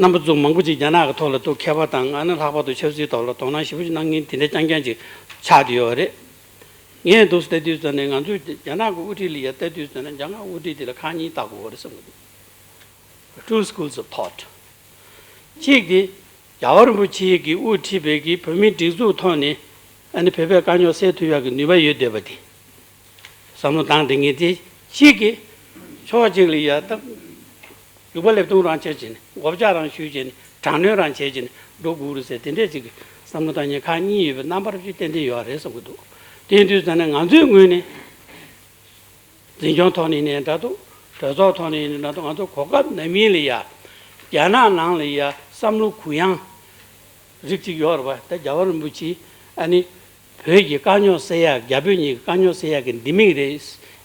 རྣམ་པ་ཚོ་མང་པོ་ཅིག་རྒྱ་ནག་གི་ཐོག་ལ་ཏོག་མཁས་པ་དང་། ཨ་ནི་ལྷག་པར་དུ་ཆབ་སྲིད་ཐོག་ལ་དོ་སྣང་ཞེ་པོ་ཅིག་གནང་མཁན་དེ་འདྲ་རྐྱང་རྐྱང་ཅིག་ཆགས་བསྡད་ཡོད་རེད། ངས་འདུག་སེ་ལྟ་དུས་ཙམ་ནས་ང་ཚོས་རྒྱ་ནག་གི་དབུ་ཁྲིད་ལ་ཡ་ལྟ་དུས་ཙམ་ནས་རྒྱ་ནག་དབུ་ཁྲིད་དེ་ལ་ཁག་གཉིས་བལྟ་དགོས་པ་རེད་བསམ་གྱི་འདུག Two schools of thought. གཅིག་དེ། རྒྱལ་བ་རིན་པོ་ཆེ་གི་དབུ་ཁྲིད་པའི་གི་བོད་མིའི་སྒྲིག་འཛུགས་ཐོག་ནས་ཨ་ནི་བོད་པའི་དཀའ་རྙོག་སེལ་ཐུབ་ཡག་གི་ནུས་པ་ཡོད་བསྡད་པ་དེ་བསམ་བློ་བཏང་བསྡད་མཁན་དེ་གཅིག་གིས། ཕྱོགས་གཅིག་ལ་ཡ་ད་རྒྱུག་པ་ལེབ་མདུང་རང་བྱས་བྱས་ནས། མགོ་བཅག་རང་གཞུས་བྱས་ནས། དྲག་གནོན་རང་བྱས་བྱས་ནས་འགྲོ་དགོས་རེད་ཟེར། དེ་འདྲས་ཅིག་གི་བསམ་བློ་བཏང་མཁན་ཁག་གཉིས་ཡོད་པའི་རྣམ་པ་རབ་ཅིག་ཏན་ཏན་ཡོད་རེད་བསམ་གྱི་འདུག་དེ་ཡིན་དུས་ཙམ་ནས་ང་ཚོའི་ངོས་ནས། འཛིན་སྐྱོང་ཐོག་ནས་ཡིན་ནའི་འདྲ་འདུག་གྲོས་ཚོགས་ཐོག་ནས་ཡིན་ནའི་འདྲ་འདུག་ང་ཚོ་གོ་སྐབས་ནམ་ཡིན་ལ་ཡ། རྒྱ་ནག་ནང་ལ་ཡ་བསམ་བློ་གུ་ཡངས་རིགས་གཅིག་ཡོད་རེད་པ། ད་རྒྱལ་བ་རིན་པོ་ཆེ་ཨ་ནི་བོད་ཀྱི་དཀའ་རྙོག་སེལ་ཡག་རྒྱ་བོད་གཉིས་ཀྱི་དཀའ་རྙོག་སེལ་ཡག་གི་ལྡེ་མིག་རེད་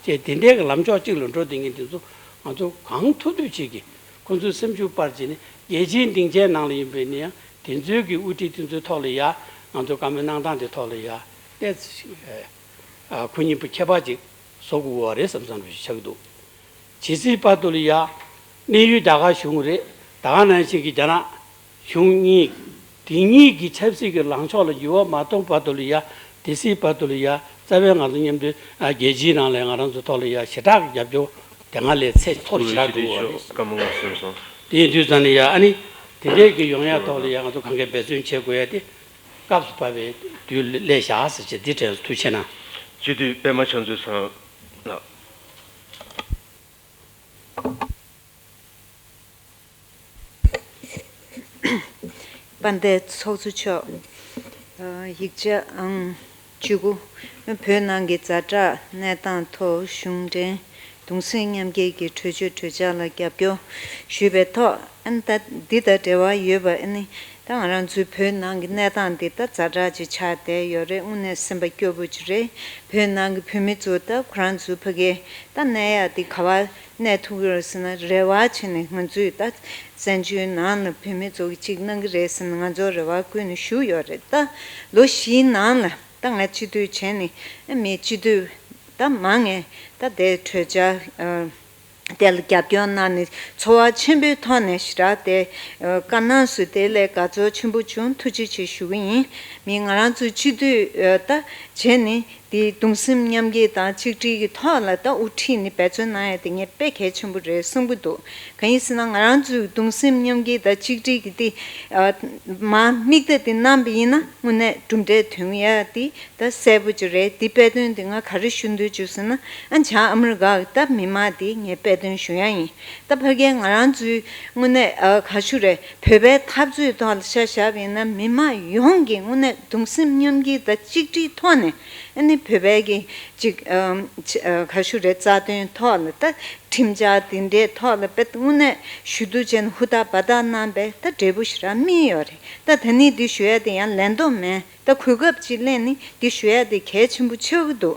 ཅེས་དེ་འདྲའི་གི་ལམ་ཕྱོགས་གཅིག་ལ་འགྲོ་བསྡད་མཁན་དེ་ཚོ་ང་ཚོ་གང་ཐུབ་ཐུབ་བྱེད་ཀྱི། ཁོང་ཚོའི་སེམས་ཤུགས་སྤར་བྱས་ནས་རྒྱལ་སྤྱིའི་སྡིངས་ཆའི་ནང་ལ་ཡིན་པས་ན་ཡང་དེ་ཚོའི་གི་དབུ་ཁྲིད་དེ་ཚོའི་ཐོག་ལ་ཡ་ང་ཚོ་བཀའ་མོལ་གནང་སྟངས་དེ་ཐོག་ལ་ཡ་ཏོག་ཙམ་ཞིག་ཨ་ཁོ་གཉིས་པོ་ཁྱད་པར་ཅིག་བཟོ་དགོས་པ་རེད་བསམ་བསམ་ཞིག་ཆགས་ཀྱི་འདུག་ཇི་སྲིད་བར་དུ་ལ་ཡ་གནས་ཡུལ་རྒྱ་གར་གཞུང་རེད། ད་ག་ནང་བཞིན་གྱི་རྒྱ་ནག་གཞུང་གཉིས། དེ་གཉིས་ཀྱི་ཆབ་སྲིད་ཀྱི་ལངས་ཕྱོགས་ལ་འགྱུར་བ་མ་གཏོང་བར་དུ་ལ་ཡ། དེ་སྲིད་བར་དུ་ལ་ཡ་རྩ་བའི་ང་ཚོ་མཉམ་འབྲེལ་ཨ་རྒྱལ་སྤྱིའི་ནང་ལ་ང་རང་ཚོ་ཐོག་ལ་ཡ་ཞེ་དྲག་གི་རྒྱབ་སྐྱོར་དེ་སྔ་ལས་ཚད་མཐོ་རུ་ཞེ་དྲག་འགྲོ་གི་ཡོད་རེད། བཀའ་མོལ་གསུངས་སོང་། དེ་ཡིན་དུས་ཙམ་ལ་ཡ་ཨ་ནི་དེ་འདྲས་ཀྱི་ཡོང་ཡ་ཐོག་ལ་ཡ་ང་ཚོ་གང་གས་འབད་བརྩོན་བྱེད་དགོས་ཡ་དེ། སྐབས་སུ་བབས་པའི་དུས་སླེབས་བཞག་ཟེར་བྱས་འདི་དྲན་སོང་། ཐུགས་རྗེ་གནང་། སྤྱི་འཐུས་པད་མ་ཆོས་མཛད་ཚང་ལགས། དཔལ་ལྡན་ཚོགས་གཙོ་མཆོག་ཡིག་ཆ་ཨང་བཅུ་དགུ། བོད་ནང་གི་ཛ་དྲག་གནས་སྟངས་ཐོག་གཞུང་འབྲེལ་གདུང་སེམས་མཉམ་སྐྱེད་ཀྱི་གྲོས་ཆོད་གྲོས་འཆར་ལ་རྒྱབ་སྐྱོར་ཞུས་པའི་ཐོག་ཨ་ནི་ད་འདི་དང་འབྲེལ་བ་ཡོད་པ་ཨ་ནི། ད་ང་རང་ཚོའི་བོད་ནང་གི་གནས་སྟངས་འདི་ད་ཛ་དྲག་ཅིག་ཆགས་བསྡད་ཡོད་རེད། དངོས་གནས་སེམས་པ་སྐྱོ་པོ་ཅིག་རེད། བོད་ནང་གི་བོད་མི་ཚོ་ད་ཁོ་རང་ཚོའི་ཕ་གིའི་ད་གནས་ཡག་འདི་ག་པར་གནས་ཐུབ་ཀྱི་རེད་ཟེར་ན། རེ་བ་བྱས་ནས་ང་ཚོས་ད་བཙན་བྱོལ་ནང་ལ་བོད་མི་ཚོ་གི་ཅིག་གནང་གི་རེད་ཟེར་ནས་ང་ཚོ་རེ་བ་བསྐུལ་ནས་བཞུགས་ཡོད་རེད། ད་ལོ་བཞིའི་ནང་ལ་ད་ང་སྤྱི་འཐུས་བྱས་ནས་མི་སྤྱི་འཐུས་ད་མང་ངེས་ད་དེ་གྲོས་འཆར་དེ་ལ་རྒྱབ་སྐྱོར་གནང་ནས་ཚོར་བ་ཆེན་པོའི་ཐོག་ནས་ཞེ་དྲག་དེ་བཀའ་གནང་སོང་། དེ་ལས་དགའ་ཚོར་ཆེན་པོ་བྱུང་། ཐུགས་རྗེ་ཆེ་ཞུ་གི་ཡིན། མི་ང་རང་ཚོའི་སྤྱི་འཐུས་ད་བྱས་ནས་དེ་གདུང་སེམས་མཉམ་སྐྱེད་དང་གཅིག་སྒྲིལ་གྱི་ཐོག་ལ་ད་དབུ་ཁྲིད་ནས་འབད་བརྩོན་གནང་ཡ་དེ་ངས་དཔེ་གལ་ཆེན་པོ་རེད་བསམ་གྱི་འདུག་གང་ཡིན་ཟེར་ན་ང་རང་ཚོའི་གདུང་སེམས་མཉམ་སྐྱེད་དང་གཅིག་སྒྲིལ་གྱི་དེ་མ་དམིགས་གཏད་དེ་གནང་བ་ཡིན་ན་དངོས་གནས་གྲུབ་འབྲས་ཐོན་ཡ་དེ། ད་གསལ་པོ་ཅིག་རེད། འདི་དཔེ་སྟོན་འདི་ང་ག་རེ་ཞུ་འདོད་བྱུང་ཟེར་ན། ཨ་བྱང་ཨ་མི་རི་ཀ་གི་ད་མི་མང་འདི་ངས་དཔེ་སྟོན་ཞུ་ཡ་ཡིན། ད་ཕ་གིའི་ང་རང་ཚོའི་དངོས་གནས་ཨ་ག་ཞུ་རེད། བོད་པའི་འཐབ་རྩོད་ཐོག་ལ་ཆ་བཞག་པ་ཡིན་ན་མི་མང་ཡོངས་ཀྱི་དངོས་གནས་གདུང་སེམས་མཉམ་སྐྱེད་དང་གཅིག་སྒྲིལ་ཐོག་ནས་ཨ་ནི་བོད་པའི་གི་ཅིག་ཨ་ག་ཞུ་རེད། རྩ་དོན་ཐོག་ལ་ད་ཁྲིམས་འཆར་འདི་འདྲའི་ཐོག་ལ་དཔེ་དངོས་གནས་ཞུ་གཏུག་བྱས་ནས་ཧུར་ཐག་འབད་ཐག་གནང་པས་ད་འབྲས་བུ་ཞེ་དྲག་སྨིན་ཡོད་རེད། ད་ད་ནི་འདི་ཞུ་ཡ་དེ་ཡང་ལན་ཐོག་མེད། ད་གོ་སྐབས་ཅིག་ལེན་ནི་འདི་ཞུ་ཡ་དེ་གལ་ཆེན་པོ་ཆགས་ཀྱི་འདུག་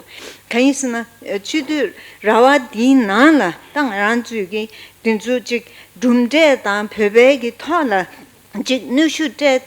གང་ཡིན་ཟེར་ན་སྤྱི་འཐུས་ར་བ་འདིའི་ནང་ལ་ད་ང་རང་ཚོས་ཀྱི་འདི་ཚོ་ཅིག་གྲུབ་འབྲས་དང་བོད་པའི་གི་ཐོག་ལ་ཅིག་གནོན་ཤུགས་སྤྲད་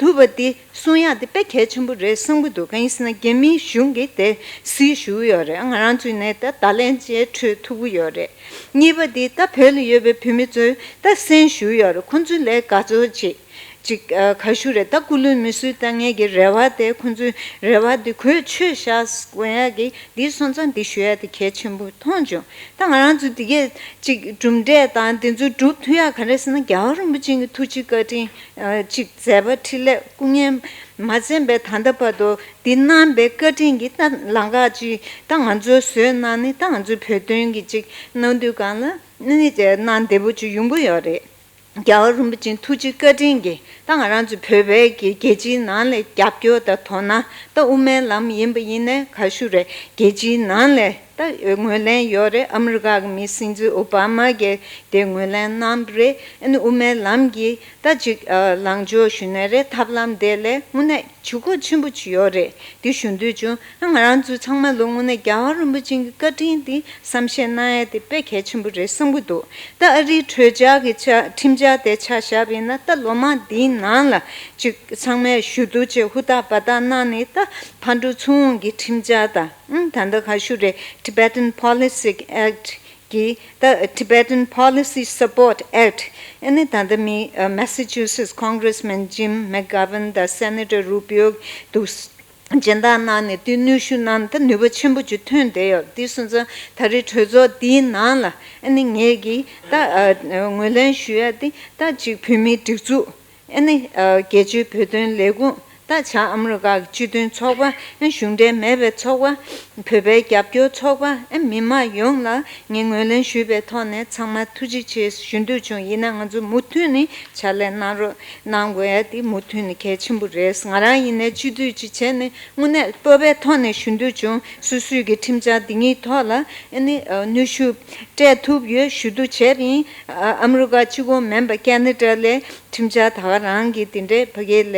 ཐུབ་པ་འདི་གསུང་ཡ་དེ་དཔེ་གལ་ཆེན་པོ་རེད་བསམ་གྱི་འདུག་གང་ཡིན་ཟེར་ན་རྒྱ་མིའི་གཞུང་གིས་དེ་གཟིགས་བཞུགས་ཡོད་རེད། ང་རང་ཚོས་ནས་ད་བརྡ་ལན་ཅིག་འཕྲོད་ཐུབ་ཀྱི་ཡོད་རེད། གཉིས་པ་འདི་ད་བོད་ལ་ཡོད་པའི་བོད་མི་ཚོས་ད་གསན་བཞུགས་ཡོད་རེད། ཁོང་ཚོའི་ལས་དགའ་ཚོར་ཅིག་ཅིག་ཨ་ག་ཞུ་རེད། ད་སྐུ་ལུས་མི་གསོད་ལྟ་ངན་གྱི་རེ་བ་དེ་ཁོང་ཚོའི་རེ་བ་དེ་གོས་ཆོད་བཞག་དགོས་ཡ་གི་འདི་སོང་ཙང་འདི་ཞུ་ཡ་དེ་གལ་ཆེན་པོ་མཐོང་བྱུང་། ད་ང་རང་ཚོ་འདི་གས་ཅིག་གྲུབ་འབྲས་དང་འདི་ཚོ་སྒྲུབ་ཐུབ་ཡ་ག་རེ་ཟེར་ན་རྒྱལ་བ་རིན་པོ་ཆེ་གི་ཐུགས་རྗེ་བཀའ་དྲིན་ཨ་ཅིག་མཛད་པ་འཕྲིན་ལས་སྐུ་ངལ་མ་བརྩམས་པའི་ད་ལྟ་བར་དུ་འདི་གནང་པའི་བཀའ་དྲིན་གྱིས་ད་ལམ་ཁ་ཅིག་ད་ང་ཚོའི་བཟོས་གནང་ནི་ད་ང་ཚོའི་བོད་དོན་གྱི་ཅིག་གནང་དུས་གང་ལ་ནི་གནང་བདེ་པོ་ཅིག་ཡོང་གི་ཡོད་རེད། རྒྱལ་བ་རིན་པོ་ཆེའི་ཐུགས་རྗེ་བཀའ་དྲིན་གྱིས་ད་ ད་ང་རང་ཚོ་བོད་པའི་གི་རྒྱལ་སྤྱིའི་ནང་ལ་རྒྱབ་སྐྱོར་དང་དོ་སྣང་། ད་དབུ་མའི་ལམ་ཡིན་པ་ཡིན་ནའི་ག་ཞུ་རེད། རྒྱལ་སྤྱིའི་ནང་ལ་ད་ངོས་ལེན་ཡོད་རེད། ཨ་མི་རི་ཀ་གི་མི་སྲིད་འཛིན་ཨོ་བྷ་མ་གིས་དེ་ངོས་ལེན་གནང་བ་རེད། ཨ་ནི་དབུ་མའི་ལམ་གྱི་ད་ཅིག་ལངས་ཕྱོགས་ཞུ་ནའི་རེད། ཐབས་ལམ་དེ་ལ་དངོས་གནས་ལྗིད་ཁོག་ཆེན་པོ་ཅིག་ཡོད་རེད། དེ་ཞུ་འདོད་བྱུང་། ཨ་ང་རང་ཚོ་ཚང་མ་ལོ་དངོས་གནས་རྒྱལ་བ་རིན་པོ་ཆེ་གི་བཀའ་དྲིན་དེ་བསམ་ཤེས་གནང་ཡ་དེ་དཔེ་གལ་ཆེན་པོ་རེད་བསམ་གྱི་འདུག་ད་ཨ་རིའི་གྲོས་འཆར་གྱི་ཆ་ཁྲིམས་འཆར་དེ་ཆ་བཞག་པ་ཡིན་ན། ད་ལོ་མང་འདིའི་ནང་ལ་ཅིག་ཚང་མས་ཞུ་གཏུག་བྱས་ཧུར་ཐག་འབད་ཐག་གནང་ནས། ད་ཕར་འགྲོ་ཚུར་འོང་གི་ཁྲིམས་འཆར་དང་། ཨང་། ད་ལྟ་ག་ཞུ་རེད། Tibetan Policy Act གི་ད་Tibetan Policy Support Act ཨ་ནི་ད་ལྟ་མི་ཨ་Massachusetts Congressman Jim McGovern དང་Senator Rubio འདུག་སྦྱིན་བདག་གནང་ནས་དེ་གནོན་ཤུགས་གནང་ནས་ད་ནུས་པ་ཆེན་པོ་ཅིག་ཐོན་བསྡད་ཡོད། དེ་སོང་ཙང་ད་རེས་གྲོས་ཚོགས་འདིའི་ནང་ལ་ཨ་ནི་ངེད་ཀྱིས་ད་ཨ་ངོས་ལེན་ཞུ་ཡ་དེ། ད་ཅིག་བོད་མིའི་སྒྲིག་འཛུགས་ཨ་ནི་ཨ་སྒེར་གཅོད་བོད་དོན་ལས་ཁུངས། ད་བྱང་ཨ་མི་རི་ཀ་གི་སྤྱི་མཐུན་ཚོགས་པ། ཨ་གཞུང་འབྲེལ་མེད་པའི་ཚོགས་པ། བོད་པའི་རྒྱབ་སྐྱོར་ཚོགས་པ། ཨ་མི་མང་ཡོངས་ལ་ངས་ངོས་ལེན་ཞུས་པའི་ཐོག་ནས་ཚང་མ་ཐུགས་རྗེ་ཆེ་ཞུ་འདོད་བྱུང་། ཡིན་ན་ང་ཚོ་མུ་མཐུད་ནས་ཕྱག་ལས་གནང་རོགས། གནང་དགོས་ཡ་དེ་མུ་མཐུད་ནས་གལ་ཆེན་པོ་རེད། ང་རང་ཡིན་ནའི་སྤྱི་འཐུས་ཅིག་བྱས་ནས་དངོས་གནས་སྤོབས་པའི་ཐོག་ནས་ཞུ་འདོད་བྱུང་། སོ་སོའི་གི་ཁྲིམས་འཆར་འདི་གཉིས་ཐོག་ལ་ཨ་ནི་ཨ་གནོན་ཤུགས་སྤྲད་ཐུབ་ཡོད། ཞུ་གཏུག་བྱས་པ་ཡིན། ཨ་ཨ་མི་རི་ཀ་གཅིག་པོ་མིན་པ་ཁེ་ན་ཌ་ལ་ཁྲིམས་འཆར་ད་ག་རང་གི་དེ་འདྲའི་ཕ་གི་ལ་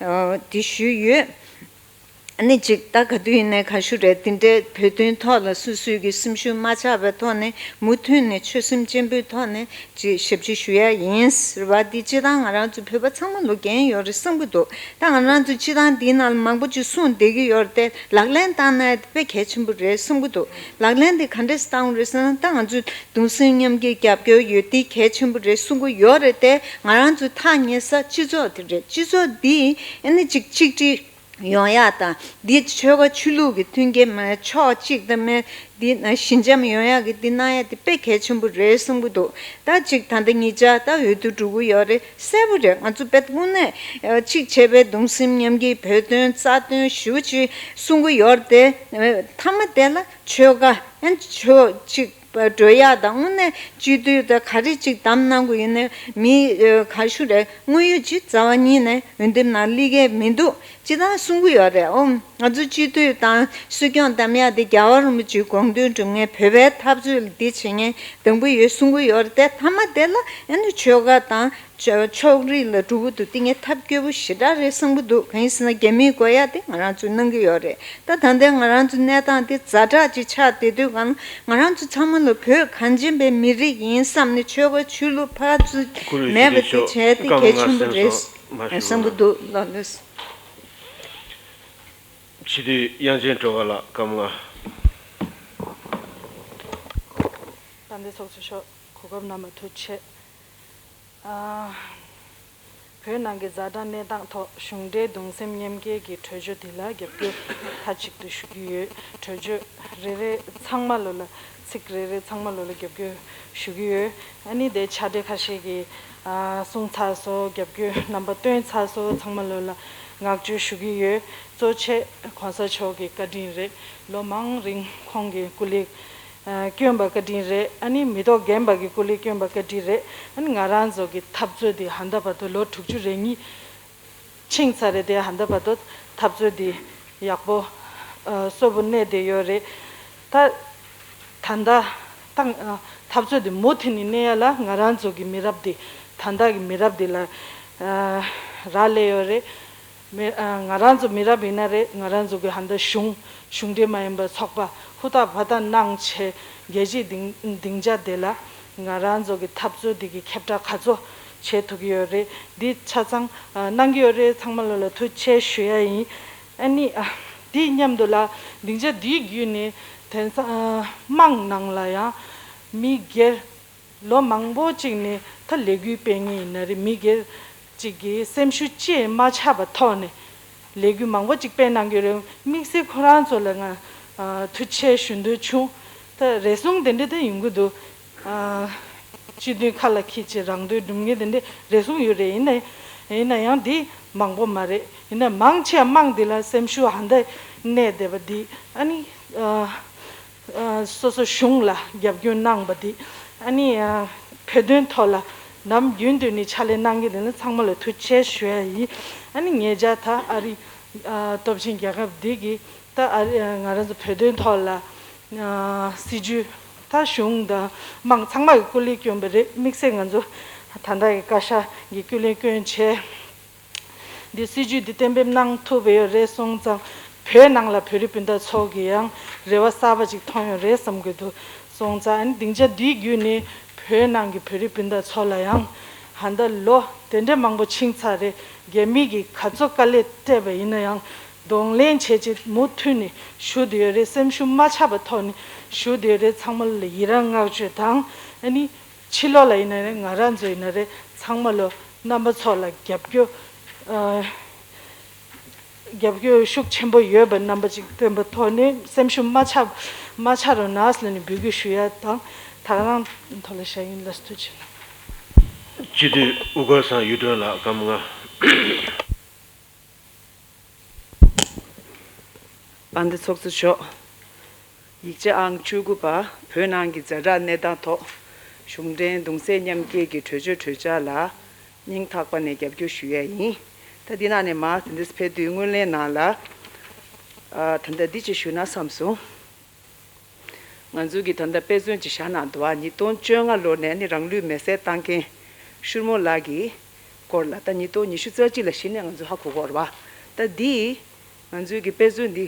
ཨ་དེ་ཞུས་ཡོད། ཨ་ནི་ཅིག་ད་ག་དུས་ཡིན་ནའི་ག་ཞུ་རེད། དེ་འདྲའི་བོད་དོན་ཐོག་ལ་སོ་སོའི་གི་སེམས་ཤུགས་མ་ཆག་པའི་ཐོག་ནས་མུ་མཐུད་ནས་ཆོད་སེམས་ཆེན་པོའི་ཐོག་ནས་ཅིག་ཞབས་ཕྱི་ཞུ་ཡ་ཡིན་ཟེར་བ་འདི་སྤྱིར་བཏང་ང་རང་ཚོ་བོད་པ་ཚང་མ་ལོ་འགན་ཡོད་རེད་བསམ་གྱི་འདུག་ད་ང་རང་ཚོ་སྤྱིར་བཏང་འདིའི་ནང་ལ་མང་པོ་ཅིག་གསུངས་བསྡད་ཀྱི་ཡོད་རེད་དེ། ལག་ལེན་བསྟར་ན་དཔེ་གལ་ཆེན་པོ་རེད་བསམ་གྱི་འདུག་ལག་ལེན་དེ་ག་འདྲས་བསྟར་དགོས་རེད་ཟེར་ན། ད་ང་ཚོས་གདུང་སེམས་མཉམ་སྐྱེད་རྒྱབ་སྐྱོར་ཡོད་དེ་གལ་ཆེན་པོ་རེད་གསུང་གི་ཡོད་རེད་དེ། ང་རང་ཚོ་ཐག་ཉེ་ས་སྤྱི་ཚོགས་དེ་རེད། སྤྱི་ཚོགས་འདི་ཨ་ནི་ཅིག་གཅིག་སྒྲིལ་ཡོང་ཡག་དང་། འདི་ཆོལ་ཁ་ཆོས་ལུགས་ཀྱི་མཐུན་རྐྱེན་མ་ཕྱོགས་གཅིག་དང་མ་འདི་ཞི་འཇམ་ཡོང་ཡག་གི་འདི་གནང་ཡག་དེ་དཔེ་གལ་ཆེན་པོ་རེད་བསམ་གྱི་འདུག་ད་ཅིག་ད་ལྟ་ཉེ་ཆར་ད་འོས་བསྡུ་འགྲོ་གི་ཡོད་རེད། གསལ་པོ་རེད། ང་ཚོ་དཔེ་དངོས་གནས་ཨ་གཅིག་བྱས་པའི་གདུང་སེམས་མཉམ་སྐྱེད་བོད་དོན་རྩ་དོན་ཞེ་པོ་ཅིག་གསུང་གི་ཡོད་རེད་དེ། མཐའ་མ་དེ་ལ་ཆོལ་ཁ་ཨ་ཕྱོགས་གཅིག་འགྲོ་ཡག་དང་། དངོས་གནས་སྤྱི་འཐུས་དང་ག་རེ་ཅིག་བདམས་གནང་དགོས་ཡིན་ནའི་མི་ཨ་ག་ཞུ་རེད། དངོས་ཡོད་ཅིག་རྩ་བ་ཉིད་ནས་འོས་འདེམས་ནང་སླེབས་ཀྱི་མི་འདུག་སྤྱིར་བཏང་གསུང་གི་ཡོད་རེད། ཨོ་ང་ཚོ་སྤྱི་འཐུས་དང་སྲིད་སྐྱོང་བདམས་ཡག་དེ་རྒྱལ་བ་རིན་པོ་ཆེའི་དགོངས་དོན་སྒྲུབ་མཁན། བོད་པའི་འཐབ་རྩོད་ལ་འདི་བྱེད་མཁན་དང་པོ་ཡོད་གསུང་གི་ཡོད་རེད་དེ། མཐའ་མ་དེ་ལ་ཨ་ནི་ཆོལ་ཁ་དང་ཕྱོགས་རིས་ལ་འགྲོ་གི་འདུག་དེ་ངས་ཐབས་སྐྱོ་པོ་ཞེ་དྲག་རེད་བསམ་གྱི་འདུག་གང་ཡིན་ཟེར་ན་རྒྱ་མིའི་དགོས་ཡག་དེ་ང་རང་ཚོས་གནང་གི་ཡོད་རེད། ད་ད་ལྟའི་ང་རང་ཚོ་གནས་སྟངས་དེ་ཛ་དྲག་ཅིག་ཆགས་བསྡད་དུས་གང་ང་རང་ཚོ་ཚང་མ་ལ་བོད་གངས་ཅན་པའི་མི་རིགས་ཡིན་བསམ་ནས་ཆོལ་ཁ་ཆོས་ལུགས་ཕར་ཚུར་མེད་པ་དེ་བྱས་ཏེ་གལ་ཆེན་པོ་རེད་བསམ་གྱི་འདུག་ལགས་ལགས། སྤྱི་འཐུས་དབྱངས་ཅན་སྒྲོལ་དཀར་ལགས་སྐར་མ་ལྔ། དཔལ་ལྡན་ཚོགས་གཙོ་མཆོག་གོ་སྐབས་གནང་བར་ཐུགས་རྗེ་ཆེ། ཨ། བོད་ནང་གི་ཛ་དྲག་གནས་སྟངས་ཐོག་གཞུང་འབྲེལ་གདུང་སེམས་མཉམ་སྐྱེད་ཀྱི་གྲོས་ཆོད་འདི་ལ་རྒྱབ་སྐྱོར་མཐའ་གཅིག་ཏུ་ཞུ་གི་ཡོད། གྲོས་ཆོད་རེ་རེ་ཚང་མ་ལོ་ལ་ཚིག་རེ་རེ་ཚང་མ་ལོ་ལ་རྒྱབ་སྐྱོར་ཞུ་གི་ཡོད། ཨ་ནི་དེ་ཕྱག་སྦྲེལ་ཁ་ཤས་ཀྱིས་ཨ་གསུངས་ཚར་སོང་། རྒྱབ་སྐྱོར་རྣམ་པ་བཏོན་ཚར་སོང་། ཚང་མ་ལོ་ལ་བསྔགས་བརྗོད་ཞུ་གི་ཡོད། གཙོ་ཆེ་གོང་ས་མཆོག་གི་བཀའ་དྲིན་རེད། ལོ་མང་རིང་ཁོང་གིས་སྐུ་ལས་ཨ་བསྐྱོན་པ་བཀའ་དྲིན་རེད། ཨ་ནི་མི་ཐོག་རྒན་པ་གི་སྐུ་ལས་བསྐྱོན་པ་བཀའ་དྲིན་རེད། ཨ་ནི་ང་རང་ཚོ་གི་འཐབ་རྩོད་འདི་ཧ་ད་བར་དུ་ལོ་དྲུག་ཅུ་རེ་གཉིས་ཕྱིན་ཚར་རེད་དེ། ཧ་ད་བར་དུ་འཐབ་རྩོད་འདི་ཡག་པོ་ཨ་གསོན་པོ་གནས་བསྡད་ཡོད་རེད། ད་ད་ལྟ་ད་ཨ་འཐབ་རྩོད་འདི་མུ་མཐུད་ནས་གནས་ཡ་ལ་ང་རང་ཚོ་གི་མི་རབས་འདི་ད་ལྟ་གི་མི་རབས་འདི་ལ་ཨ་རག་ལས་ཡོད་རེད། མི་ཨ་ང་རང་ཚོ་མི་རབས་ཡིན་ན་རེད། ང་རང་ཚོ་གི་ཧ་ད་གཞུང་གཞུང་འབྲེལ་མ་ཡིན་པ་ཚོགས་པ་ཧུར་ཐག་འབད་ཐག་གནང་བྱས་རྒྱལ་སྤྱིའི་སྡིངས་སྡིངས་ཆ་དེ་ལ་ང་རང་ཚོ་གི་འཐབ་རྩོད་འདི་གི་ཁྱབ་བསྒྲགས་ག་ཚོད་བྱེད་ཐུབ་ཀྱི་ཡོད་རེད། འདི་ཆ་ཚང་ཨ་གནང་གི་ཡོད་རེད། ཚང་མ་ལོ་ལ་ཐུགས་རྗེ་ཆེ་ཞུ་ཡ་ཡིན། ཨ་ནི་ཨ་འདི་མཉམ་དུ་ལ་སྡིངས་ཆ་འདི་བརྒྱུད་ནས་དེང་སང་ཨ་དམངས་ནང་ལ་ཡང་མི་སྒེར་ལོ་མང་པོ་ཅིག་ནས་ད་ལས་འགུལ་སྤེལ་མཁན་ཡིན་ན་རེད། མི་སྒེར་ཅིག་གིས་སེམས་ཤུགས་ཅི་ཡང་མ་ཆག་པའི་ཐོག་ནས་ལས་འགུལ་མང་པོ་ཅིག་སྤེལ་གནང་གི་རེད། དམིགས་བསལ་ཁོ་རང་ཚོ་ལ་ང་ཨ་ཐུགས་རྗེ་ཆེ་ཞུ་འདོད་བྱུང་། ད་རེ་ཟུང་དེ་འདྲ་ད་ཡོང་གི་འདུག་ཨ་སྤྱི་མཐུན་ཁ་ལ་འཁྱེར་བྱས་རང་དོན་སྒྲུབ་མཁན་དེ་འདྲ་རེ་ཟུང་ཡོད་རེད། ཡིན་ན་ཡིན་ན་ཡང་དེ་མང་པོ་མ་རེད། ཡིན་ན་མང་ཆེ་བ་དམངས་འདི་ལ་སེམས་ཤུགས་ཧ་ད་གནས་བསྡད་པ་འདི། ཨ་ནི་ཨ་ཨ་སོ་སོ་གཞུང་ལ་རྒྱབ་སྐྱོར་གནང་པ་འདི། ཨ་ནི་ཨ་བོད་དོན་ཐོག་ལ་ ནམ་རྒྱུན་དུ་ནི་ཕྱག་ལས་གནང་གི་འདུག་ན་ཚང་མ་ལ་ཐུགས་རྗེ་ཆེ་ཞུ་ཡ་ཡིན། ཨ་ནི་ངེད་ཅག་ད་ཨ་རི་ཨ་སྟོབས་ཆེན་རྒྱལ་ཁབ་འདི་གི་ད་ཨ་རི་ཨ་ང་རང་ཚོ་བོད་དོན་ཐོག་ལ་ཨ་སྲིད་ཇུས་ད་གཞུང་དང་དམངས་ཚང་མ་གི་སྐུ་ལས་བསྐྱོན་པ་རེད། དམིགས་བསལ་ང་ཚོ་ད་ལྟ་གི་བཀའ་ཤག་གི་སྐུ་ལས་བསྐྱོན་བྱས། འདི་སྲིད་ཇུས་འདི་གཏན་འབེབས་གནང་ཐུབ་པ་ཡོད་རེད་སོང་ཙང་བོད་ནང་ལ་བོད་རིགས་སྤུན་ཟླ་ཚོ་གི་ཡང་རེ་བ་གསར་པ་ཅིག་མཐོང་ཡོད་རེད་བསམ་གྱི་འདུག་སོང་ཙང་ཨ་ནི་སྡིངས་ཆ་འདིའི་བརྒྱུད་ནས་བོད་ནང་གི་བོད་རིགས་སྤུན་ཟླ་ཚོ་ལ་ཡང་ཧ་ད་ལོ་དེ་འདྲ་མང་པོ་ཕྱིན་ཚར་རེད། རྒྱ་མི་གིས་ག་ཚོད་དཀའ་ལས་སྤྲད་པ་ཡིན་ན་ཡང་གདོང་ལེན་བྱས་བྱས་མུ་མཐུད་ནས་ཞུ་བསྡད་ཡོད་རེད། སེམས་ཤུགས་མ་ཆག་པའི་ཐོག་ནས་ཞུ་བསྡད་ཡོད་རེད། ཚང་མ་ལ་ཡི་རང་བསྔགས་བརྗོད་དང་ཨ་ནི། ཕྱི་ལོགས་ལ་ཡིན་ན་རེད། ང་རང་ཚོ་ཡིན་ན་རེད། ཚང་མ་ལོ་རྣམ་པ་ཚོ་ལ་རྒྱབ་སྐྱོར་ཨ་རྒྱབ་སྐྱོར་ཤུགས་ཆེན་པོ་ཡོད་པ་རྣམ་པ་ཅིག་བསྟན་པ་ཐོག་ནས་སེམས་ཤུགས་མ་ཆག་མ་ཆག་རོགས་གནང་ཟེར་ནས་འབོད་སྐུལ་ཞུ་ཡ་དང་། ད་ག་རང་ཐོག་ལ་བཞག་ཡིན། ལགས་སོ། ཐུགས་རྗེ་གནང་། སྤྱི་འཐུས་དབུ་དཀར་ཚང་གཡུ་སྒྲོན་ལགས་སྐར་མ་ལྔ། དཔལ་ལྡན་ཚོགས་གཙོ་མཆོག་ཡིག་ཆ་ཨང་བཅུ་དགུ་པ། བོད་ནང་གི་ཛ་དྲག་གནས་སྟངས་ཐོག་གཞུང་འབྲེལ་གདུང་སེམས་མཉམ་སྐྱེད་ཀྱི་གྲོས་ཆོད་གྲོས་འཆར་ལ་སྙིང་ཐག་པ་ནས་རྒྱབ་སྐྱོར་ཞུ་ཡས་ཡིན། ད་འདི་ནང་ནས་མར་དེ་འདྲས་ཕེབས་དུས་སྔོན་གླེང་ནང་ལ་ཨ་ད་ལྟ་འདི་ཅིག་ཞུ་ན་བསམ་སོང་། ང་ཚོ་གི་ད་ལྟ་དཔེ་མཚོན་ཅིག་བཞག་ན་འདུག་བ། ཉིས་སྟོང་བཅོ་ལྔ་ལོ་ནས་ནི་རང་ལུས་མེར་སྲེག་བཏང་མཁན་ཤུར་མོ་ལགས་ཀྱི་སྐོར་ལ་ད་ཉིས་སྟོང་ཉི་ཤུ་རྩ་གཅིག་ལ་གཞི་ནས་ང་ཚོ་ཧ་གོ་གི་ཡོད་རེད་བ། ད་འདི་ང་ཚོའི་གི་དཔེ་མཚོན་འདི་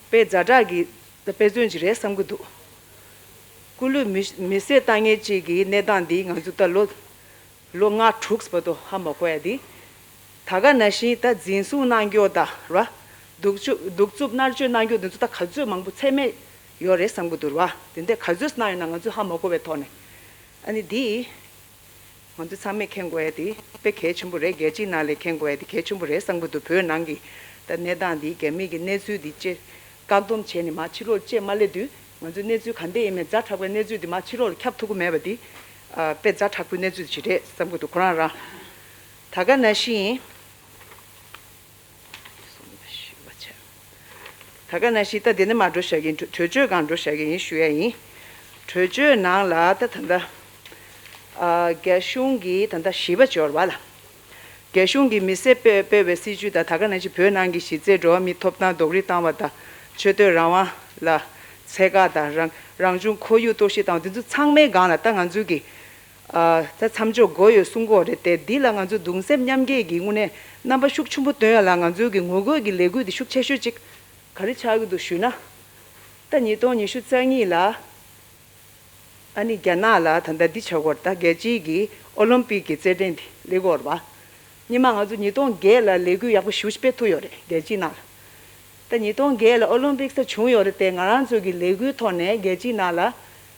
དཔེ་ཛ་དྲག་གི་ད་དཔེ་མཚོན་ཅིག་རེད་བསམ་གི་འདུག་སྐུ་ལུས་མེར་མེར་སྲེག་བཏང་མཁན་ཅིག་གི་གནས་སྟངས་འདི་ང་ཚོ་ད་ལོ་ལོ་ལྔ་དྲུག་བར་དུ་ཧ་མ་གོ་ཡ་འདི། ད་ག་ནང་བཞིན་ད་འཛིན་བཟུང་གནང་རྒྱུ་ད་ར། གདུག་རྩུབ་གདུག་རྩུབ་མནར་གཅོད་གནང་རྒྱུ་འདི་ཚོ་ད་ག་ཚོད་མང་པོ་ཚད་མེད་ཡོད་རེད་བསམ་གི་འདུག་ར། དེ་འདྲ་ག་ཚོད་གནང་ཡོད་ན་ང་ཚོས་ཧ་མ་གོ་བའི་ཐོག་ནས། ཨ་ནི་འདི་ང་ཚོ་ཚང་མས་མཁྱེན་དགོས་ཡ་དེ་དཔེ་གལ་ཆེན་པོ་རེད། རྒྱལ་སྤྱིའི་ནང་ལ་མཁྱེན་དགོས་ཡ་དེ་གལ་ཆེན་པོ་རེད་བསམ་གི་འདུག་བོད་ནང་གི་ད་གནས་སྟངས་འདི་རྒྱ་མི་གི་གནས་ཚུལ་འདི་བཅས་བཀག་སྡོམ་བྱས་ནས་མར་ཕྱི་ལོགས་བཅད་མ་སླེབས་དུས་ང་ཚོ་གནས་ཚུལ་ག་འདྲ་ཡིན་མིན་ཛ་དྲག་པའི་གནས་ཚུལ་འདི་མར་ཕྱི་ལོགས་ལ་ཁྱབ་ཐུབ་ཀྱི་མེད་པ་འདི་ཨ་དཔེ་ཛ་དྲག་པོའི་གནས་ཚུལ་ཞིག་རེད་བསམ་གི་འདུག་ཁོ་རང་རང་། ད་ག་ནང་བཞིན། ད་ག་ནང་བཞིན་ད་འདི་ནས་མར་འགྲོ་བཞག་གི་ཡིན། གྲོས་གྲོས་ཆོད་སྒང་འགྲོ་བཞག་གི་ཡིན་ཞུ་ཡ་ཡིན། གྲོས་ཆོད་ནང་ལ་ད་ད་ལྟ་ཨ་རྒྱ་གཞུང་གི་ད་ལྟ་བཞི་པ་འབྱོར་བ་ལ། རྒྱ་གཞུང་གིས་མི་སེར་སྤེལ་སྤེལ་བའི་སྲིད་ཇུས་དང་ད་ག་ནང་བཞིན་བོད་ནང་གི་གཞི་རྩའི་འགྲོ་བ་མིའི་ཐོབ་ཐང་རྡོག་རིལ་བཏང་བ་དང་ཆོས་དད་རང་དབང་ལ་ཚད་བཀག་དང་རང་རང་བྱུང་ཁོར་ཡུག་གཏོར་བཤིག་བཏང་བ་འདི་ཚོ་ཚང་མའི་སྒང་ལ་ད་ང་ཚོས་ཀྱི་ཨ་ད་མཚམས་འཇོག་དགོས་ཡོད་གསུང་གི་ཡོད་རེད་དེ། འདི་ལ་ང་ཚོ་གདུང་སེམས་མཉམ་སྐྱེད་ཀྱི་དངོས་གནས་རྣམ་པ་ཤུགས་ཆེན་པོ་སྟོན་ཡ་ལ་ང་ཚོའི་གི་ངོ་རྒོལ་གྱི་ལས་འགུལ་འདི་ཤུགས་ཆེ་ཤོས་ཅིག་ག་རེ་ཆགས་ཀྱི་འདུག་ཞུས་ན། ད་ཉིས་སྟོང་ཉི་ཤུ་རྩ་གཉིས་ལ་ཨ་ནི་རྒྱ་ནག་ལ་ད་ལྟ་འདི་བྱ་དགོས་རེད། ད་རྒྱལ་སྤྱིའི་གི་ཨོ་ལིམ་པིག་གི་རྩེད་འགྲན་འདི་སླེབས་ཀྱི་ཡོད་རེད་པ། སྔོན་མ་ང་ཚོ་ཉིས་སྟོང་བརྒྱད་ལ་ལས་འགུལ་ཡག་པོ་ཞེ་པོ་ཅིག་སྤེལ་ཐུབ་ཡོད་རེད་རྒྱལ་སྤྱིའི་ནང་ལ། ད་ཉིས་སྟོང་བརྒྱད་ལ་ཨོ་ལིམ་པིག་ས་བྱུང་ཡོད་རེད་དེ། ང་རང་ཚོ་གི་ལས་འགུལ་ཐོག་ནས་རྒྱལ་སྤྱིའི་ནང་ལ་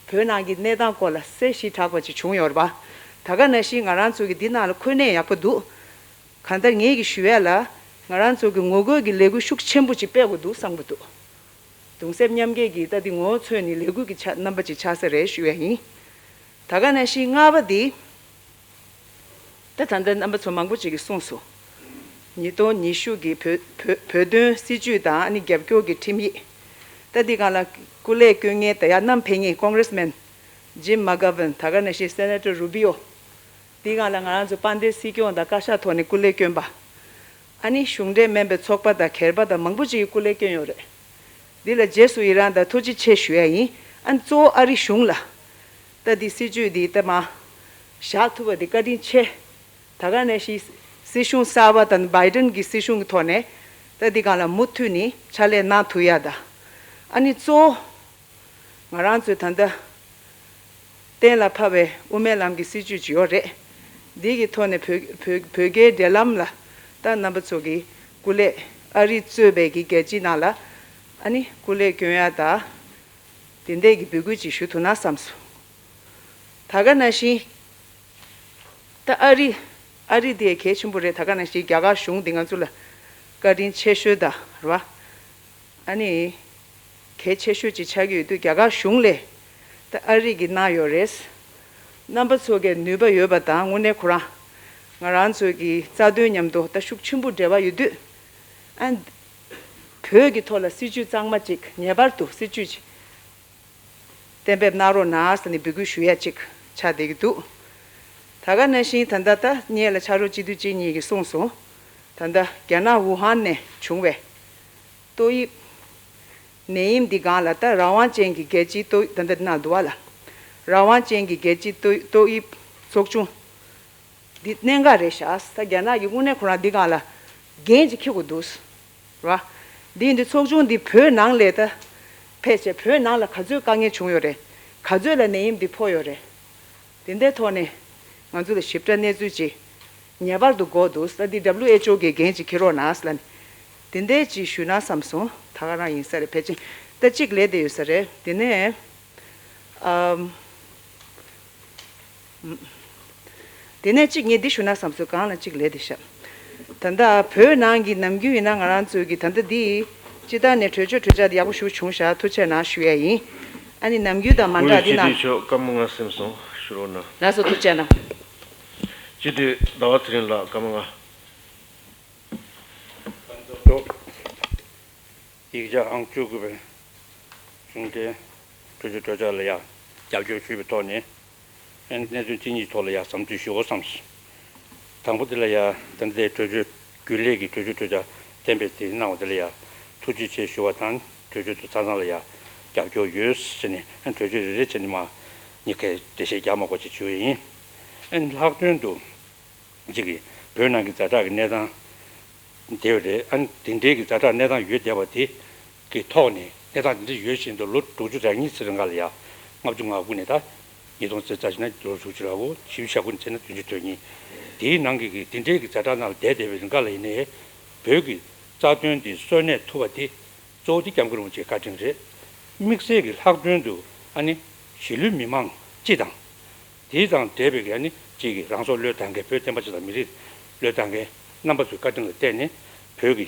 བོད་ནང་གི་གནས་སྟངས་སྐོར་ལ་གསལ་ཞིབ་དྲགས་པ་ཅིག་བྱུང་ཡོད་རེད་པ། ད་ག་ནང་བཞིན་ང་རང་ཚོ་གི་འདི་ནང་ལ་འཁོད་ནས་ཡག་པོ་འདུག་གང་ལྟར་ངེད་ཀྱི་ཞུ་ཡ་ལ་ང་རང་ཚོ་གི་ངོ་རྒོལ་གྱི་ལས་འགུལ་ཤུགས་ཆེན་པོ་ཅིག་སྤེལ་དགོས་འདུག་བསམ་གྱི་འདུག་གདུང་སེམས་མཉམ་སྐྱེད་ཀྱི་ད་འདི་ངོ་བོ་མཚོན་ནས་ལས་འགུལ་གྱི་ཆ་རྣམ་པ་ཅིག་ཆགས་ས་རེད་ཞུ་ཡ་ཡིན། ད་ག་ནང་བཞིན་ལྔ་པ་འདི། ད་ད་ལྟ་རྣམ་པ་ཚོ་མང་པོ་ཅིག་གིས་གསུངས་སོང་། ཉིས་སྟོང་ཉི་ཤུ་གི་བོད་བོད་བོད་དོན་སྲིད་བྱུས་དང་ཨ་ནི་རྒྱབ་སྐྱོར་གྱི་ཁྲིམས་ཡིག་ད་འདི་སྒང་ལ་སྐུ་ལས་བསྐྱོན་མཁན་ད་ཡར་བསྣམས་ཕེབས་མཁན་ཀོང་གྷི་རེ་སི་མེན་ཇིམ་མ་གྷ་ཝན། ད་ག་ནང་བཞིན་སེ་ནེ་ཊར་རུ་བི་ཨོ། འདི་སྒང་ལ་ང་རང་ཚོ་དཔལ་ལྡན་སྲིད་སྐྱོང་དང་བཀའ་ཤག་ཐོག་ནས་སྐུ་ལས་བསྐྱོན་པ། ཨ་ནི་གཞུང་འབྲེལ་མིན་པའི་ཚོགས་པ་དང་སྒེར་པ་དང་མང་པོ་ཅིག་གིས་སྐུ་ལས་བསྐྱོན་ཡོད་རེད། འདི་ལ་རྗེས་སུ་ཡི་རང་དང་ཐུགས་རྗེ་ཆེ་ཞུ་ཡ་ཡིན། ཨ་ནི་གཙོ་བོ་ཨ་རི་གཞུང་ལ། ད་འདི་སྲིད་བྱུས་འདི་ད་མར་བཞག་ཐུབ་པ་འདི་བཀའ་དྲིན་ཆེ། ད་ག་ནང་བཞིན་སྲིད་གཞུང་གསར་པ་དང་བྷའི་ཌེན་གྱི་སྲིད་གཞུང་གི་ཐོག་ནས་ད་འདི་སྒང་ལ་མུ་མཐུད་ནས་ཕྱག་ལས་གནང་ཐུབ་ཡ་དང་། ཨ་ནི་གཙོ་བོ་ང་རང་ཚོའི་ད་ལྟ་གཏན་ལ་ཕབ་པའི་དབུ་མའི་ལམ་གྱི་སྲིད་བྱུས་ཅིག་ཡོད་རེད། འདི་གི་ཐོག་ནས་བོད་བོད་བོད་རྒྱའི་འབྲེལ་ལམ་ལ་ད་རྣམ་པ་ཚོ་གིས་སྐུ་ལས་ཨ་རི་གཙོས་པའི་གི་རྒྱལ་སྤྱིའི་ནང་ལ་ཨ་ནི་སྐུ་ལས་བསྐྱོན་ཡ་དང་། དེ་འདྲས་ཀྱི་འབོད་སྐུལ་ཅིག་ཞུ་ཐུབ་ན་བསམ་སོང་། ད་ག་ནང་བཞིན། ད་ཨ་རི། ཨ་རི་དེ་གལ་ཆེན་པོ་རེད། ད་ག་ནང་བཞིན་རྒྱ་གར་གཞུང་འདི་ང་ཚོ་ལ་བཀའ་དྲིན་ཆེ་ཤོས་དང་རེད་བ། ཨ་ནི། གལ་ཆེ་ཤོས་ཅིག་ཆགས་ཀྱི་ཡོད་དུས་རྒྱ་གར་གཞུང་ལས་ད་ཨ་རི་གིས་གནང་ཡོད་རེད། རྣམ་པ་ཚོ་གིས་ནུས་པ་ཡོད་པ་དང་དངོས་གནས་ཁོ་རང་ང་རང་ཚོ་གི་རྩ་དོན་མཉམ་དུ་ད་ཤུགས་ཆེན་པོ་འབྲེལ་བ་ཡོད་དུས། ཨ། བོད་ཀྱི་ཐོག་ལ་སྲིད་བྱུས་གཙང་མ་ཅིག་ངེས་པར་དུ་སྲིད་བྱུས་ཅིག་གཏན་འབེབས་གནང་རོགས་གནང་ཟེར་ནས་འབོད་སྐུལ་ཞུ་ཡ་ཅིག་ཆགས་བསྡད་ཀྱི་འདུག་ད་ག་ནང་བཞིན་ད་ལྟ་ད་སྔོན་ལ་ཕྱག་རོགས་སྤྱི་འཐུས་གཅིག་གཉིས་ཀྱིས་གསུངས་སོང་། ད་ལྟ་རྒྱ་ནག་ཝུ་ཧན་ནས་བྱུང་བའི་ཏོག་དབྱིབས་ནད་ཡམས་འདི་སྒང་ལ་ད་རང་དབང་ཅན་གྱི་རྒྱལ་སྤྱིའི་ཏོག་ད་ལྟ་འདི་ནང་འདུག་བ་ལ། རང་དབང་ཅན་གྱི་རྒྱལ་སྤྱིའི་ཏོག་ཏོག་དབྱིབས་ཚོགས་ཆུང་འདི་གནད་འགག་རེད་ཤག་ད་རྒྱ་ནག་གི་དངོས་གནས་ཁོ་རང་འདི་སྒང་ལ་འགན་ཅིག་འཁྱེར་དགོས་འདུག་ར། འདི་ཡིན་དུས་ཚོགས་ཆུང་འདི་བོད་ནང་ལ་ད་ཕེབས་བྱས་བོད་ནང་ལ་ག་ཚོད་དཀའ་ངལ་བྱུང་ཡོད་རེད། ག་ཚོད་ལ་ནད་ཡམས་འདི་ཕོག་ཡོད་རེད། དེ་འདྲའི་ཐོག་ནས་ང་ཚོ་ལ་ཞིབ་ཕྲ་གནས་ཚུལ་ཅིག་ངེས་པར་དུ་དགོས་འདུག་ད་འདི་W H O གི་འགན་ཅིག་འཁྱེར་རོགས་གནང་ལབ་ནས་དེ་འདྲའི་ཅིག་ཞུས་ན་བསམ་སོང་། ད་ག་རང་ཡིན་ས་རེད། ཕལ་ཆེར་ད་གཅིག་ལས་བསྡད་ཡོད་ས་རེད། དེ་ནས་ཨམ། དེ་ནས་གཅིག་ངས་འདི་ཞུ་ན་བསམ་སོང་། གང་ལ་གཅིག་ལས་དེ་ཤག་ད་ལྟ་བོད་ནང་གི་ནམ་རྒྱུན་ཡིན་ན་ང་རང་ཚོའི་གི་ད་ལྟ་འདི་སྤྱི་བཏང་ནས་གྲོས་ཆོད་གྲོས་འཆར་འདི་ཡག་པོ་ཞིག་བྱུང་ཤག་ཐུགས་རྗེ་གནང་ཞུ་ཡ་ཡིན། ཨ་ནི་ནམ་རྒྱུན་དང་མ་འདྲ་འདི་ནང་། སྤྱི་འཐུས་མཆོག་སྐར་མ་ལྔ་སེམས་སོང་ཞུ་རོགས་གནང་། ལགས་སོ་ཐུགས་རྗེ་གནང་། སྤྱི་འཐུས་ཟླ་བ་ཚེ་རིང་ལགས་སྐར་མ་ལྔ། ཡིག་ཆ་ཨང་བཅུ་དགུ་པའི་གཞུང་འབྲེལ་གྲོས་ཆོད་གྲོས་འཆར་ལ་ཡང་རྒྱབ་སྐྱོར་ཞུས་པའི་ཐོག་ནས་གནད་དོན་གཅིག་གཉིས་ཐོག་ལ་ཡང་བསམ་ཚུལ་ཞུ་དགོས་བསམས། དང་པོ་དེ་ལ་ཡང་ད་ལྟའི་གྲོས་ཆོད་རྒྱུན་ལས་ཀྱི་གྲོས་ཆོད་གྲོས་འཆར་གཏན་འབེབས་དེ་གནང་བ་དེ་ལ་ཡང་ཐུགས་རྗེ་ཆེ་ཞུ་བ་དང་གྲོས་ཆོད་དེ་ཆ་ཚང་ལ་ཡང་རྒྱབ་སྐྱོར་ཡོད་ཟེར་ནས་གྲོས་ཆོད་རེ་རེ་བྱས་ནས་མ་གཉིས་ཀའི་འགྲེལ་བཤད་རྒྱག་མ་དགོས་ཅེས་ཞུ་ཡི་ཡིན། ལྷག་དོན་དུ། གཅིག་གིས་བོད་ནང་གི་ཛ་དྲག་གི་གནས་སྟངས་དེ་རེད། ཨ་ནི་དེ་འདྲའི་གི་ཛ་དྲག་གནས་སྟངས་ཡོད་བསྡད་པ་དེ་གི་ཐོག་ནས་གནས་སྟངས་དེ་འདྲ་ཡོད་བཞིན་དུ་ལོ་དྲུག་ཅུ་རེ་གཉིས་ཚེ་རིང་ག་ལ་ཡ་ལྔ་བཅུ་ང་དགུ་ནས་ད་ཉིས་སྟོང་ཙེ་རྩ་བྱས་ན་ལོ་དྲུག་ཅུ་རེ་དགུ་བཞི་བཅུ་ཞེ་དགུ་ནས་བྱས་ན་བདུན་ཅུ་དོན་གཉིས་དེའི་ནང་གི་གི་དེ་འདྲའི་གི་ཛ་དྲག་ནང་ལ་བསྡད་བསྡད་པའི་རིང་ག་ལ་ཡིན་ནའི་བོད་ཀྱི་རྩ་དོན་དེ་གསོན་གནས་ཐུབ་པ་དེ། གཙོ་བོ་དེ་སྐྱབས་མགོན་རིན་པོ་ཆེའི་བཀའ་དྲིན་རེད། དམིགས་བསལ་གྱི་ལྷག་དོན་དུ་ཨ་ནི་གཞིས་ལུས་མི་མང་སྤྱི་དང་། དེ་དང་འབྲེལ་བའི་གི་ཨ་ནི་གཅིག་གི་རང་སྲོག་བློས་བཏང་མཁན་བོད་བསྟན་པ་སྤྱི་དང་མི་རིགས་བློས་བཏང་མཁན་རྣམ་པ་ཚོའི་བཀའ་དྲིན་ལ་བརྟེན་ནས་བོད་ཀྱི་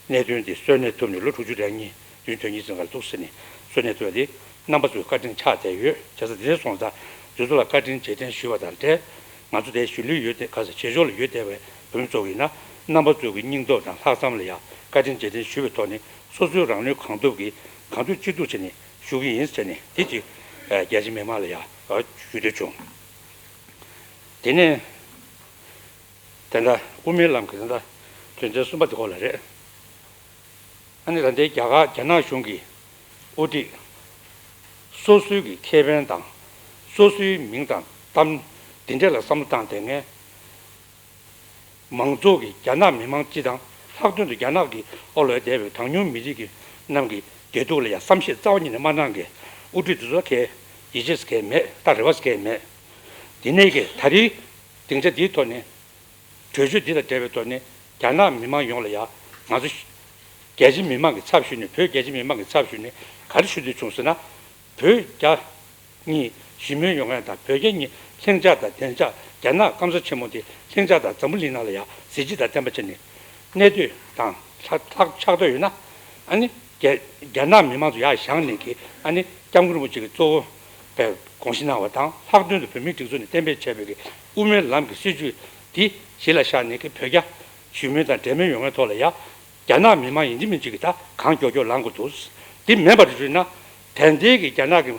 གནད་དོན་དེ་གསོན་གནས་ཐུབ་ནས་ལོ་དྲུག་ཅུ་རེ་གཉིས་བདུན་དོན་གཉིས་ཙམ་ཁར་འདུག་ཟེར་ནས་གསོན་གནས་ཐུབ་པ་དེ་རྣམ་པ་ཚོའི་བཀའ་དྲིན་ཆགས་བསྡད་ཡོད། བྱས་ཙང་དེ་འདྲ་སོང་ཙང་དེ་ཚོ་ལ་བཀའ་དྲིན་རྗེས་དྲན་ཞུ་བ་དང་འབྲེལ་ང་ཚོ་དེ་གཞིས་ལུས་ཡོད་དེ་ག་ས་བྱེས་འབྱོར་ལ་ཡོད་བསྡད་པའི་བོད་མི་ཚོ་ཡིན་ན་རྣམ་པ་ཚོའི་གི་སྙིང་སྟོབས་དང་ལྷག་བསམ་ལ་ཡང་བཀའ་དྲིན་རྗེས་དྲན་ཞུ་བའི་ཐོག་ནས། སོ་སོའི་རང་ནུས་གང་ཐུབ་ཀྱིས་གང་ཐུབ་ཅི་ཐུབ་བྱས་ནས་ཞུ་གི་ཡིན་ཟེར་ནས་དེ་ཅིག་རྒྱ་ཆེ་མི་མང་ལ་ཡང་ཞུ་འདོད་བྱུང་། དེ་ནས་ད་ལྟ་དབུ་མའི་ལམ་གྱི་ད་ལྟ་དོན་ཚན་གསུམ་པ་དེ་སྐོར་ལ་རེད། ཨ་ནི་ད་ལྟའི་རྒྱ་གར་རྒྱ་ནག་གཞུང་གི་དབུ་ཁྲིད་སོ་སོའི་གི་ཁེ་ཕན་དང་སོ་སོའི་མིང་དང་གཏམ་འདི་འདྲ་ལ་བསམ་བློ་བཏང་བསྡད་མཁན། མང་ཚོགས་ཀྱི་རྒྱ་ནག་མི་མང་སྤྱི་དང་ལྷག་དོན་དུ་རྒྱ་ནག་གི་ཨོ་ལོ་བསྡད་པའི་གྲངས་ཉུང་མི་རིགས་ཀྱི་རྣམས་ཀྱི་བདེ་སྡུག་ལ་ཡང་བསམ་ཤེས་རྩ་བ་ཉིད་ནས་མ་གནང་མཁན་དབུ་ཁྲིད་དེ་ཚོ་གའི་ཡིད་ཆེས་གའི་མེད། ད་རེ་བ་གའི་མེད། དེ་ནས་ཀྱི་ད་རེས་སྡིངས་ཆ་འདིའི་ཐོག་ནས་གྲོས་ཆོད་འདི་དང་འབྲེལ་བའི་ཐོག་ནས་རྒྱ་ནག་མི་མང་ཡོངས་ལ་ཡང་ང་ཚོ་རྒྱལ་སྤྱིའི་མི་མང་གི་ཚབ་ཞུས་ནས་བོད་རྒྱལ་སྤྱིའི་མི་མང་གི་ཚབ་ཞུས་ནས་ག་རེ་ཞུ་འདོད་བྱུང་ཟེར་ན། བོད་རྒྱ་གཉིས་ཞི་མོལ་ཡོང་ཡ་དང་བོད་རྒྱ་གཉིས་ལྷིང་འཇགས་དང་བདེ་འཇགས། རྒྱ་ནག་སྐམ་ས་ཆེན་མོ་དེ་ལྷིང་འཇགས་དང་འཛམ་བུ་གླིང་ནང་ལ་ཡང་གཟི་བརྗིད་དང་བརྟན་པ་བྱས་ནས་གནས་སྡོད་དང་ལྷག་ལྷག་ཆགས་འདོད་ཡོད་ན། ཨ་ནི་རྒྱ་རྒྱ་ནག་མི་མང་ཚོ་ཡར་བཞེངས་ནས་ཀྱི་ཨ་ནི་སྐྱབས་མགོན་རིན་པོ་ཆེ་གི་གཙོ་བོ་བའི་དགོངས་གཞི་གནང་བ་དང་ལྷག་དོན་དུ་བོད་མིའི་སྒྲིག་འཛུགས་ནས་གཏན་འབེབས་བྱས་པའི་གི་དབུ་མའི་ལམ་གྱི་སྲིད་བྱུས་དེ་གཞི་ལ་བཞག་ནས་ཀྱི་བོད་རྒྱ་ཞི་མོལ་དང་འབྲེལ་མོལ་ཡོང་བའི་ཐོག་ལ་ཡང་། རྒྱ་ནག་མི་མང་ཡིན་གཅིག་མིན་གཅིག་གིས་ད་གང་མགྱོགས་མགྱོགས་ལངས་དགོས་འདུག་དེ་མིན་པར་བརྗོད་ན། དེ་འདྲའི་གི་རྒྱ་ནག་གི་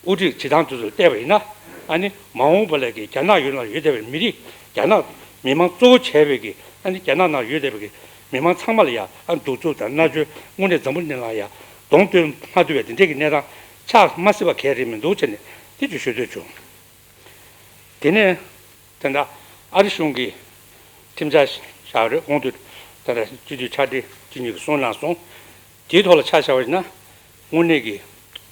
དབུ་ཁྲིད་བྱེད་སྟངས་དེ་ཚོར་བལྟས་པ་ཡིན་ན། ཨ་ནི་མ་འོངས་པ་ལ་གི་རྒྱ་ནག་ཡུལ་ནང་ཡོད་བསྡད་པའི་མི་རིགས། རྒྱ་ནག་མི་མང་གཙོ་བོ་བྱས་པའི་གི་ཨ་ནི་རྒྱ་ནག་ནང་ཡོད་བསྡད་པའི་གི་མི་མང་ཚང་མ་ལ་ཡ་ཨ་གདུག་རྩུབ་དང་མནར་གཅོད་དངོས་གནས་འཛམ་བུ་གླིང་ལ་ཡ་གདོང་སྟོན་མ་ཐུབ་པའི་དེ་འདྲའི་གི་གནས་སྟངས་ཆགས་མ་སྲིད་པ་གལ་རེད་མི་འདུག་བྱས་ནས་དེ་ཚོ་ཞུ་འདོད་བྱུང་། དེ་ནས་ད་ལྟ་ཨ་རི་གཞུང་གིས་ཁྲིམས་འཆར་བཞག་རེད། གོང་དུ་ད་ལྟ་སྤྱི་འཐུས་ཕྱག་སྦྲེལ་གཅིག་གཉིས་ཀྱིས་གསུངས་གནང་སོང་། དེའི་ཐོག་ལ་ཆ་བཞག་པ་ཡིན་ན་དངོས་གནས་ཀྱི་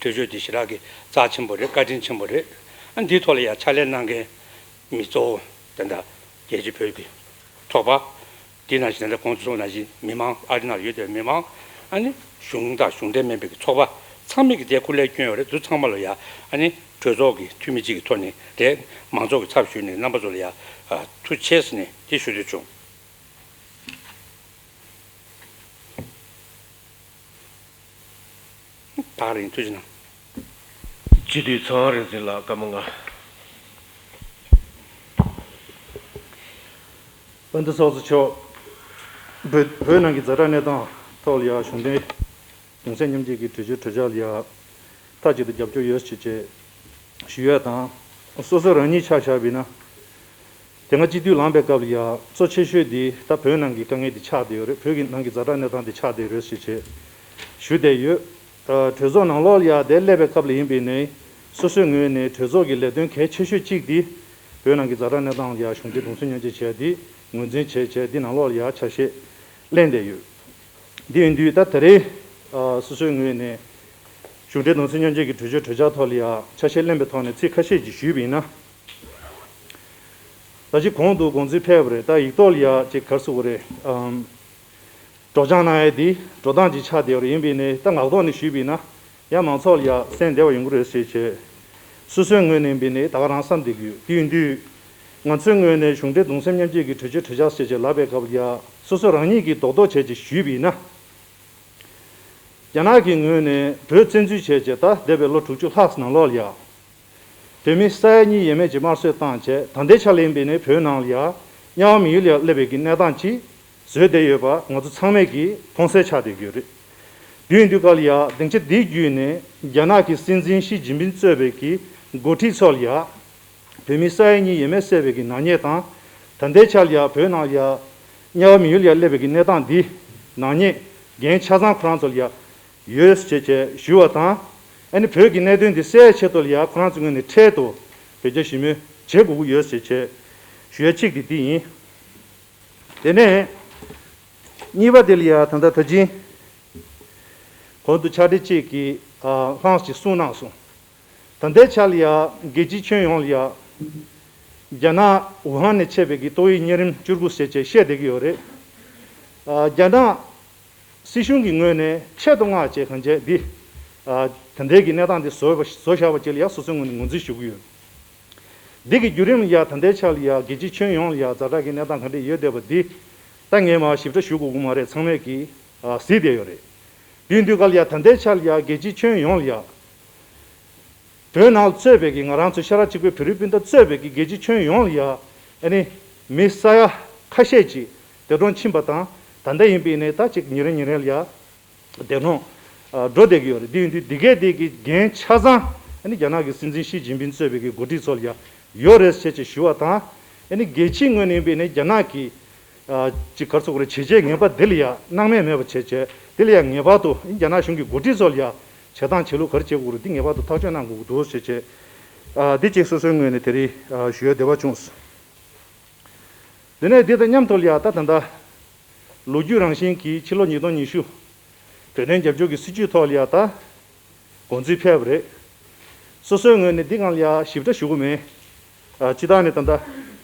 གྲོས་ཆོད་འདི་ཞེ་དྲག་གི་རྩ་ཆེན་པོ་རེད། བཀའ་དྲིན་ཆེན་པོ་རེད། ཨ་འདིའི་ཐོག་ལ་ཡང་ཕྱག་ལས་གནང་མཁན་མི་གཙོ་བོ་ད་ལྟ་རྒྱལ་སྤྱིའི་བོད་ཀྱི་ཚོགས་པ། དེ་ནང་བཞིན་ད་ལྟ་གོང་དུ་གསུངས་ནང་བཞིན་མི་མང་། ཨ་རི་ནང་ཡོད་པའི་མི་མང་། ཨ་ནི་གཞུང་དང་གཞུང་འབྲེལ་མིན་པའི་ཚོགས་པ་ཚང་མས་ཀྱི་དེ་སྐུ་ལས་བསྐྱོན་ཡོད་རེད། དེ་ཚང་མ་ལ་ཡ་ཨ་ནི་གྲོས་ཚོགས་ཀྱི་འཐུས་མི་གཅིག་གི་ཐོག་ནས་རེད། མང་ཚོགས་ཀྱི་ཚབ་ཞུས་ནས་རྣམ་པ་ཚོ་ལ་ཡ་ཐུགས་རྗེ་ཆེ་ཟེར་ནས་དེ་ཞུ་འདོད་བྱུང་། ད་ག་རང་ཡིན། ཐུགས་རྗེ་གནང་། སྤྱི་འཐུས་ཚངས་དབང་རིག་འཛིན་ལགས་སྐར་མ་ལྔ། དཔལ་ལྡན་ཚོགས་གཙོ་མཆོག་བོད་བོད་ནང་གི་ཛ་དྲག་གནས་སྟངས་ཐོག་ལ་ཡ་གཞུང་འབྲེལ་གདུང་སེམས་མཉམ་སྐྱེད་ཀྱི་གྲོས་ཆོད་གྲོས་འཆར་ལ་ཡ་མཐའ་གཅིག་ཏུ་རྒྱབ་སྐྱོར་ཡོད་ཟེར་བྱས་ཞུ་ཡ་དང་། སོ་སོ་རང་ཉིད་ཆ་བཞག་པ་ཡིན་ན་ དེ་སྔ་སྤྱི་འཐུས་ལངས་པའི་སྐབས་ལ་ཡ་གཙོ་ཆེ་ཤོས་འདི་ད་བོད་ནང་གི་དཀའ་ངལ་འདི་ཆགས་བསྡད་ཡོད་རེད། བོད་ཀྱི་ནང་གི་ཛ་དྲག་གནས་སྟངས་འདི་ཆགས་བསྡད་ཡོད་རེད་ཞེས་བྱས་ཞུ་བསྡད་ཡོད། ཨ་གྲོས་ཚོགས་ནང་ལོགས་ལ་ཡ་དེ་སླེབས་པའི་སྐབས་ལ་ཡིན་པའི་ནས་སོ་སོའི་ངོས་ནས་གྲོས་ཚོགས་ཀྱི་ལས་དོན་གལ་ཆེ་ཤོས་གཅིག་འདི་བོད་ནང་གི་ཛ་དྲག་གནས་སྟངས་ལ་ཡ་གཞུང་འབྲེལ་གདུང་སེམས་མཉམ་སྐྱེད་བྱས་འདི་ངོས་འཛིན་བྱས་བྱས་འདི་ནང་ལོགས་ལ་ཡ་ཆ་ཤས་ལེན་བསྡད་ཡོད། འདི་ཡིན་དུས་ད་ད་རེས་ཨ་སོ་སོའི་ངོས་ནས་གཞུང་འབྲེལ་གདུང་སེམས་མཉམ་སྐྱེད་ཀྱི་གྲོས་ཆོད་གྲོས་འཆར་ཐོག་ལ་ཡ་ཆ་ཤས་ལེན་པའི་ཐོག་ནས་ཚིག་ཁ་ཤས་ཅིག་ཞུས་པ་ཡིན་ན། ད་ཅི་གོང་དུ་དགོངས་ཚུལ་ཕེབས་པ་རེད། ད་ཡིག་ཐོག་ལ་ཡ་ཅིག་ག་རེ་ཟེར་དགོས་རེད། ཨམ། སྒྲོག་སྦྱང་གནང་ཡ་འདི་འགྲོ་སྟངས་ཅིག་ཆགས་བསྡད་པ་རེད། ཡིན་པ་ཡིན་ནའི་ད་ངག་ཐོག་ནས་ཞུས་པ་ཡིན་ན་ཡང་མང་ཚོགས་ལ་ཡ་གསན་བདེ་བ་ཡོང་གི་རེད་ཟེར་བྱས་སོ་སོའི་ངོས་ནས་ཡིན་པ་ཡིན་ནའི་ད་ག་རང་བསམ་བསྡད་ཀྱི་ཡོད། དེ་ཡིན་དུས་ང་ཚོའི་ངོས་ནས་གཞུང་འབྲེལ་གདུང་སེམས་མཉམ་སྐྱེད་ཀྱི་གྲོས་ཆོད་གྲོས་འཆར་ཟེར་བྱས་ལབ་པའི་སྐབས་ལ་ཡ་སོ་སོ་རང་ཉིད་ཀྱིས་རྡོག་རྡོག་བྱས་ཅིག་ཞུས་པ་ཡིན་ན། རྒྱ་ནག་གི་ངོས་ནས་བོད་བཙན་འཛུལ་བྱས་རྗེས་ད་འདས་པའི་ལོ་དྲུག་ཅུ་ལྷག་ནང་ལོགས་ལ་ཡ། བོད་མི་ས་ཡ་གཉིས་ཡས་མས་ཀྱི་དམར་གསོད་བཏང་བྱས་ད་ལྟའི་ཆ་ལ་ཡིན་པའི་ནས་བོད་ནང་ལ་ཡ་དམྱལ་བ་མི་ཡུལ་ལ་ཡ་སླེབས་པའི་གི་གནས་སྟངས་ཅིག་བཟོས་བསྡད་ཡོད་པ་ང་ཚོ་ཚང་མས་ཀྱིས་མཐོང་གསལ་ཆགས་བསྡད་ཀྱི་ཡོད་རེད། དུས་ཡུན་དུས་སྐབས་ལ་ཡ་སྡིངས་ཆ་འདིའི་བརྒྱུད་ནས་རྒྱ་ནག་གི་སྲིད་འཛིན་ཞི་ཅིན་ཕིན་གཙོས་པའི་གི་འགོ་ཁྲིད་ཚོ་ལ་ཡ། བོད་མི་ས་ཡ་གཉིས་ཡས་མས་བསད་པའི་གི་ནག་ཉེས་དང་། ད་ལྟའི་ཆར་ཡ་བོད་ནང་ཡ་དམྱལ་བ་མི་ཡུལ་ཡ་སླེབས་པའི་གི་གནས་སྟངས་འདི་ནག་ཉེས་འགན་ཆ་ཚང་ཁོ་རང་ཚོ་ལ་ཡ་ཡོད་ཟེར་བྱས་ཞུ་བ་དང་། ཨ་ནི་བོད་ཀྱི་གནད་དོན་འདི་སེལ་ཆེད་དུ་ལ་ཡ་ཁོ་རང་ཚོའི་ངོས་ནས་འཕྲལ་དུ་བེད་སྤྱོད་ཞིབ་མོ་བྱེད་དགོས་ཀྱི་ཡོད་ཟེར་བྱས་ཞུ་ཡ་གཅིག་དེ་འདི་ཡིན། དེ་ནས་གཉིས་པ་དེ་ལ་ཡ་ད་ལྟ་ད་ཅིང་གོང་དུ་ཕྱག་སྦྲེལ་གཅིག་གིས་ཨ་ལྷངས་ཀྱིས་གསུངས་གནང་སོང་། ད་ལྟའི་ཆར་ལ་ཡ་རྒྱལ་སྤྱིའི་ཁྱོན་ཡོངས་ལ་ཡ་རྒྱ་ནག་ཝུ་ཧན་ནས་མཆེད་པའི་གི་ཏོག་དབྱིབས་གཉན་རིམས་བཅུ་དགུ་ཟེར་བྱས་བཤད་བསྡད་ཀྱི་ཡོད་རེད། ཨ་རྒྱ་ནག་སྲིད་གཞུང་གི་ངོས་ནས་ཆེད་དུ་མངགས་བྱས་གང་བྱས་འདི་ཨ་ད་ལྟའི་གི་གནས་སྟངས་འདི་བཟོ་བ་བཟོ་བཞག་པ་ཅིག་ལ་ཡ་སོ་སོའི་ངོས་ནས་ངོས་འཛིན་ཞུ་གི་ཡོད། འདི་གི་བརྒྱུད་རིམ་ལ་ཡ་ད་ལྟའི་ཆར་ལ་ཡ་རྒྱལ་སྤྱིའི་ཁྱོན་ཡོངས་ལ་ཡ་ཛ་དྲག་གི་གནས་སྟངས་ག་འདྲས་ཡོད་བསྡད་པ་འདི་ད་ངས་མར་ཞིབ་ཕྲ་ཞུ་དགོས་ཀྱི་མ་རེད། ཚང་མས་ཀྱིས་ཨ་གཟིགས་བསྡད་ཡོད་རེད། དུས་འདི་ག་ལ་ཡ་ད་ལྟའི་ཆར་ལ་ཡ་རྒྱལ་སྤྱིའི་ཁྱོན་ཡོངས་ལ་ཡ། བོད་ནང་གཙོས་པའི་གི་ང་རང་ཚོ་ཤ་ཁྲག་གཅིག་པའི་བོད་རིགས་སྤུན་ཟླ་གཙོས་པའི་གི་རྒྱལ་སྤྱིའི་ཁྱོན་ཡོངས་ལ་ཡ། ཨ་ནི་མི་ས་ཡ་ཁ་ཤས་ཅིག་འདས་གྲོངས་ཕྱིན་པ་དང་ད་ལྟ་ཡིན་པའི་ནས་ད་ཅིག་ཉིན་རེ་ཉིན་རེ་ལ་ཡ་འདས་གྲོངས་ཨ་འགྲོ་བསྡད་ཀྱི་ཡོད་རེད། དེ་ཡིན་དུས་འདི་གས་དེ་གི་འགན་ཆ་ཚང་ཨ་ནི་རྒྱ་ནག་གི་སྲིད་འཛིན་ཞི་ཅིན་ཕིན་གཙོས་པའི་གི་འགོ་ཁྲིད་ཚོ་ལ་ཡ་ཡོད་རེད་ཟེར་ཅིག་ཞུ་བ་དང་། ཨ་ནི་རྒྱལ་སྤྱིའི་ངོས་ནས་ཡིན་པའི་ནས་རྒྱ་ནག་གི་ཅིག་ག་རེ་ཟེར་དགོས་རེད། བྱས་རྗེས་ངེས་པ་འདི་ལ་ཡ་སྣང་མེད་མེད་པ་བྱས་བྱས་འདི་ལ་ཡ་ངེས་པར་དུ་རྒྱ་ནག་གཞུང་གི་འགོ་ཁྲིད་ཚོ་ལ་ཡ་བྱེད་སྟངས་བྱེད་ལུགས་ག་རེ་བྱེད་དགོས་རེད། འདི་ངེས་པར་དུ་ཐག་གཅོད་གནང་དགོས་ཀྱི་འདུག་ཞེས་བྱས། ཨ་འདི་གཅིག་སོ་སོའི་ངོས་ནས་དེ་རིང་ཨ་ཞུ་ཡ་བདེ་བ་བྱུང་། དེ་ནས་འདི་དང་མཉམ་དུ་ལ་ཡ་ད་ད་ལྟ་ལོ་རྒྱུས་རང་བཞིན་གྱིས་ཕྱི་ལོ་ཉིས་སྟོང་ཉི་ཤུ་བོད་དོན་རྒྱབ་སྐྱོར་གྱི་སྲིད་བྱུས་ཐོག་ལ་ཡ་ད། དགོངས་ཚུལ་ཕེབས་པ་རེད། སོ་སོའི་ངོས་ནས་འདི་སྒང་ལ་ཡ་ཞིབ་ཕྲ་ཞུ་གི་མེད། ཨ་སྤྱིར་བཏང་ནས་ད་ལྟ་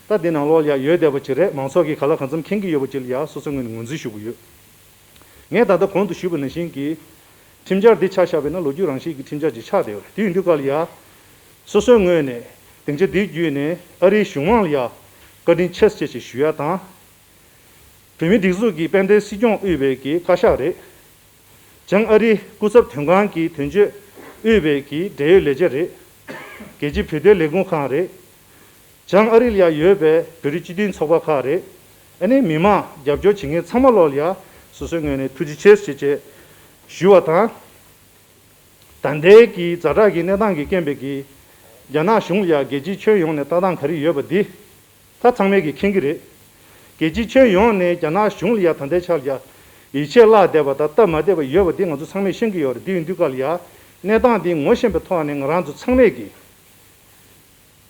ད་འདི་ནང་ལོགས་ལ་ཡ་ཡོད་བསྡད་པ་ཅིག་རེད། མང་ཚོགས་ཀྱིས་ག་ལ་གང་འཚམ་མཁྱེན་གྱི་ཡོད་པ་ཅིག་ལ་ཡ་སོ་སོའི་ངོས་ནས་ངོས་འཛིན་ཞུ་གི་ཡོད། ངས་ད་ལྟ་གོང་དུ་ཞུས་པ་ནང་བཞིན་གྱི་ཁྲིམས་འཆར་འདི་ཆ་བཞག་པ་ཡིན་ན་ལོ་རྒྱུས་རང་བཞིན་གྱི་ཁྲིམས་འཆར་ཅིག་ཆགས་བསྡད་ཡོད་རེད། དེ་ཡིན་དུས་སྐབས་ལ་ཡ་སོ་སོའི་ངོས་ནས་སྡིངས་ཆ་འདི་བརྒྱུད་ནས་ཨ་རིའི་གཞུང་དབང་ལ་ཡ་བཀའ་དྲིན་ཆེ་ཟེར་ཅིག་ཞུ་ཡ་དང་། བོད་མིའི་སྒྲིག་འཛུགས་ཀྱི་དཔལ་ལྡན་སྲིད་སྐྱོང་དབུས་པའི་གི་བཀའ་ཤག་རེད། བྱང་ཨ་རིའི་སྐུ་ཚབ་དོན་ཁང་གི་དོན་གཅོད་དབུས་པའི་གི་འབྲེལ་ཡོད་ལས་བྱེད་རེད། རྒྱལ་སྤྱིའི་བོད་དོན་ལས་ཁུངས་ཁང་རེད། བྱང་ཨ་རི་ལ་ཡ་ཡོད་པའི་བོད་རིགས་སྤྱི་མཐུན་ཚོགས་པ་ཁག་རེད། ཨ་ནི་མི་མང་རྒྱབ་སྐྱོར་བྱེད་མཁན་ཚང་མ་ལོག་ལ་ཡ་སོ་སོའི་ངོས་ནས་ཐུགས་རྗེ་ཆེ་ཟེར་བྱས་ཞུ་བ་དང་། ད་ལྟའི་གི་ཛ་དྲག་གི་གནས་སྟངས་ཀྱི་རྐྱེན་པས་གི་རྒྱ་ནག་གཞུང་ལ་ཡ་རྒྱལ་སྤྱིའི་ཁྱོན་ཡོངས་ནས་ལྟ་སྟངས་ག་རེ་ཡོད་པ་འདི་ད་ཚང་མས་གི་མཁྱེན་གི་རེད། རྒྱལ་སྤྱིའི་ཁྱོན་ཡོངས་ནས་རྒྱ་ནག་གཞུང་ལ་ཡ་ད་ལྟའི་ཆར་ལ་ཡ་ཡིད་ཆེས་བརླག་བསྡད་པ་དང་སྟབས་མ་བདེ་བ་ཡོད་པ་འདི་ང་ཚོ་ཚང་མས་ཤེས་ཀྱི་ཡོད་རེད། འདི་ཡིན་དུས་སྐབས་ལ་ཡ་གནས་སྟངས་འདི་ངོ་ཤེས་པའི་ཐོག་ནས་ང་རང་ཚོ་ཚང་མས་གི་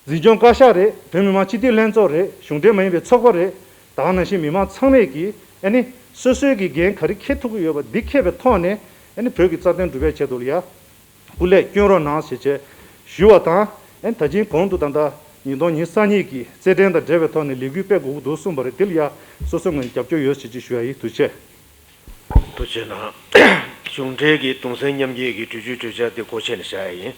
འཛིན་སྐྱོང་བཀའ་ཤག་རེད། བོད་མི་མང་སྤྱི་འཐུས་ལྷན་ཚོགས་རེད། གཞུང་འབྲེལ་མ་ཡིན་པའི་ཚོགས་པ་རེད། ད་ག་ནང་བཞིན་མི་མང་ཚང་མས་ཀྱིས་ཨ་ནི་སོ་སོའི་གི་འགན་ག་རེ་འཁྱེར་ཐུབ་ཀྱི་ཡོད་པ་འདི་འཁྱེར་བའི་ཐོག་ནས་ཨ་ནི་བོད་ཀྱི་རྩ་དོན་སྒྲུབ་པའི་ཆེད་དུ་ལ་ཡ་སྐུ་ལས་བསྐྱོན་རོགས་གནང་ཞེས་བྱས་ཞུ་བ་དང་། ཨ་ནི་ད་ཅིང་གོང་དུ་ད་ལྟ་ཉིས་སྟོང་ཉི་ཤུ་རྩ་གཉིས་ཀྱི་རྩེད་འགྲན་དང་འབྲེལ་བའི་ཐོག་ནས་ལས་འགུལ་སྤེལ་དགོས་ཀྱི་འདུག་གསུངས་པ་རེད། འདི་ལ་ཡ་སོ་སོའི་ངོས་ནས་རྒྱབ་སྐྱོར་ཡོད་ཞེས་ཅིག་ཞུ་ཡ་ཡིན། ཐུགས་རྗེ་ཆེ། ཐུགས་རྗེ་གནང་། གཞུང་འབྲེལ་གྱི་གདུང་སེམས་མཉམ་སྐྱེད་ཀྱི་གྲོས་ཆོད་གྲོས་འཆར་དེ་སྒོ་ཕྱེ་ནས་བཞག་ཡ་ཡིན།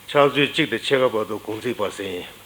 ཕྱག་ཚོད་གཅིག་དང་ཕྱེད་ཀ་བར་དུ་དགོང་ཚིགས་བར་གསེང་ཡིན།